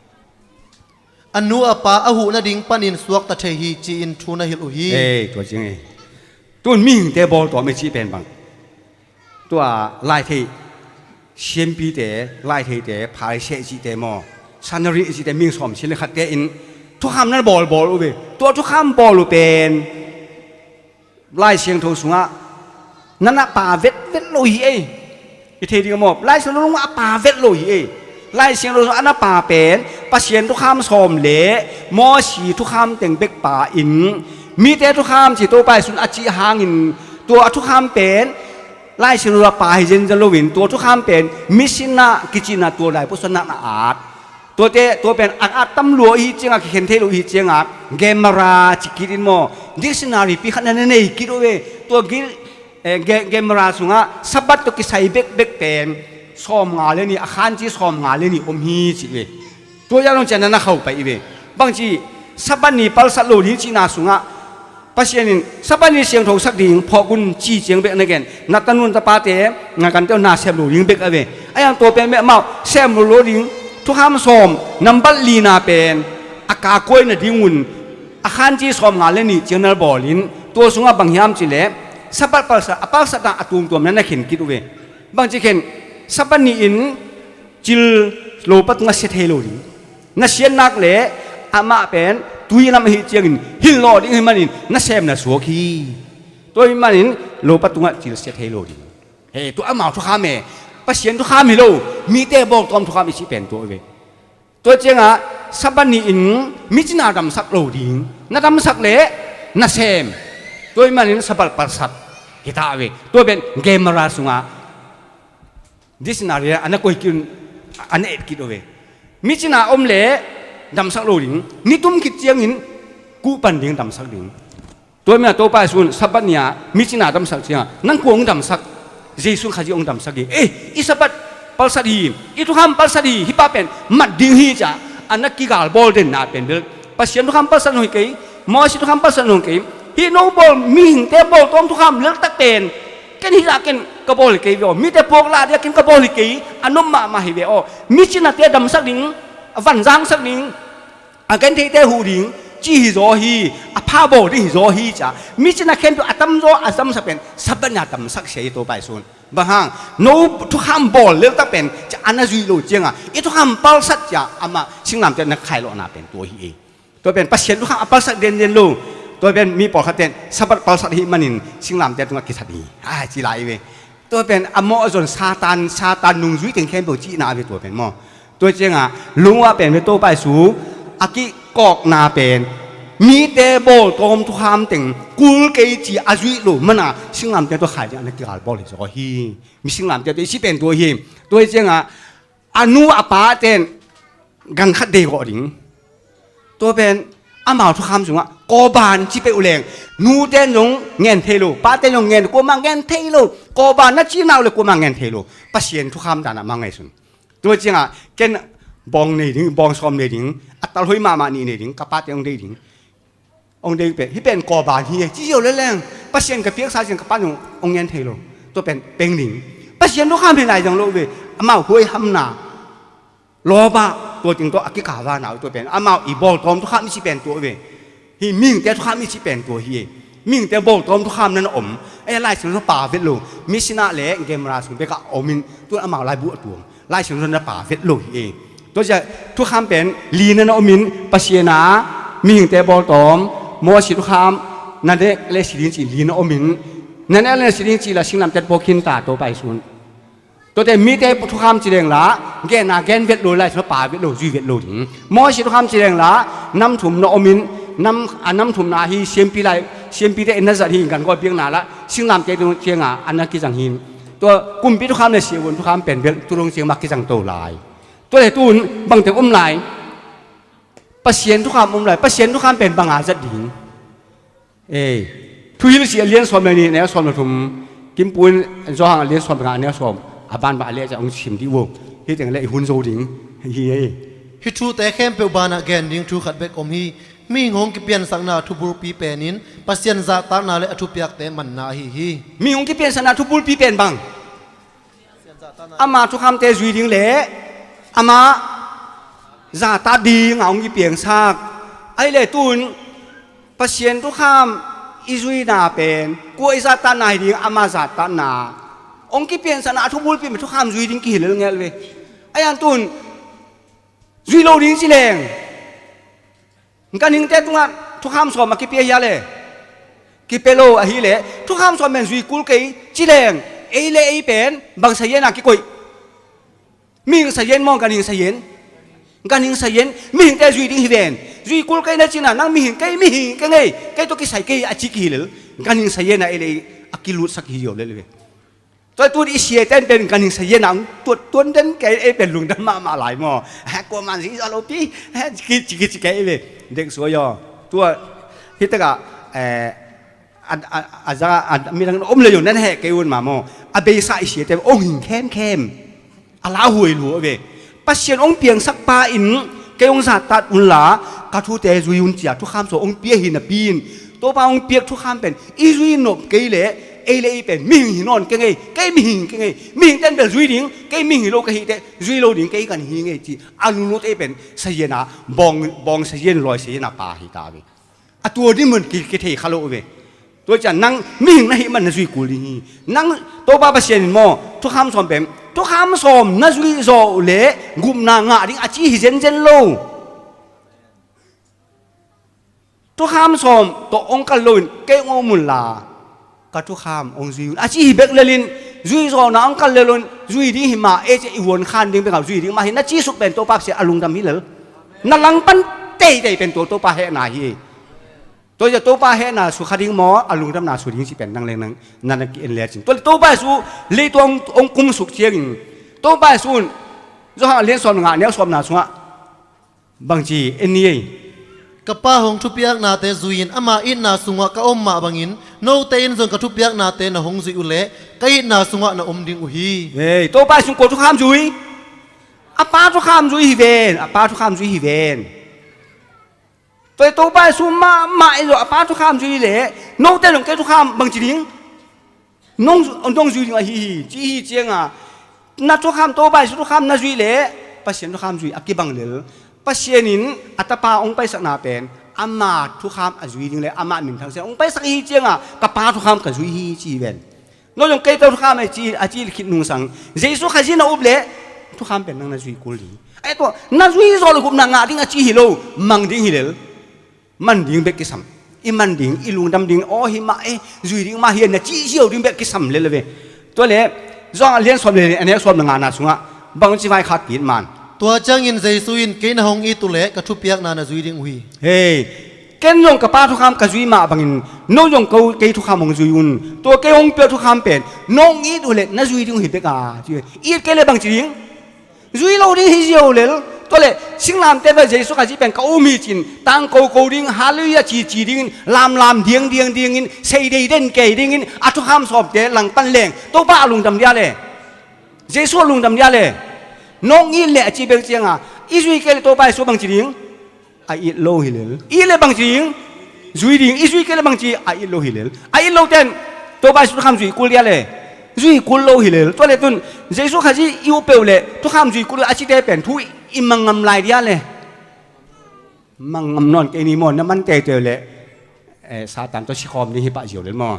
A nu a pa a huh nading panin suakta thei hi ci-in thu na hilh uh hi. Ei, tua cing ei. Tun mihingte bawltuam i cih pen bang. Tua laitheih siampite, laitheihte, Pharisee i cihte maw, Sanhedrin i cihte mihing sawm sin le khatte in thukham nan bawlbawl uh ve. Tua thukham bawl uh pen Lai Siangtho sungah nan a pa vetvet lo hi ei. I thei ding maw? Lai Siangtho sungah a pa vet lo hi ei. Lai Siangtho sungah a na pa pen Pasian thukham sawm le Mawsi thukham teng bek pa in mite thukham ci Topa i sun a cih hangin tua a thukham pen Lai Siangtho a pa hi zenzen loin tua thukham pen mi sinah kicihna tua lai pusuannak na at. Tuate tua pen at at tam lua ihi ciangah kikhen thei lo ihi ciangah Gemara ci kit in maw? Dictionary pi khat na na nei kit uh ve. Tua Gil eh, Ge- Gemara sungah Sabbath tawh kisai bekbek pen sawmnga le nih a khanci sawmnga le nih om hi ci ve. Tua zah dong cian na na khauh paih i ve. Bangci Sabbath ni palsat lo ding cihna sungah Pasian in Sabbath ni siangtho sak ding phawk un ci ciang bek na gen. Na tanun tapate na kante na sem lo ding bek a ve. A yang tua pen bek amau sem lo lo ding thukham sawm nambat lina pen a kakuai nadingun a khanci sawmnga le nih ciang nal bawlin tua sungah bang hiam cileh Sabbath palsat a palsatna a tumtuam na na khen kit uh ve. Bangci khen Sabbath ni-in cil lo patungah sia thei lo ding. Na siatnak le Amah pen tui lam ahi ciangin hilh lawh ding hi manin nasem na suak hi. Tua hi manin lopa tungah cilsia thei lo ding. He, tua amau thukham e. Pasian thukham hi lo, mite bawltawm thukham i cih pen tua ve. Tua ciangah Sabbath ni-in mi cina damsak lo ding, na damsak leh nasem. Tua hi manin Sabbath palsat hi ta ve. Tua pen Gemara sungah dictionary a na koih kit un, a na et kit uh ve. Mi cina om leh damsak lo ding, ni tum khit ciangin kuhpan ding, damsak ding. Tua mi a Topa Jesu in Sabbath ni-a mi cina damsak ciangah nang kua hong damsak? Jesu Khazih hong damsak hi. Eh, i Sabbath palsat hi, i thukham palsat hi, hih pa pen mat ding hi ci-a a na kigalbawl denna pen bel Pasian thukham palsat nong hi kei, Moses thukham palsat nong hi kei. Hih no bawl mihingte bawltawm thukham leltak pen ken hih zah ken ka bawl hi kei ve aw. Mite puak lah ding a ken ka bawl hi kei, a nuam mahmah hi ve aw. Mi cinate damsak ding, a van zangsak ding, a gentheite huh ding ci hi zaw hi, a pha bawl ding hi zaw hi ci-a mi cina khempeuh a tamzaw a damsak pen Sabbath ni-a damsak sia hi Topa Jesu in. Bang hang? No thukham bawl leltak pen ci-a a na zuih loh ciangah i thukham palsat ci-a amah singlamteh na khailawhna pen tua hi e. Tua pen Pasian thukham a palsat denden lo. Tua pen mi pawlkhatte in Sabbath palsat ahih manin singlamteh tungah kithat hi, a ci lai ve. Tua pen a mawh a zon Satan, Satan nungzui teng khempeuh cihna a ve tua pen maw. Tua ciangah lungua pen ve Topa Jesu a kikawkna pen mite bawltawm thukham teng kul kei ci a zuih lo mana singlamteh tua khai ding a na kigalbawl hi zaw hi. Mi singlamteh tua i cih pen tua hi. Tua hi ciangah a nu a pate in gan khat deigawh ding. Tua pen amau thukham sungah Korban ci peuh leng nute in zong ngen thei lo, pate in zong ngen, kuamah ngen thei lo. Korban na cihna uh le kuamah ngen thei lo. Pasian thukham danah mah ngaihsun. Tua ciangah ken bawng nei ding, bawng sawm nei ding, a talhoi mahmah nih nei ding, ka pate hong deih ding. Hong deih pen, hih pen Korban hi e ci ziau leleng Pasian ka piaksa ciang ka pa nung hong ngen thei lo. Tua pen peng ding. Pasian thukham hi lai zang lo ve. Amau huaihamna lawpah tua ting tawh a kikavana uh tua pen amau i bawltawm thukham i cih pen tua ve. Hih mihingte thukham i cih pen tua hi e. Mihingte bawltawm thukham na na om. Ei, Lai Siangtho pa vet lo. Mishnah le Gemara sung bekah a om in tun amau laibu a tuang. Lai Siangtho na pa vet lo hi e. Tua ciah thukham pen li na na om in Pasian a mihingte bawltawm Moses thukham na nek le si ding cih li na om in na nek le na si ding cih la singlamteh pawk khin ta Topa Jesu in. Tuate mite thukham ci leng la genna gen vet lo, Lai Siangtho pa vet lo, zui vet lo ding. Moses thukham ci leng la nam thum na om in nam, a nam thumna hi siampi lai, siampite in na zat hi gangawi biakna la singlamteh tung cianga a na kizang hi. Tua kumpi thukham le siavuan thukham pen bel tu dong ciang mah kizang to lai. Tua le tun bangteng om lai? Pasian thukham om lai. Pasian thukham pen banga zat ding? Ei, Thuhilhsi a lian sawm le nih, a neu sawm le thum, Kimpuin Johan a lian sawm le nga, a neu sawm, a banban a leh ciang hong sim dih uh. Hih teng le i hun zo ding hi ei. Hih thute khempeuh banah gen ding thu khat bek om hi. Mihing hong kipiansakna thubulpi penin Pasian zahtakna le a thupiakte manna ahi hi. Mihing hong kipiansakna thubulpi pen bang? Ama thukhamte zui ding le ama zahtak ding a hong kipiangsak. Ahih le tun Pasian thukham i zuina pen kua i zahtakna hi ding? Ama zahtakna. Hong kipiansakna a thubulpi pen thukham zui ding kihi lel ngelh ve. Ahi zongin tun zui lo ding ci leng, ganhingte tungah thukham sawm a kipia hia le? Kipia lo. Ahih leh thukham sawm pen zui kul kei ci leng, ei le ei pen bang sazian a kikoih? Mihing sazian maw, ganhing sazian? Ganhing sazian. Mihingte zui ding hi ven. Zui kul kei na cihna, nang mihing, kei mihing ka ngei, kei tawh kisai kei a ci kihi lel. Ganhing sazian a ei le ei a kilutsak hi ziau lel ve. Tua tun i siate in pen ganhing sazian a hong tuat tuan den kei, ei pen lungdam mahmah lai maw? He, kuaman zui zaw lopi he, kici kici kei ve. Dek suai aw. Tua hi takah, eh, a, a, a za a midang om le zong nan heh kei un mah maw? A beisa i siate hong hing khemkhem. A lauhuai lua ve. Pasian hong piangsak pa in kei hong zahtak un la ka thute zui un ci-a thukham sawm hong pia hi napi in, Topa hong piak thukham pen i zui nop kei leh ei le ei pen mihing hi nawn keng ei. Kei mihing keng ei. Mihingte in bel zui ding, kei mihing hi lo ka hih teh zui lo ding, kei ganhing hi ing ei ci a lunglute pen sazian a bawng, bawng sazian, lawi sazian a pa hi ta ve. A tua ding mun ki, kithei kha lo ve. Tua ciang nang mihing na hih man na zui kul ding hi. Nang Topa Pasian in maw, thukham sawm pen, thukham sawm na zuih zawh leh gupna ngah ding a ci hi zenzen lo. Thukham sawm tawh hong kal loin kei hong om unla, ka thukham hong zui un, a ci hi bek lelin, zui zawhna hong kal lel un, zui ding hi mah, ei ci-a i vuan khan ding bekah zui ding mah hi, na cih suk pen Topa sia a lungdam hi lel. Na langpan teitei pen tua Topa hehna hi. Tua hi a Topa hehna sukha ding maw, a lungdamna su ding cih pen nang leng nang na na ki-en lecin. Tua le Topa Jesu leitung hong, hong kumsuk ciangin, Topa Jesu in Johan a lian sawm le nga, neu sawmna sungah bangci en ni ei. Ka Pa hong thupiaknate zui-in ama itna sungah ka om mah bangin note in zong ka thupiaknate na hong zuih uhleh ka itna sungah na om ding uh hi. Ei, Topa Jesu in kua thukham zui? A Pa thukham zui hi ven, a Pa thukham zui hi ven. Tua hi Topa Jesu mahmah in zong a Pa thukham zui leh, note zong kei thukham bangci ding? Nong, nong zui ding ahi hi, ci hi cianga, na thukham, Topa Jesu thukham na zuih leh Pasian thukham zui a kibang lel. Pasian in a Tapa hong paisakna pen ama thukham a zui ding le ama minthang sia hong paisak hi cianga, ka Pa thukham ka zui hi ci hi ven. No zong kei tawh thukham a ci, a ci khit nungsang, Jesu Khazih na up leh thukham pen nang na zui kul ding. Ai tua, na zui zawh le gupna ngah ding a ci hi lo, mang ding hi lel. Man ding bek kisam. I man ding, i lungdam ding, aw hi mah e, zui ding mah hi a na cih ziau ding bek kisam lel ve. Tua le, Johan a lian sawm le, a neu sawm le ngana sungah bangci vaikhak kit man. Tua ciangin Jesu in, kei na hong it uhleh ka thupiakna na zui ding uh hi. Hei, ken zong ka Pa thukham ka zui mah bangin no zong ko kei thukham hong zui un. Tua kei hong piak thukham pen nong it uhleh na zui ding uh hi bek a, ci ve. It kei le bangci ding? Zui lo ding hi ziau lel. Tua le singlamteh bel Jesu Khazih pen ka um hi cin, tangko ko ding, halleluiah cici dingin, lamlam diangdiang dingin, seidei den kei dingin, a thukham sawmte langpan leng Topa a lungdam dia le, Jesu a lungdam dia le. Nong it leh a ci bek cianga, i zui kei le Topa Jesu bangci ding? A it lo hi lel. It le bangci ding? Zui ding. I zui kei le bangci, a it lo hi lel. A it lo ten Topa Jesu thukham zui kul dia le, zui kul lo hi lel. Tua le tun Jesu Khazih i up peuh le thukham zui kul a cite pen thu i mang ngam lai dia le. Mang ngam nawn kei ni maw, na man teitei le. Eh, Satan tawh sikhawm ding hi pah ziau lel maw?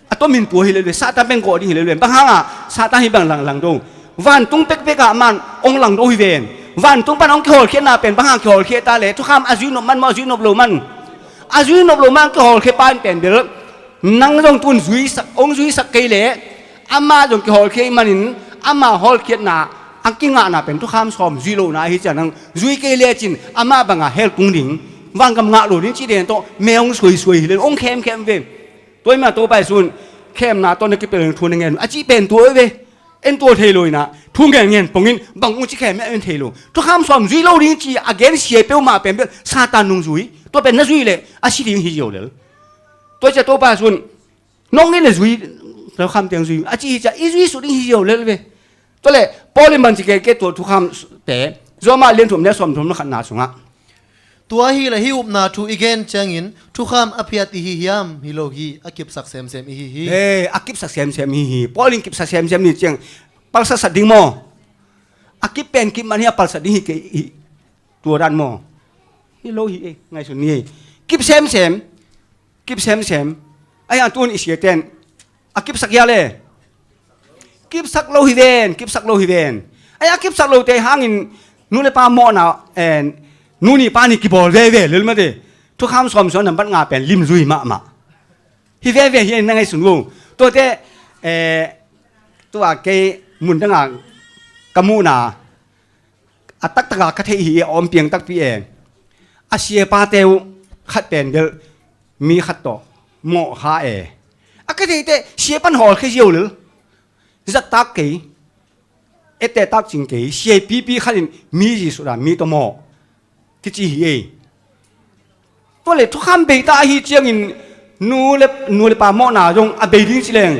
A tawh min tua hi lel ve, Satan pen gawh ding hi lel ve. Bang hangah Satan hi bang lang, langdo? Vantung pekpek ah man hong langdo hi ven. Vantung pan hong kihawlkhiatna pen bang hang kihawlkhiat ta le, thukham a zui nop man maw, a zui nop lo man? A zui nop lo man kihawlkhia pa in pen bel, nang zong tun zuisak, hong zuisak kei le, amah zong kihawlkhia ih manin, ama hawlkhiatna a kingahna pen thukham sawm zui lohna ahi ciang nang zui kei lecin amah banga hell tung ding, vangam ngah lo ding cih den tawh me hong suaisuai hi le hong khemkhem ve. Tua ih mah Topa Jesu in khemna tawh na kipelh thu na ngen a cih pen tua ve. En tua thei lo inah thu ngen ngen pongin bang ung ci khem en thei lo. Thukham sawm zui lo ding ci a gen sia peuhmah pen bel Satan nung zui. Tua pen na zui le a si ding hi ziau lel. Tua cia Topa Jesu in nong it le zui, thukham teng zui a ci hi cia i zui suk ding hi ziau lel ve. Tua le Paul in bangci kei kei tua thukhamte Roma lian thum le sawm thum le khatna sungah, tua ahileh hih upna thu i gen ciangin thukham a phiat ihi hiam? Hi lo hi, a kipsak semsem ihi hi. He, a kipsak semsem ihi hi. Paul in kipsak semsem ni ciang palsat sat ding maw? A kip pen kip man hi a palsat ding hi kei hi. Tua dan maw? Hi lo hi e, ngaihsun ni e. Kip semsem. Kip semsem. Ai a tun i siaten a kipsak hia le? Kipsak lo hi ven, kipsak lo hi ven. Ai a kipsak lote hangin nu le pa mawhna, eh, nu ni pa ni kibawl veve lel mate. Thukham sawm sawm nambat nga pen limzui mahmah hi veve hi na ngaihsun vo. Tuate, eh, tua kei mun danga ka muhna a taktaka ka theih hi e, a om piang takpi e. A siapate uh khat pen bel mi khat tawh mawh kha e. A ka theihte siapan hawlkhia ziau lel. Zattak kei, ettehtak cing kei, siapipi khatin mi zisuda mi tawh mawh kici hi e. Tua le thukham beita ahi ciangin nu le, nu le pa mawhna zong a bei ding ci leng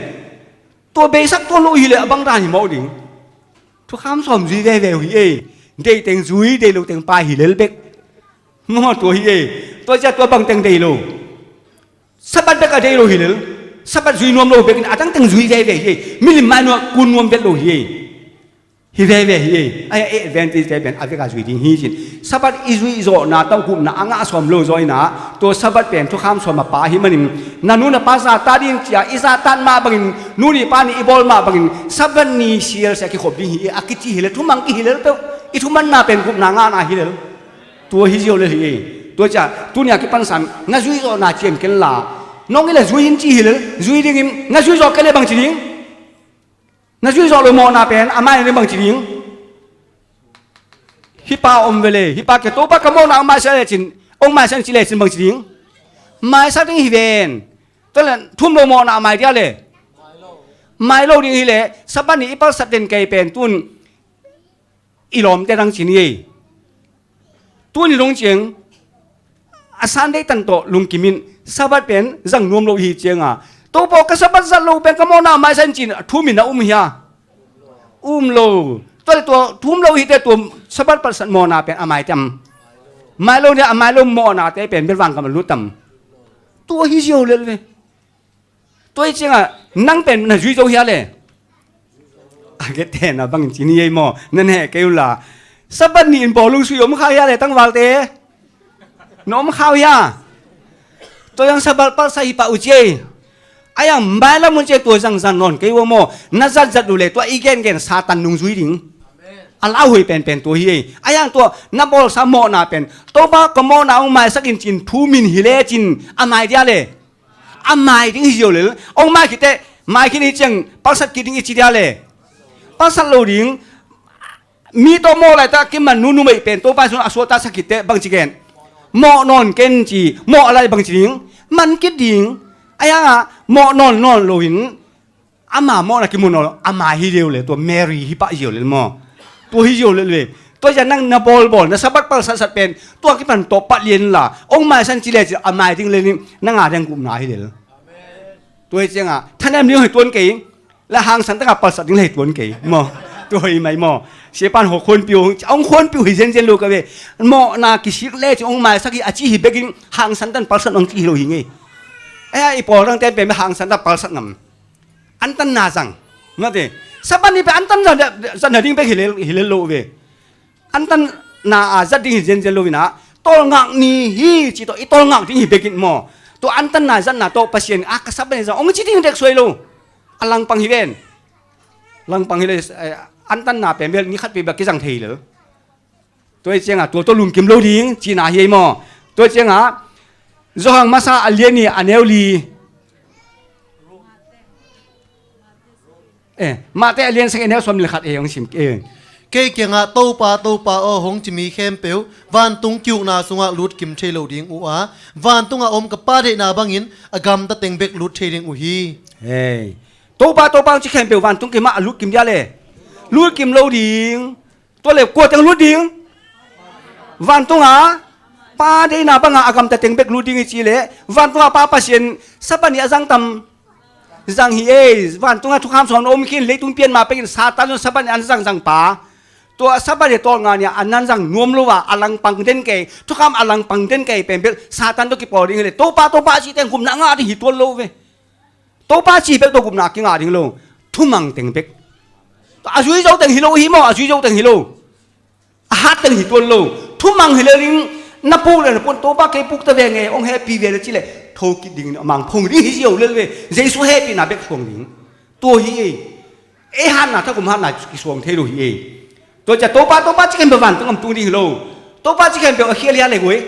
tua beisak tuan lo hi le a bangdan hi mawh ding. Thukham sawm zui veve uh hi e. Deih teng zui, deih lo teng pai hi lel bek. Maw tua hi e. Tua cia tua bang teng deih lo. Sabbath bek a deih lo hi lel. Sabbath zui nuam lo bekin a tangteng zui veve hi e. Milim mai nuam kun nuam vet lo hi e. Hi veve hi e. Ai a advantage te pen a veka zui ding hi cin. Sabbath i zuih zawhna tawh gupna a ngah sawm lo zaw inah tua Sabbath pen thukham sawm a pa ahi manin na nu na pa zahtak ding cia i zahtak mah bangin nu ni pa ni i bawl mah bangin Sabbath ni sialsia kikhop ding hi e a kici hi lel, thumang kihi lel peuh. I thumanna pen gupna ngahna hi lel. Tua hi ziau lel hi e. Tua ciah tuni a kipansan na zui zawhna ciam kenla, nong ila zui in ci hilel, zui dingin na zui zawh kei le bangci ding? Na zui zawh lo mawhna pen a mai ding bangci ding? Hih pa om vele, hih pa ke Topa ka mawhna hong maisak lecin, hong maisak in ci lecin bangci ding? Maisak ding hi ven. Tua le thum lo mawhna a mai dia le? Mai lo ding hi le, Sabbath ni i palsat den kei pen tun i lawmte dang ci ni ei. Tuni dong ciang a Sunday tan tawh lungkim in Sabbath pen zang nuam lo hi cianga, Topa ka Sabbath zat lo pen ka mawhna maisan cin a thumin a um hia? Um lo. Tua le tua thum lo hite tua Sabbath palsat mawhna pen a mai tam? Mai lo nia, a mai lo mawhnate pen belvang kam a lut tam? Tua hi zio lel ve. Tua hi cianga nang pen na zui zo hia le? A gete na bangin ci ni ei maw, na neh kei ula. Sabbath ni in bawlung sui om kha hia le tangvalte? Na om kha uh hia? Tua yang Sabbath palsa hi pah uh ci ei. A yang mailam un ci ei, tua zangzang nawn kei ua maw, na zatzat uh le tua i gengen Satan nung zui ding. A lauhuai penpen tua hi ei. A yang tua na bawlsa mawhna pen Topa ka mawhna hong maisak in cin thumin hi le cin a mai dia le? A mai ding hi zio lel. Hong mai khitteh, mai khin hi ciang palsat kit ding i ci dia le? Palsat lo ding. Mi tawh mawh laitah kiman nu numei pen Topa sun a suahtaksak khitteh bangci gen? Mawh nawn ken ci, mawh a lai bangci ding? Man kit ding. A yangah mawh nawn nawn loin ama mawhna kimu nawn lo, a mai hi deu le, tua Mary hi pah zio lel maw? Tua hi zio lel ve. Tua zia nang na bawlbawl na Sabbath palsatsat pen tua kipan tawh pat lian la, hong maisan ci le ci a mai ding le ning na nga deng gupna hi lel. Tua hi ciangah thanem ding hei tuan kei, la hangsan taka palsat ding le hei tuan kei maw? Tua hi mai maw? Siapan hong khuanpiu, hong khuanpiu hi zenzen lo ka ve. Mawhna kisik le ci hong maisak hi a ci hi bekin hangsan tan palsat hong ci hi lo hi ngei. Ei a i pawl rangten pen hangsan tan palsat ngam. Antanna zang. Mate. Sabbath ni pen antanna ding bek hi lel, hi lel lo ve. Antanna a zat ding hi zenzen lo inah, tawlngak ni hi ci tawh i tawlngak ding hi bekin maw? Tua antanna zatna tawh Pasian a ka Sabbath ni zang hong ci ding dek suai lo. A langpang hi ven. Langpang hi le, eh, antanna pen bel ni khat pi bek kizang thei lel. Tua hi ciangah tua tawh lungkim lo ding cina hi ei maw? Tua hi ciangah Johan masa a lian ni a neu li. Eh, Mate a lian sang a neu sawm le khat ei hong sim eh. Kei kiangah Topa, Topa aw hong ci mi khempeuh vantung ki-ukna sungah lutkim thei lo ding uh a, vantungah om ka Pa deihna bangin a gamta teng bek lut thei ding uh hi. Hei. Topa, Topa hong ci khempeuh vantung kimah a lutkim dia le? Lutkim lo ding. Tua le kua teng lut ding? Vantunga Pa deihna banga a gamta teng bek lut ding i ci le, vantunga Pa Pasian Sabbath ni a zang tam? Zang hi ei. Vantunga thukham sawm na om khin, leitung pian ma pekin Satan zong Sabbath ni an zangzang pa. Tua Sabbath ni tawlnga ni a nan zang nuam lo a, a langpang den kei, thukham a langpang den kei pen bel Satan tawh kipawl ding hi le, Topa, Topa a ci teng gupna ngah ding hi tuan lo ve. Topa ci bek tawh gupna kingah ding lo. Thumang teng bek. A zui zo teng hi lo hi maw? A zui zo teng hi lo. A hat teng hi tuan lo. Thumang hi le ding, na puk le na puan Topa kei puk ta ve nge, hong hehpih ve le ci le thokit ding, a mang phong ding hi zio lel ve. Jesu hehpihna bek suang ding. Tua hi ei. Ei hatna thakum hatna kisuang thei lo hi ei. Tua cia Topa, Topa ci khempeuh vantung om tung ding hi lo. Topa ci khempeuh a khial hia le guai?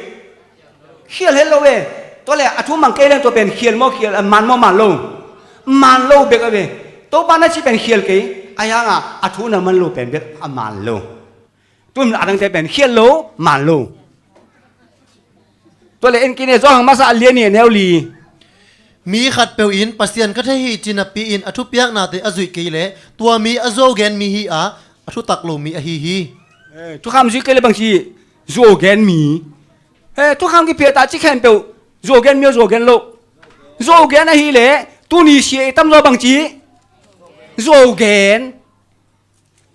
Khial het lo e. Tua le a thumang kei leng tua pen khial maw, khial a man maw, man lo? Man lo bek a ve. Topa na ci pen khial kei a hianga a thu na man lo pen bek a man lo. Tun a dangte pen khial lo, man lo. Tua le en kine Johan masa a lian ni a neu li. Mi khatpeuh in Pasian ka thei hi ci napi in a thupiaknate a zuih kei le tua mi a zuau gen mi hi a, a thutak lo mi ahi hi. Eh, thukham zuih kei le bangci zuau gen mi. Eh, thukham kiphiat a ci khempeuh zuau gen mi aw, zuau gen lo? Zuau gen ahi le tuni sia i tamzaw bangci zuau gen.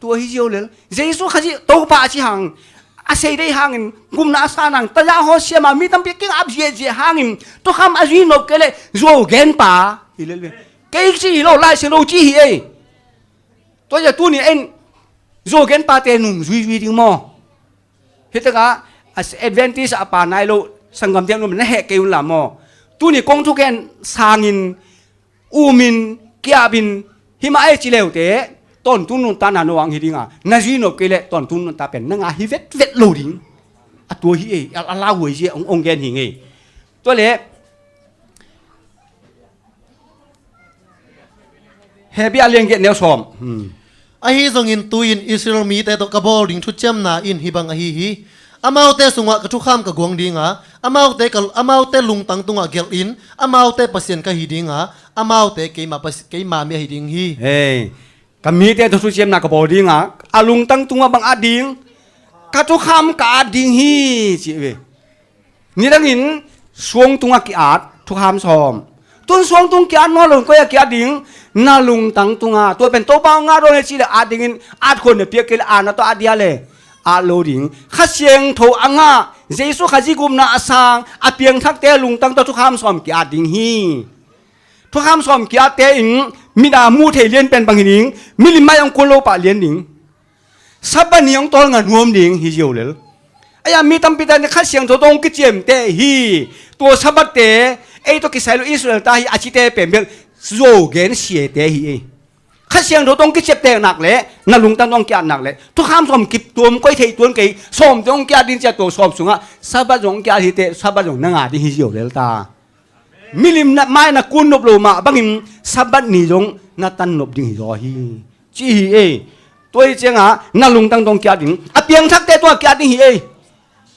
Tua hi zio lel. Jesu Khazih Topa a ci hang, a sei dei hangin gupna a san hang, taya haw siama mi tampi kingap ziahziah hangin thukham a zui nop kei le zuau gen pa hi lel ve. Kei ci hi lo, Lai Siangtho ci hi ei. Tua zia tuni en zuau gen pate nung zuizui ding maw? Hitakah a Adventist a pa nai lo sanggam diang num na heh kei un la maw? Tuni kong thugen sangin umin kiabin himah ei ci leute tawntung nuntakna no ang hi dinga, na zui nop kei le tawntung nuntak pen na nga hi vetvet lo ding. A tua hi ei, a, a lauhuai zia ong, ong gen hi ngei. Tua le Hebrew a lian giat neu sawm. Hmm. Ahi zongin tu-in Israel mite tawh ka bawl ding thuciamna in hih bang ahi hi. Amaute sungah ka thukham ka guang dinga, amaute ka, amaute lungtang tungah gelhin, amaute Pasian ka hi dinga, amaute keima, Pas-, keima mi ahi ding hi. Hei, ka mite tawh thuciamna ka bawl dinga, a lungtang tungah bang at ding, ka thukham ka at ding hi, ci ve. Nidangin suang tungah ki-at thukham sawm. Tun suang tung ki-at nawn lo, koi ah ki-at ding, na lungtang tungah. Tua pen Topa ngah dawn le cih le at dingin, at khuan le piak kei le, a na tawh at dia le, at lo ding. Kha Siangtho a ngah, Jesu Khazih gupna a sang a piangthakte lungtang tawh thukham sawm ki-at ding hi. Thukham sawm ki-atte in mit a muh theih lian pen bang hi ding, milim mai hong kun lo pah lian ding. Sabbath ni hong tawlnga nuam ding hi ziau lel. Ahi a mi tampi ta in Kha Siangtho tawh hong kiciamteh hi. Tua Sabbath te, ei tawh kisai lo Israel ta hi a cite pen bel zuau gen siate hi ei. Kha Siangtho tawh hong kiciamteh nak le, na lungtang tawh hong ki-at nak le, thukham sawm kip tuam koi thei tuan kei, sawm tawh hong ki-at ding cia tua sawm sungah Sabbath zong hong ki-at hi teh, Sabbath zong na ngah ding hi ziau lel ta. Milim na mai na kun nop lo mah bangin Sabbath ni zong na tan nop ding hi zaw hi. Ci hi ei. Tua hi cianga na lungtang tawh hong ki-at ding. A piangthakte tungah ki-at ding hi ei.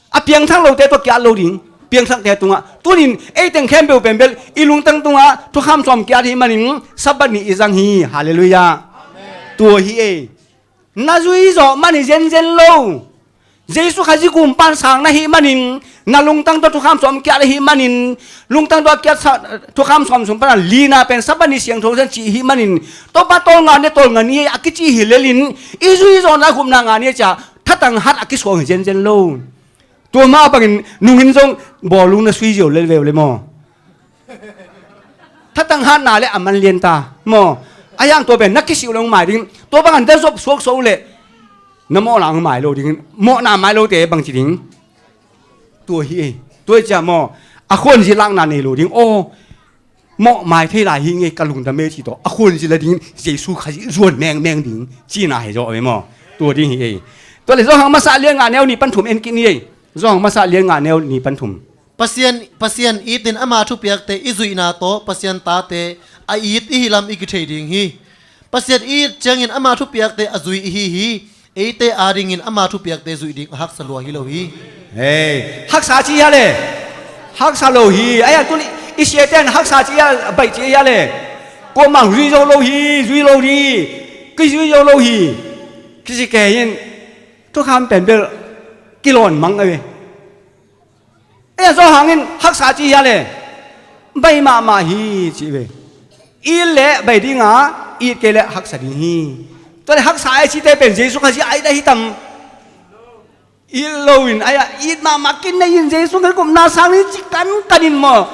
A piangthak lote tungah ki-at lo ding. Piangthakte tungah. Tunin ei teng khempeuh pen bel i lungtang tungah thukham sawm ki-at hi manin Sabbath ni i zang hi. Halleluiah. Tua hi ei. Na zui zawh man hi zenzen lo. Jesu Khazih gumpa sang na hih manin, na lungtang tawh thukham sawm ki-at ahih manin, lungtang tawh a ki-at sa, thukham sawm sung pana lina pen Sabbath ni siangtho zen cih hih manin, Topa tawlnga ne tawlnga ni a kici hi lelin, i zui zawhna gupna ngah ni cia thatang hat a kisuang hi zenzen lo. Tua mah bangin nungin zong bawlung na sui ziau lel veu le maw? Thatang hatna le a man lian ta maw? A hiang tua pen na kisih uh le hong mai ding. Tua bangin da zop suaksuak uh le na mawhna hong mai lo ding. Mawhna mai lote bangci ding. Tua hi ei. Tua hi cia maw? A khuanzi lakna nei lo ding. Aw, mawh mai thei lai hi ngei ka lungdam ei ci tawh a khuanzi la dingin Jesu Khazih zuan mengmeng ding cina hi zaw ei maw? Tua ding hi ei. Tua le Johan masa lian nga neu ni pan thum en kik ni ei. Johan masa lian nga neu ni pan thum. Pasian, Pasian itin ama thupiakte i zuihna tawh Pasian tate a it i hilam i kithei ding hi. Pasian i it ciangin ama thupiakte a zui i hi hi. Eite adingin ama thupiakte zuih ding a haksa lua hi lo hi. Hei, haksa ci hia le? Haksa lo hi. Ahi a tun i siate in haksa ci hia, baih ci hia le? Kuamah zui zo lo hi, zui lo hi. Kizui zo lo hi. Kici kei in thukham pen bel kilawn mang a ve. Ei a zawh hangin haksa ci hia le? Baih mahmah hi ci ve. It le baih dinga, it kei le haksa ding hi. Tua le haksa ai cite pen Jesu Khazih ai dah hi tam. It loin ai a it mahmah kin nei in Jesu Khazih gupna sang ni ci kankan in maw?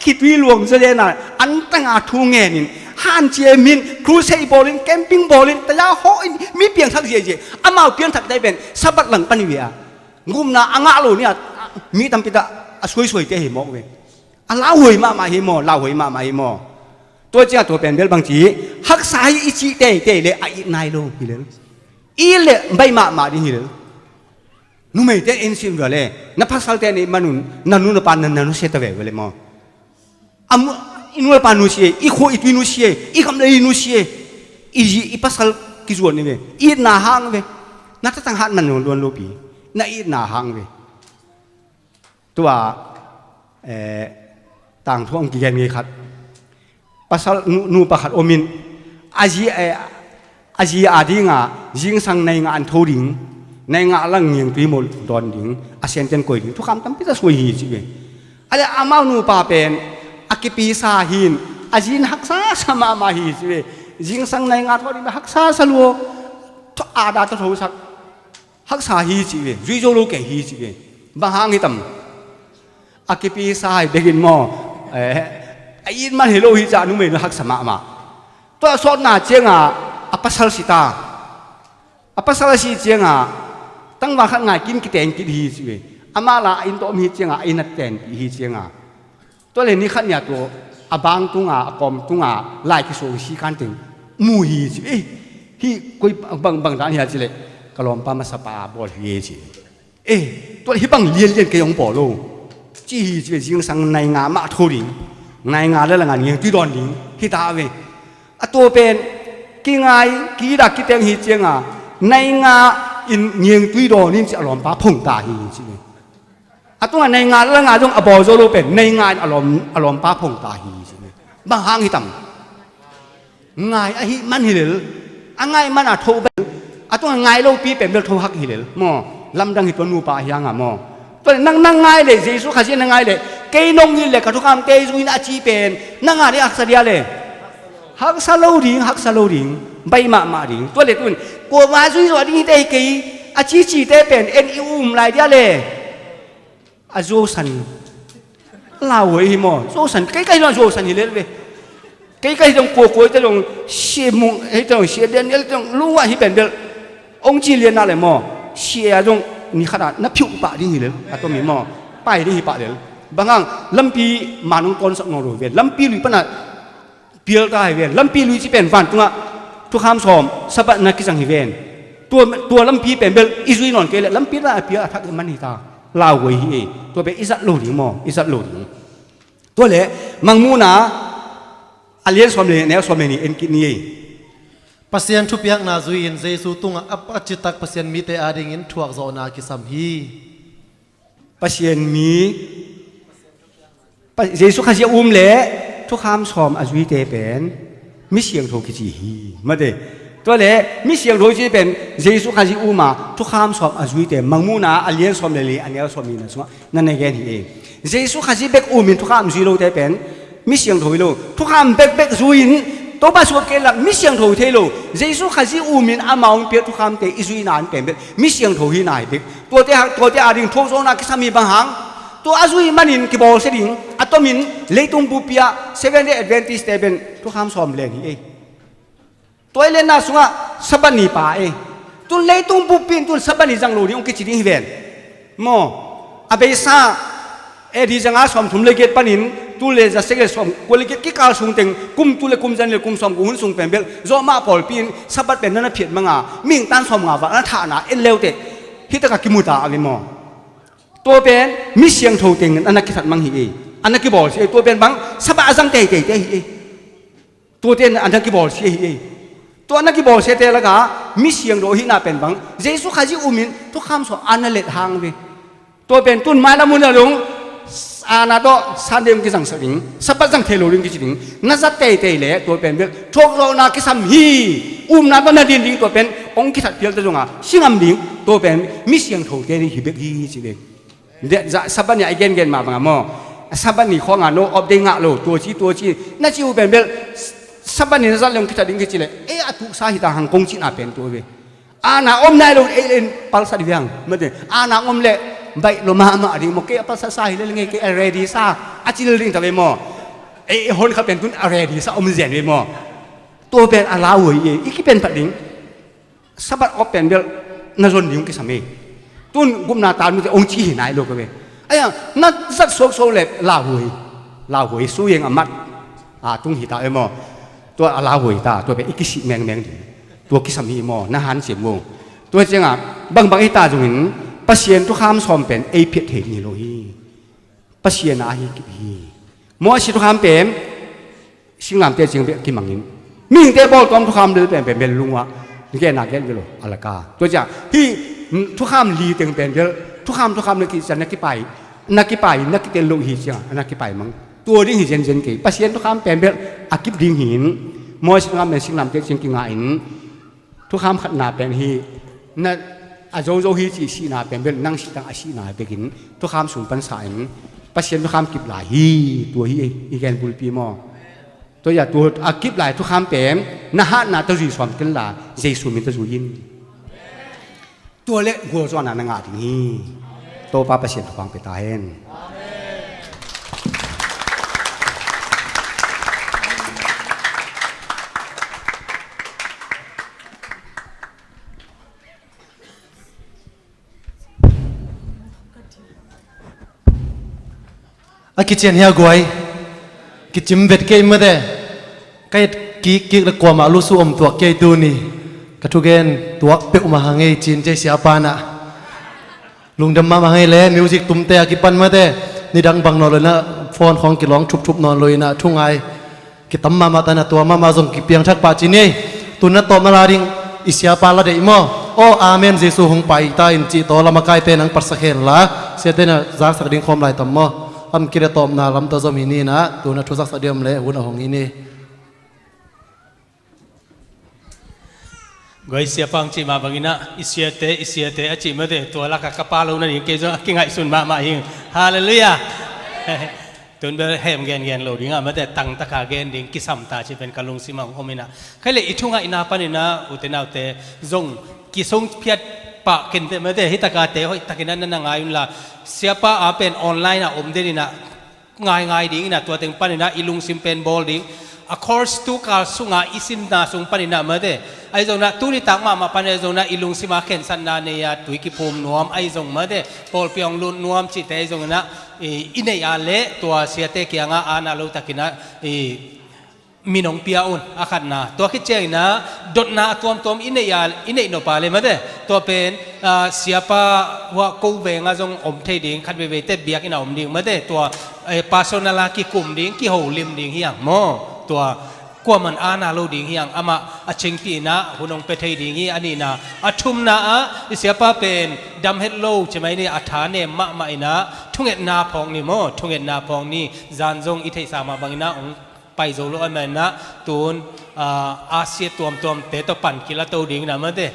Khitui luang zaw le na antanga thu ngenin hanciam in crusade bawlin camping bawlin taya hawhin mi piangthak ziahziah. Amau piangthakte pen Sabbath lang pan hi ve a. Gupna a ngah lo ni a mi tampi ta a suaisuaite hi mawk ve. A lauhuai mahmah hi maw, lauhuai mahmah hi maw? Tua ciah tua pen bel bangci haksa hi i cih teitei le a it nai lo hi lel. It le baih mahmah ding hi lel. Numeite in sim vua le na pasalte nih manun na nu na pa na na nusia ta ve vua le maw? A mu-, i nu le pa nusia, i khua i tui nusia, i gam le i nusia, i zi i pasal kizuan i ve, i itna hang ve. Na tatang hat man luan lupi, na itna hang ve. Tua, eh, tangthu ang kigen ngei khat. Pasal nu, nu pakhat omin a zi, eh, a zi a dinga zingsang nai nga an tho ding, nai nga lang ngiang tui mol dawn ding, a senten koi ding, thukham tampi ta suai hi ci ve. A le amau nupa pen a kipisa hin a zin haksa sa mahmah hi ci ve. Zingsang nai nga tho ding haksa sa lua, tho a da tho tho sak. Haksa hi ci ve, zui zo lo kei hi ci ve. Bang hang hi tam? A kipisa hi bekin maw? Eh, a it man hi lo hi ca numei nu haksa mahmah. Tua sawtna cianga a pasal si ta. A pasal a si cianga tangval khat ngai kim kiten kit hi ci ve. Amah la a inn tawh om hi cianga a inn a ten kit hi cianga. Tua le ni khat nia tua a bang tunga, a kawm tunga lai kisuang si kan teng mu hi ci ve. Ei, hih koi bang, bang dan hia ci le ka lawmpa masapa bawl hi ci. Eh, Tua hih bang lianlian kei hong bawl lo. Ci hi ci ve, zingsang nai nga mah tho ding, nai nga le la nga ngiangtui dawn ding hi ta ve. A tua pen kingai kidak kiteng hi cianga nai nga in ngiangtui dawn in ci a lawmpa phong ta hi ci ve. A tunga nai nga le la nga zong a bawl zo lo pen nai nga in a lawm a lawmpa phong ta hi ci ve. Bang hang hi tam? Ngai ahih man hi lel. A ngai man a tho bel, a tunga ngai lopi pen bel tho hak hi lel maw. Lamdang hi tua nupa ahi hanga maw. Tua le nang nang ngai le, Jesu Khazih na ngai le, kei nong it le ka thukhamte zui in a ci pen nang a ding haksa dia le? Haksa lo ding, haksa lo ding. Baih mahmah ding. Tua le tun kuama zui zawh ding hi te hi kei a cicite pen en i um lai dia le? A zosan lauhuai hi maw? Zosan kei ka hi zong zosan hi lel ve. Kei ka hi zong kuakua hi te zong, sia mung hi te zong, sia Daniel te zong lungah hi pen bel hong ci lianna le maw, sia zong ni khatah na phiuh pah ding hi lel. A tom hi maw? Pai ding hi pah lel. Bang hang? Lampi man hong tawnsak nawn lo hi ve. Lampi lui panah pial ta hi ve. Lampi lui ci pen vantungah thukham sawm Sabbath na kizang hi ven. Tua, tua lampi pen bel i zui nawn kei le lampi la a pial a thak i man hi ta. Lauhuai hi e. Tua pen i zat lo ding maw, i zat lo ding. Tua le Mangmuhna a lian sawm le nih, a neu sawm le nih en kit ni ei. Pasian thupiakna zui-in Jesu tungah a, a citak Pasian mite adingin thuakzawhna kisam hi. Pasian mi, Pa-, Jesu Khazih a um le thukham sawm a zuite pen mi siangtho kici hi. Mate. Tua le mi siangtho kici pen Jesu Khazih um a thukham sawm a zuite, Mangmuhna a lian sawm le li a neu sawm nihna sungah na na gen hi e. Jesu Khazih bek um in thukham zui lote pen mi siangtho hi lo. Thukham bekbek zui in Topa suak kei lak mi siangtho thei lo. Jesu Khazih um in amau in piak thukhamte i zuihna in pen bek mi siangtho hihna hi bek. Tuate, tuate ading thuakzawhna kisam hi. Bang hang? Tua a zui manin kibawlsia ding. A tomin leitung buppi ah Seventh Day Adventist te pen thukham sawm len hi ei. Tua i lenna sungah Sabbath ni pa ei. Tun leitung buppi in tun Sabbath ni zang lo ding hong kici ding hi ven. Maw? A beisa A D zanga sawmthum le giat panin tu le zasek le sawmkua le giat kikal sung teng kum tu le kum zan le kum sawmkua hun sung pen bel zawhmah pawlpi in Sabbath pen na na phiat manga mihing tan sawmnga val na thahna en leute. Hih taka kimu ta a ve maw? Tua pen mi siangtho teng a na kithat mang hi ei. A na kibawlsia ei. Tua pen bang? Sabbath a zang teitei te hi ei. Tuate a na kibawlsia hi ei. Tua a na kibawlsiate laka mi siangtho hihna pen bang? Jesu Khazih um in thukham sawm a na let hang ve. Tua pen tun mailam hun a dong ana tawh Sunday hong kizangsak ding, Sabbath zang thei lo ding kici ding. Na zat teitei le tua pen bel thuakzawhna kisam hi. Umna tawh na din ding, tua pen hong kithat pialte zonga si ngam ding. Tua pen mi siangthote hi bek hi ci ding. Sabbath ni a i gengen mah banga maw, Sabbath ni khawnga no off day ngah lo, tua ci tua ci na ci uh pen bel Sabbath ni na zat le hong kithat ding kici le, ei a tuksa hita hang kong cihna pen tua ve. Ana om nai lo ei le in palsat hi viang. Mate, ana om le baih lo mahmah ding maw, kei a palsat sa hi le ngei, kei a ready sa a ci le ding ta ve maw. Ei hon kha pen tun a ready sa om zen ve maw. Tua pen a lauhuai ei, i kipen phat ding. Sabbath off pen bel na zon ding kisam ei. Tun gupna tan mite hong ci hi nai lo ka ve. Aia na zat suaksuak le lauhuai, lauhuai suieng a mat a tung hita ve maw. Tua a lauhuai ta, tua pen i kisih mengmeng ding. Tua kisam hi maw, na hanciam uh. Tua cianga bangbang hita zongin Pasian thukham sawm pen ei phiat thei ding hi lo hi. Pasian a hi kip hi. Mawsi thukham pen singlamte ciang bek kimangin mihingte bawltuam thukham lel pen pen bel lungua genna gen belo a laka. Tua ciang hih thukham li teng pen bel thukham thukham na kician na kipai, na kipai na kitel lo hi cianga na kipai mang. Tua ding hi zenzen kei. Pasian thukham pen bel a kip ding hi in Mawsi thukham pen singlamte ciang kinga in thukham khatna pen hi na a zozo hi ci sihna pen bel nang sih tang a sihna bekin thukham sung pan sa in Pasian thukham kip lai hi. Tua hi i gen bulpi maw. Tua ia tua a kip lai thukham pen na hatna tawh zui sawm kenla Jesu min tawh zui in. Tua le gualzawhna na ngah ding hi. Topa Pasian thupha pia ta hen. A kician hia guai. Kicim vet kei mate. Ka et kik kik le kuamah lusu om tuak kei tuni. Ka thugen tuak peuhmah hang ei cin cei siapa na. Lungdam mahmah ngei le, music tumte a kipan mate, nidang bang nawn lo inah phone khawng kilawng thupthup nawn lo inah thu ngai kitam mahmah ta inah tua mahmah zong kipiangthak pah ci ni. Tun na tawpna la ding i siapa la deih maw? Aw amen, Jesu hong pai ta in cih tawh lamakaite nang patsak hen la, siate na zaksak ding khawm lai tam maw? Am kile tawpna lam tawh zom hi ni inah, tun na thu zaksak ding om le hun a hong hi ni. Guai siapa hong cih mah bang inah, i siate, i siate a cih mate, tua lakah ka pa lo nading kei zong a kingaihsun mahmah hi. Halleluiah. Tun bel hem gengen lo dingah mate, tangtaka gen ding kisam ta cih pen ka lungsim ah hong om inah. Khai le i thu ngaihna pan inah, ute naute zong kisung phiat pah kenteh mate, hih takate hoih takin a na na ngai unla, siapa a pen online ah om den inah, ngaingai ding inah, tua teng pan inah i lungsim pen bawl ding. A course tu kal sunga i sinna sung pan inah mate, ahi zong inah tuni tak mahmah pan ahi zong inah i lungsim a khensatna nei a tui kiphum nuam ahi zong mate, pawlpi hong lut nuam cihte ahi zong inah i, i neih a leh tua siate kiangah a na lo takin ah i min hong pia un, a khatna. Tua khit ciang inah dotna a tuamtuam i neih a, i neih nop a le mate, tua pen, ah, siapa hua ko vengah zong om thei ding, khat veiveite biakinn ah om ding mate, tua, eh, personal a kikum ding, kiholim ding hi hang maw? Tua kuaman a na lo ding hi hang, amah a cingpi inah hun hong pia thei ding hi. A nihna, a thumna ah i siapa pen dam het lo ci mai ni, a tha nem mahmah inah thungetna phawk ni maw? Thungetna phawk ni. Zan zong i theihsa mah bang inah hong pai zo lo a man inah, tun, ah, a sia tuamtuamte tawh pan kila to ding inah mate,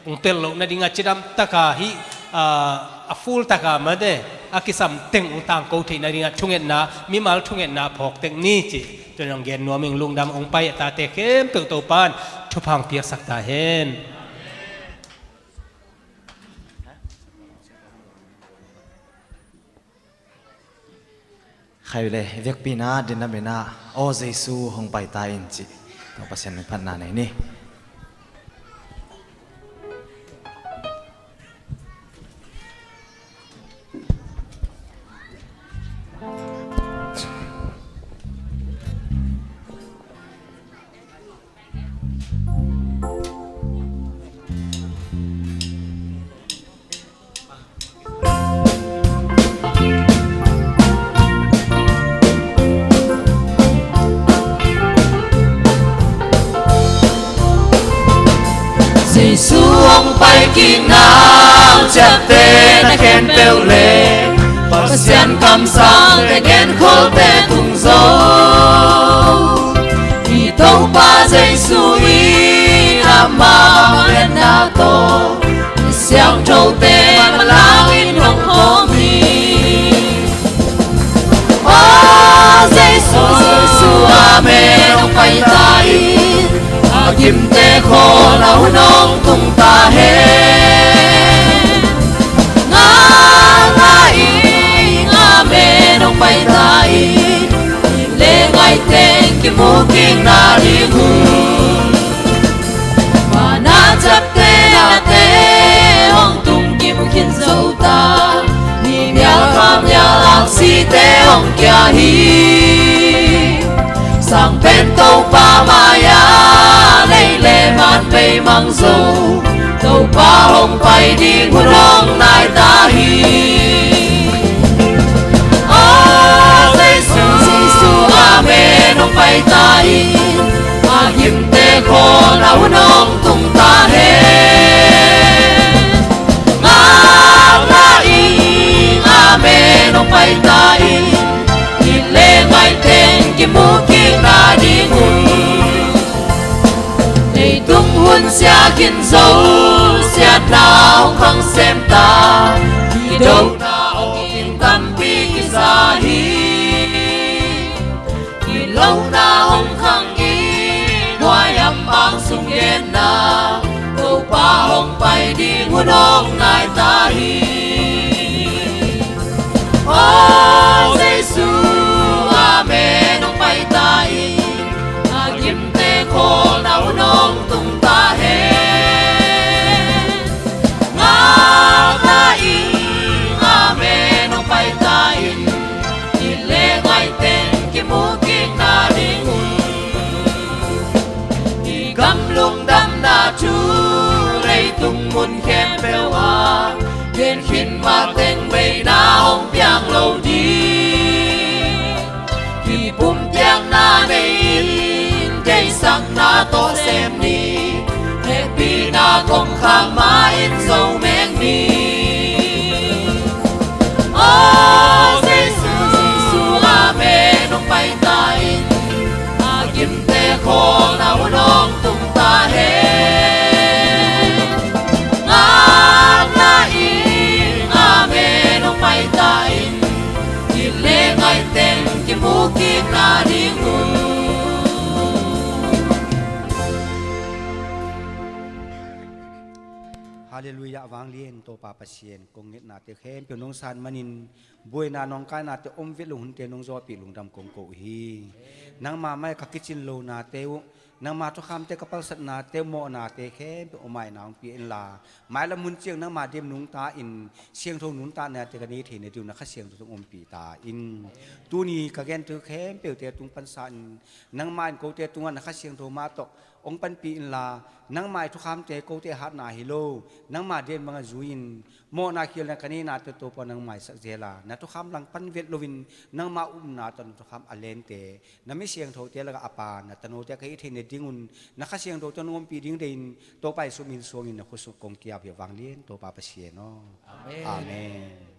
hong tel loh nadingah cidam taka hih, ah, a full taka mate, a kisam teng hong tangko theih nadingah thungetna, mimal thungetna phawk tek ni cih tun hong gen nuam ing. Lungdam. Hong pai a tate khempeuh Topan thupha hong piaksak ta hen. Khai le, i vekpi inah din na min ah, Aw Jesu hong pai ta in cih, tua Pasian min phatna nei ni. Jesu hong pai kik nang ciaptehna khempeuh le Pasian kamsangte genkholte tung zo. I Topa Jesu in amah liatna tawh i siangthote manlangin hong khawm hi. Aw Jesu, Jesu, amen, hong pai ta in, a gimte khawl a hun hong tung ta hen. Ngakna ing, amen, hong pai ta in, i le ngai teng kimu kik nading hun. Mana ciaptehna te hong tung kimu khin zo ta, ni mial kha mial aksite hong kia hi. Sang pen Topa mai-ah lei le van pei mang zo, Topa hong pai ding hun hong nai ta hi. Aw Jesu, Jesu, amen, hong pai ta in, a gimte khawl a hun hong tung ta hen. Ngakna ing, amen, hong pai ta in, i le ngai teng kimu kik nading hun. Leitung hun sia khin zo, siatna hong khang sem ta, kidona awkin tampi kiza hi. Kilona hong khang in, nuai-am bang sung genna, Topa hong pai ding hun hong nai ta hi. Aw Jesu, amen, hong pai ta in, a gimte khawl a hun hong tung ta hen. Ngakna ing, amen, hong pai ta in, i le ngai teng kimu kik nading hun. I gam lungdamna thu leitung mun khempeuh ah gen khin Mah teng beina hong piang lo ding. Kipumpiakna nei in, deihsakna tawh sem ni. Hehpihna kongkhak mah in zo mek ni. Aw Jesu, Jesu, amen. Hong pai ta in, a gimte khawlna hun hong tung ta hen. Ngakna in, amen. Hong pai ta in, kile ngaiteng kimu kikna ding uh. Halleluiah, vanglian Topa Pasian, kong ngetnate khempeuh nong san manin, buaina nawngkainate om vet lo hunte nong zawhpih lungdam kong ko uh hi. Nangma mai ka kicin lonate uh, nangma thukhamte ka palsatnate uh, mawhnate khempeuh uh maina hong pia inla, mailam hun ciang nangma dem nungta in siangtho nuntaknate ka nei theina ding uh na Kha Siangtho tawh hong ompih ta in. Tuni ka gente uh khempeuhte tung pansa in, nangma in kote tungah na Kha Siangtho mah tawh hong panpih inla, nangma i thukhamte kote hatna hi lo, nangma den bangah zui-in, mawhna khialna ka neinate Topa nang maisak zel a, na thukham langpan vet loin nangma upna tawh na thukham a lente, na mi siangthote lakah a Pa, na tanote ka hih theihna dingun na Kha Siangtho tawh nong ompih ding deihin, Topa Jesu min suangin na khut sung kong kiap hi, a vanglian Topa Pasian aw. Amen. Amen.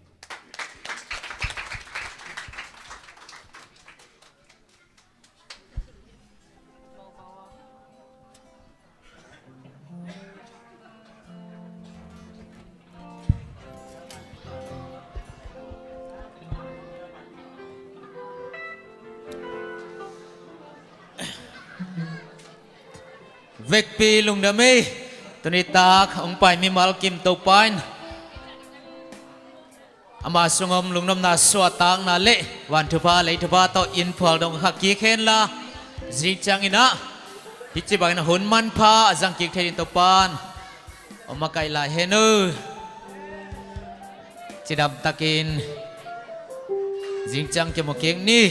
Vekpi lungdam ei. Tuni tak hong pai mimal kim Topa in ama sungah om lungnopna suahtakna le van thupha lei thupha tawh in phual dong kha kik henla, zing ciangin ah hih ci bangin hun manpha a zang kik thei ding Topa in hong makaih lai hen uh. Cidam takin zing ciang kimu kik ni.